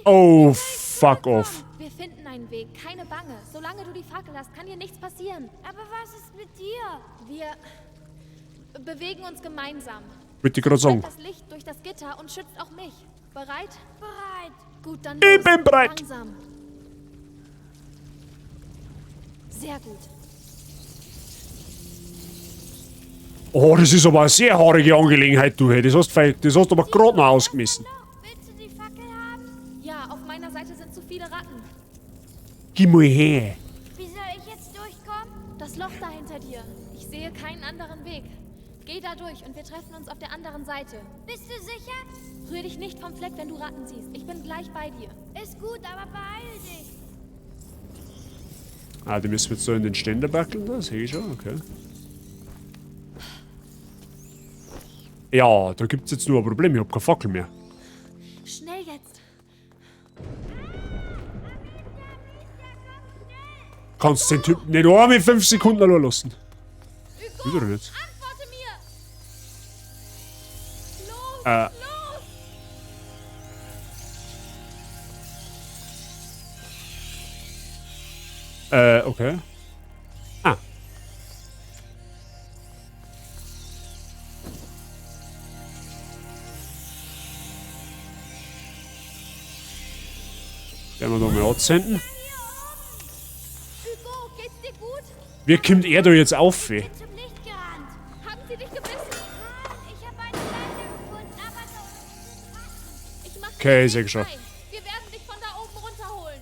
Oh, fuck off. Wir finden einen Weg, keine Bange. Solange du die Fackel hast, kann dir nichts passieren. Aber was ist mit dir? Wir bewegen uns gemeinsam. Würde ich grad sagen. Das Licht durch das Gitter und schützt auch mich. Bereit? Bereit. Gut, dann Ich los. bin bereit. Langsam. Sehr gut. Oh, das ist aber eine sehr haarige Angelegenheit, du. Hey. Das hast du aber grad noch ausgemessen. Willst du die Fackel haben? Ja, auf meiner Seite sind zu viele Ratten. Geh mal her. Wie soll ich jetzt durchkommen? Das Loch da hinter dir. Ich sehe keinen anderen Weg. Geh da durch und wir treffen uns auf der anderen Seite. Bist du sicher? Rühr dich nicht vom Fleck, wenn du Ratten siehst. Ich bin gleich bei dir. Ist gut, aber beeil dich. Ah, die müssen wir jetzt so in den Ständer backeln, da sehe ich schon, okay. Ja, da gibt's jetzt nur ein Problem. Ich hab keine Fackel mehr. Schnell jetzt. Kannst den Typen nicht einmal 5 Sekunden allein lassen. Wieder jetzt. Okay. Ah. Werden wir da mal anzünden. Wie kommt er da jetzt auf? Ey? Okay, sehr geschafft. Wir werden dich von da oben runterholen.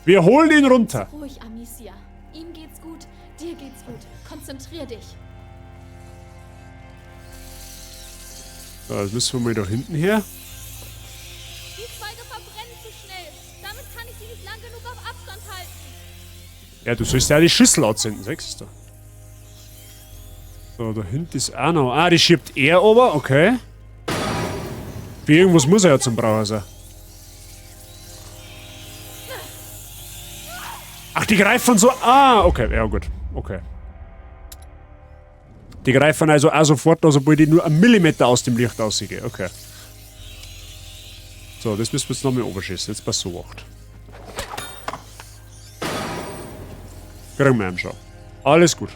Wir holen ihn runter. Ruhig, Amicia. Ihm geht's gut, dir geht's gut. Konzentrier dich. So, jetzt müssen wir mal da hinten her. Die Zweige verbrennen zu schnell. Damit kann ich sie nicht lang genug auf Abstand halten. Ja, du sollst ja die Schüssel anzünden, siehst du? So, da hinten ist auch noch. Ah, die schiebt er aber, okay. Für irgendwas muss er ja zum Brauchen sein. Ach, die greifen so. Ah, okay, ja gut. Okay. Die greifen also auch sofort an, sobald die nur einen Millimeter aus dem Licht rausgehen. Okay. So, das müssen wir jetzt nochmal oberschießen. Jetzt pass so 8. Kriegen wir ihn schon. Alles gut.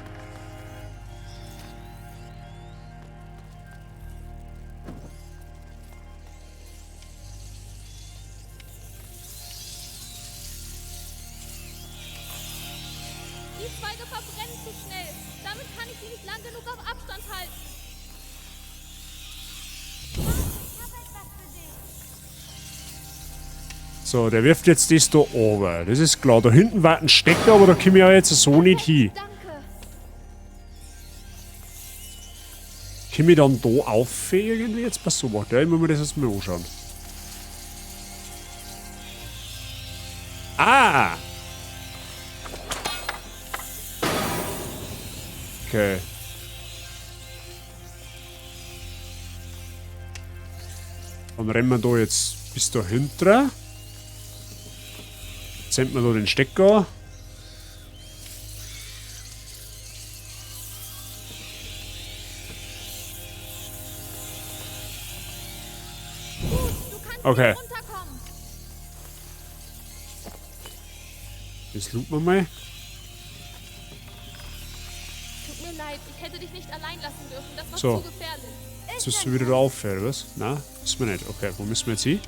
Die Zweige verbrennen zu schnell. Damit kann ich sie nicht lang genug auf Abstand halten. Ich habe etwas für dich. So, der wirft jetzt das da oben. Das ist klar. Da hinten war ein Stecker, aber da komme ich ja jetzt so nicht hin. Komme ich dann da auf irgendwie? Jetzt pass so, warte, ich muss mir das jetzt mal anschauen. Ah! Okay. Dann rennen wir da jetzt bis dahinter. Senden wir da den Stecker. Okay. Das looten wir mal. Tut mir leid, ich hätte dich nicht allein lassen dürfen. Das war So. zu gefährlich. Jetzt bist du wieder da auf, oder was? Nein, müssen wir nicht. Okay, wo müssen wir jetzt hin?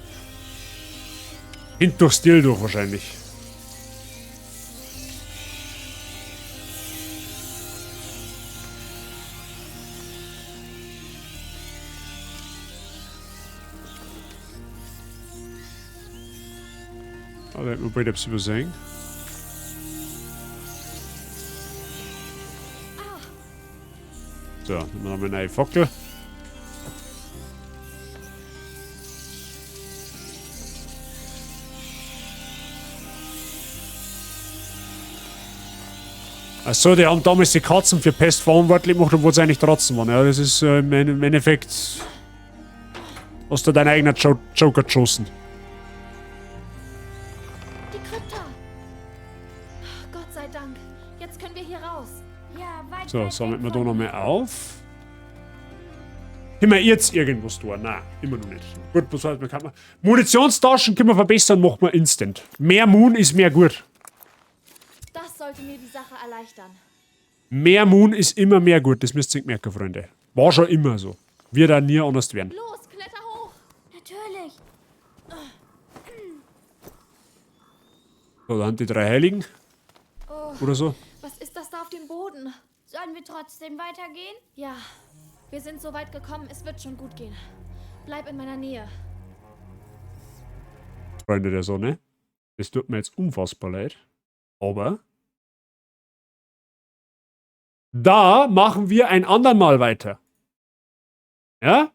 Hinten durchs Deal durch wahrscheinlich. Ah, da hätten wir bald etwas übersehen. So, nehmen wir nochmal eine neue Fackel. Achso, die haben damals die Katzen für Pest verantwortlich gemacht, obwohl sie eigentlich trotzdem waren. Ja, das ist im Endeffekt. Hast du deinen eigenen Joker geschossen. Die Krypta! Gott sei Dank. Jetzt können wir hier raus. Ja, weit, So, weit sammeln weg wir da von nochmal auf. Können wir jetzt irgendwas tun? Nein, immer noch nicht. Gut, was heißt, man kann man. Munitionstaschen können wir verbessern, machen wir instant. Mehr Moon ist mehr gut. Das sollte mir die Sache erleichtern. Mehr Moon ist immer mehr gut, das müsst ihr merken, Freunde. War schon immer so. Wird auch nie anders werden. Los, kletter hoch! Natürlich. So, da haben die drei Heiligen. Oh, Oder so. Was ist das da auf dem Boden? Sollen wir trotzdem weitergehen? Ja, wir sind so weit gekommen, es wird schon gut gehen. Bleib in meiner Nähe. Freunde der Sonne, es tut mir jetzt unfassbar leid, aber da machen wir ein andermal weiter. Ja?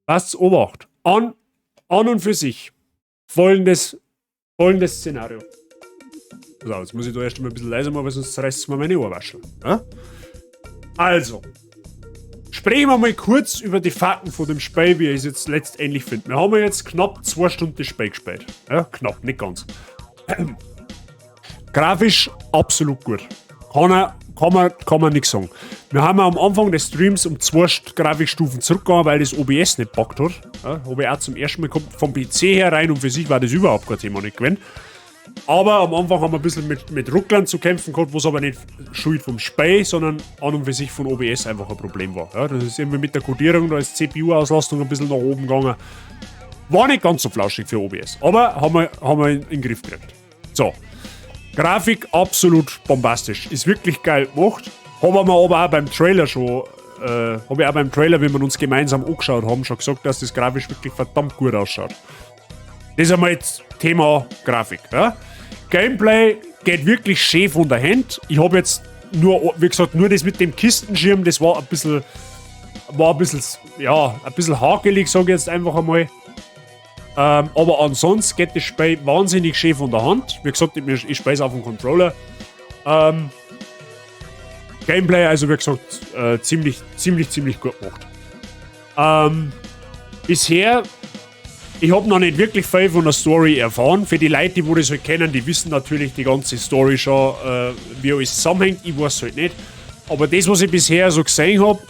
Passt, Obacht. An und für sich. Folgendes Szenario. So, jetzt muss ich da erst mal ein bisschen leiser machen, weil sonst zerreißt es mir meine Ohrwaschel. Ja? Also, sprechen wir mal kurz über die Fakten von dem Spiel, wie ich es jetzt letztendlich finde. Wir haben ja jetzt knapp 2 Stunden das Spiel gespielt. Ja, knapp, nicht ganz. Grafisch absolut gut. Kann man nichts sagen. Wir haben am Anfang des Streams um zwei Grafikstufen zurückgegangen, weil das OBS nicht packt hat. Ja, habe ich auch zum ersten Mal gehabt, vom PC her rein und für sich war das überhaupt kein Thema nicht gewesen. Aber am Anfang haben wir ein bisschen mit Rucklern zu kämpfen gehabt, was aber nicht Schuld vom Spiel, sondern an und für sich von OBS einfach ein Problem war. Ja, das ist irgendwie mit der Kodierung, da ist CPU-Auslastung ein bisschen nach oben gegangen. War nicht ganz so flauschig für OBS, aber haben wir in den Griff gekriegt. So, Grafik absolut bombastisch. Ist wirklich geil gemacht. Haben wir aber auch beim Trailer schon, habe ich auch beim Trailer, wie wir uns gemeinsam angeschaut haben, schon gesagt, dass das grafisch wirklich verdammt gut ausschaut. Das ist einmal jetzt Thema Grafik. Ja? Gameplay geht wirklich schön von der Hand. Ich habe jetzt nur, wie gesagt, nur das mit dem Kistenschirm, das war ein bisschen, ja, ein bisschen hakelig, sage ich jetzt einfach einmal. Aber ansonsten geht das Spiel wahnsinnig schön von der Hand. Wie gesagt, ich spiele es auf dem Controller. Gameplay, also wie gesagt, ziemlich, ziemlich, ziemlich gut gemacht. Bisher, ich habe noch nicht wirklich viel von der Story erfahren. Für die Leute, die wo das halt kennen, die wissen natürlich die ganze Story schon, wie alles zusammenhängt. Ich weiß halt nicht. Aber das, was ich bisher so gesehen habe,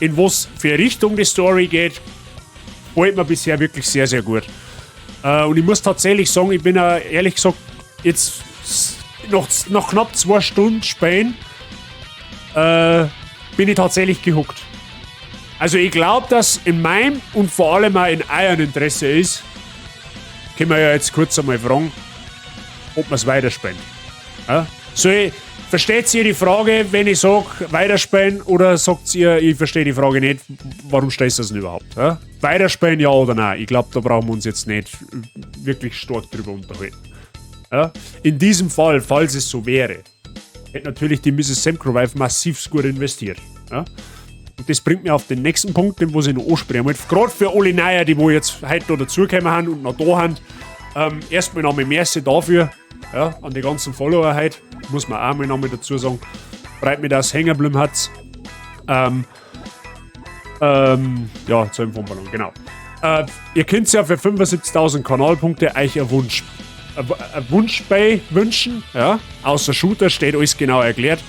in was für Richtung die Story geht, gefällt mir bisher wirklich sehr, sehr gut. Und ich muss tatsächlich sagen, ich bin auch ehrlich gesagt jetzt noch knapp 2 Stunden spielen, bin ich tatsächlich gehookt. Also ich glaube, dass in meinem und vor allem auch in eurem Interesse ist, können wir ja jetzt kurz einmal fragen, ob wir es weiterspielen. Ja? Versteht ihr die Frage, wenn ich sage, weiterspielen, oder sagt ihr, ich verstehe die Frage nicht, warum stellst du das denn überhaupt? Ja? Weiterspielen, ja oder nein? Ich glaube, da brauchen wir uns jetzt nicht wirklich stark drüber unterhalten. Ja? In diesem Fall, falls es so wäre, hätte natürlich die Mrs. Semkrowife massiv gut investiert. Ja? Und das bringt mich auf den nächsten Punkt, den was ich noch ansprechen wollte. Gerade für alle Neue, die wo jetzt heute noch dazugekommen haben und noch da sind. Erstmal nochmal merci dafür, ja, an die ganzen Follower heute. Muss man auch mal nochmal dazu sagen. Freut mich, dass hängen geblieben hat. Ja, zu dem Ballon, genau. Ihr könnt ja für 75.000 Kanalpunkte euch ein Wunschspiel wünschen. Ja? Außer Shooter steht alles genau erklärt.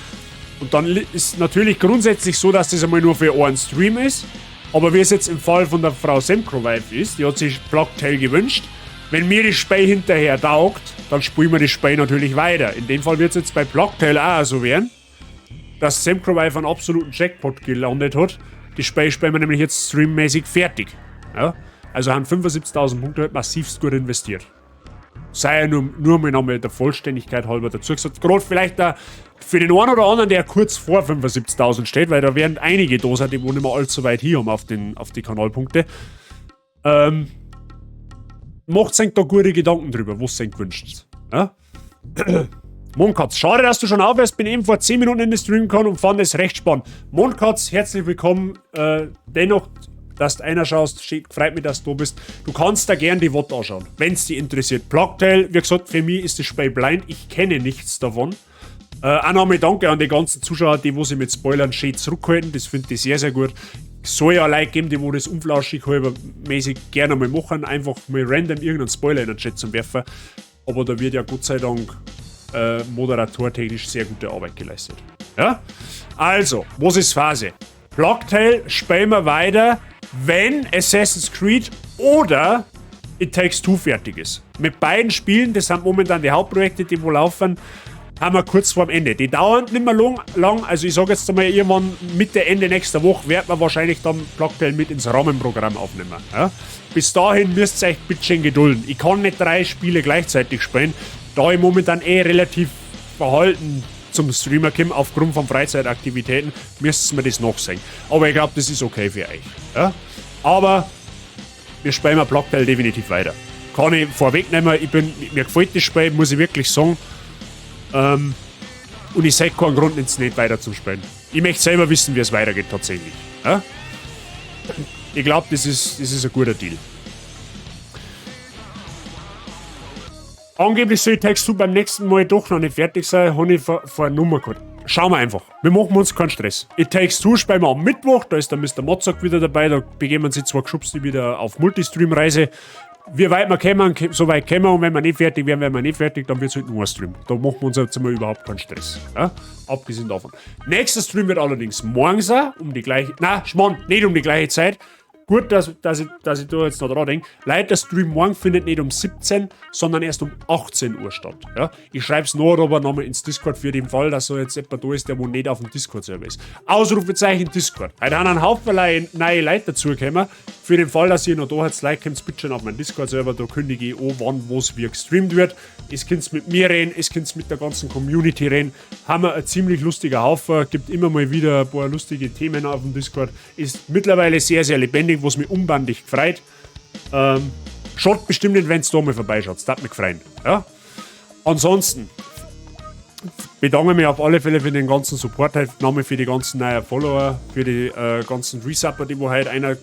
Und dann ist natürlich grundsätzlich so, dass das einmal nur für einen Stream ist. Aber wie es jetzt im Fall von der Frau Semkrowife ist, die hat sich Plague Tale gewünscht. Wenn mir das Spiel hinterher taugt, dann spielen wir das Spiel natürlich weiter. In dem Fall wird es jetzt bei Plague Tale auch so werden, dass Semkrowife einen absoluten Jackpot gelandet hat. Das Spiel spielen wir nämlich jetzt streammäßig fertig. Ja? Also haben 75.000 Punkte halt massivst gut investiert. Sei ja nur mal nochmal der Vollständigkeit halber dazu gesagt. Gerade vielleicht da für den einen oder anderen, der kurz vor 75.000 steht, weil da werden einige da sein, die wo nicht mehr allzu weit hier haben auf die Kanalpunkte. Macht sich da gute Gedanken drüber, was ihr gewünscht. Ja? Mondkatz, schade, dass du schon aufhörst. Bin eben vor 10 Minuten in den Stream gekommen und fand es recht spannend. Mondkatz, herzlich willkommen. Dennoch, dass du einerschaust, freut mich, dass du da bist. Du kannst da gern die VOD anschauen, wenn es dich interessiert. Plague Tale, wie gesagt, für mich ist das Spiel blind. Ich kenne nichts davon. Auch nochmal danke an die ganzen Zuschauer, die wo sich mit Spoilern schön zurückhalten. Das finde ich sehr, sehr gut. Soll ja Leute geben, die wo das unflauschig halber mäßig gerne mal machen, einfach mal random irgendeinen Spoiler in den Chat zu werfen. Aber da wird ja Gott sei Dank moderatortechnisch sehr gute Arbeit geleistet. Ja? Also, was ist Phase? Plague Tale spielen wir weiter, wenn Assassin's Creed oder It Takes Two fertig ist. Mit beiden Spielen, das sind momentan die Hauptprojekte, die wo laufen, haben wir kurz vorm Ende. Die dauern nicht mehr lang, lang, also ich sage jetzt einmal, irgendwann Mitte, Ende nächster Woche werden wir wahrscheinlich dann Plague Tale mit ins Rahmenprogramm aufnehmen. Ja? Bis dahin müsst ihr euch bitte schön gedulden. Ich kann nicht drei Spiele gleichzeitig spielen, da ich momentan eh relativ verhalten zum Streamer komme, aufgrund von Freizeitaktivitäten, müsst ihr mir das nachsehen. Aber ich glaube, das ist okay für euch. Ja? Aber wir spielen Plague Tale definitiv weiter. Kann ich vorwegnehmen, mir gefällt das Spiel, muss ich wirklich sagen. Und ich sehe keinen Grund, es nicht weiter zu spielen. Ich möchte selber wissen, wie es weitergeht tatsächlich. Ja? Ich glaube, das ist ein guter Deal. Angeblich soll Takes Two beim nächsten Mal doch noch nicht fertig sein, habe ich vor Nummer gehabt. Schauen wir einfach. Wir machen uns keinen Stress. It Takes Two spielen wir am Mittwoch, da ist der Mr. Mozart wieder dabei, da begeben sich zwei Geschubste wieder auf Multistream-Reise. Wie weit wir kommen, so weit kommen wir und wenn wir nicht fertig werden, werden wir nicht fertig, dann wird es halt nur ein Stream. Da machen wir uns jetzt mal überhaupt keinen Stress. Ja? Abgesehen davon. Nächster Stream wird allerdings morgen sein, um die gleiche. Na, Schmarrn, nicht um die gleiche Zeit. Gut, dass ich da jetzt noch dran denke. Leute, der Stream morgen findet nicht um 17, sondern erst um 18 Uhr statt. Ja? Ich schreibe es noch aber nochmal ins Discord für den Fall, dass so jetzt jemand da ist, der wo nicht auf dem Discord-Server ist. Ausrufezeichen Discord. Heute haben ein Haufen neue Leute dazugekommen. Für den Fall, dass ihr noch da habt, Like könnt bitte schon auf meinen Discord-Server, da kündige ich an, wann, wo's wie gestreamt wird. Es könnt mit mir reden, es könnt mit der ganzen Community reden. Haben wir ein ziemlich lustiger Haufen, gibt immer mal wieder ein paar lustige Themen auf dem Discord. Ist mittlerweile sehr, sehr lebendig, was mich unbandig gefreut. Schaut bestimmt nicht, wenn da mal vorbeischaut. Das mich freuen. Ja? Ansonsten bedanke mich auf alle Fälle für den ganzen Support heute, nochmal für die ganzen neuen Follower, für die ganzen Resubber, die wo heute einer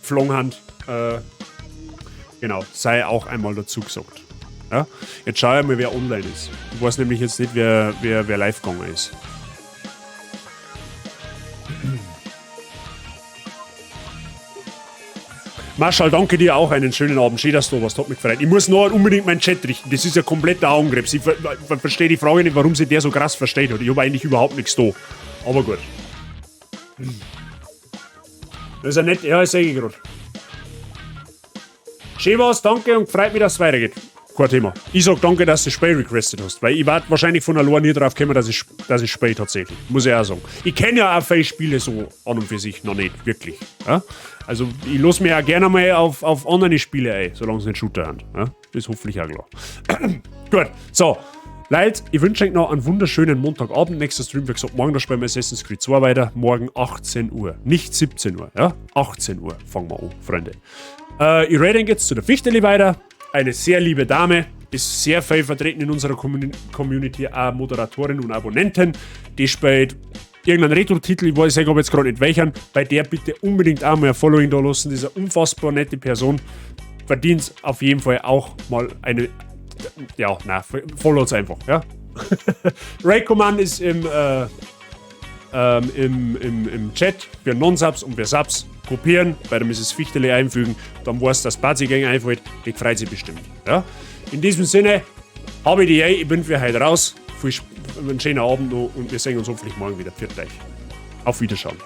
geflogen haben. Genau, sei auch einmal dazu gesagt. Ja? Jetzt schau ich mal, wer online ist. Ich weiß nämlich jetzt nicht, wer live gegangen ist. Marschall, danke dir auch einen schönen Abend. Schön, dass du da warst. Hat mich gefreut. Ich muss noch unbedingt meinen Chat richten. Das ist ja kompletter Augenkrebs. Ich verstehe die Frage nicht, warum sich der so krass versteht hat. Ich habe eigentlich überhaupt nichts da. Aber gut. Das ist ja nett. Ja, das sehe ich gerade. Schön war's, danke und freut mich, dass es weitergeht. Kein Thema. Ich sag danke, dass du das Spiel requested hast, weil ich war wahrscheinlich von allein nie drauf gekommen, dass ich spiele tatsächlich. Muss ich auch sagen. Ich kenne ja auch viele Spiele so an und für sich noch nicht, wirklich. Ja? Also ich lass mich auch gerne mal auf andere Spiele ein, solange es nicht Shooter sind. Ja? Das ist hoffentlich auch klar. Gut, so. Leute, ich wünsche euch noch einen wunderschönen Montagabend. Nächster Stream, wie gesagt, morgen da spielen wir Assassin's Creed 2 weiter. Morgen 18 Uhr. Nicht 17 Uhr, ja? 18 Uhr fangen wir an, Freunde. Ich rede jetzt zu der Fichteli weiter. Eine sehr liebe Dame, ist sehr viel vertreten in unserer Community, auch Moderatorin und Abonnentin. Die spielt irgendeinen Retro-Titel, ich weiß aber jetzt gerade nicht welchen. Bei der bitte unbedingt auch mal ein Following da lassen. Diese unfassbar nette Person verdient auf jeden Fall auch mal eine. Ja, na, followt's einfach, ja. Ray Command ist im Chat für Non-Subs und für Subs. Kopieren, bei der Mrs. Fichtele einfügen, dann weiß, dass Bazi-Gang einfällt, die freut sich bestimmt. Ja? In diesem Sinne, habe ich die ich bin für heute raus. Einen schönen Abend noch und wir sehen uns hoffentlich morgen wieder. Pfiat euch. Auf Wiederschauen.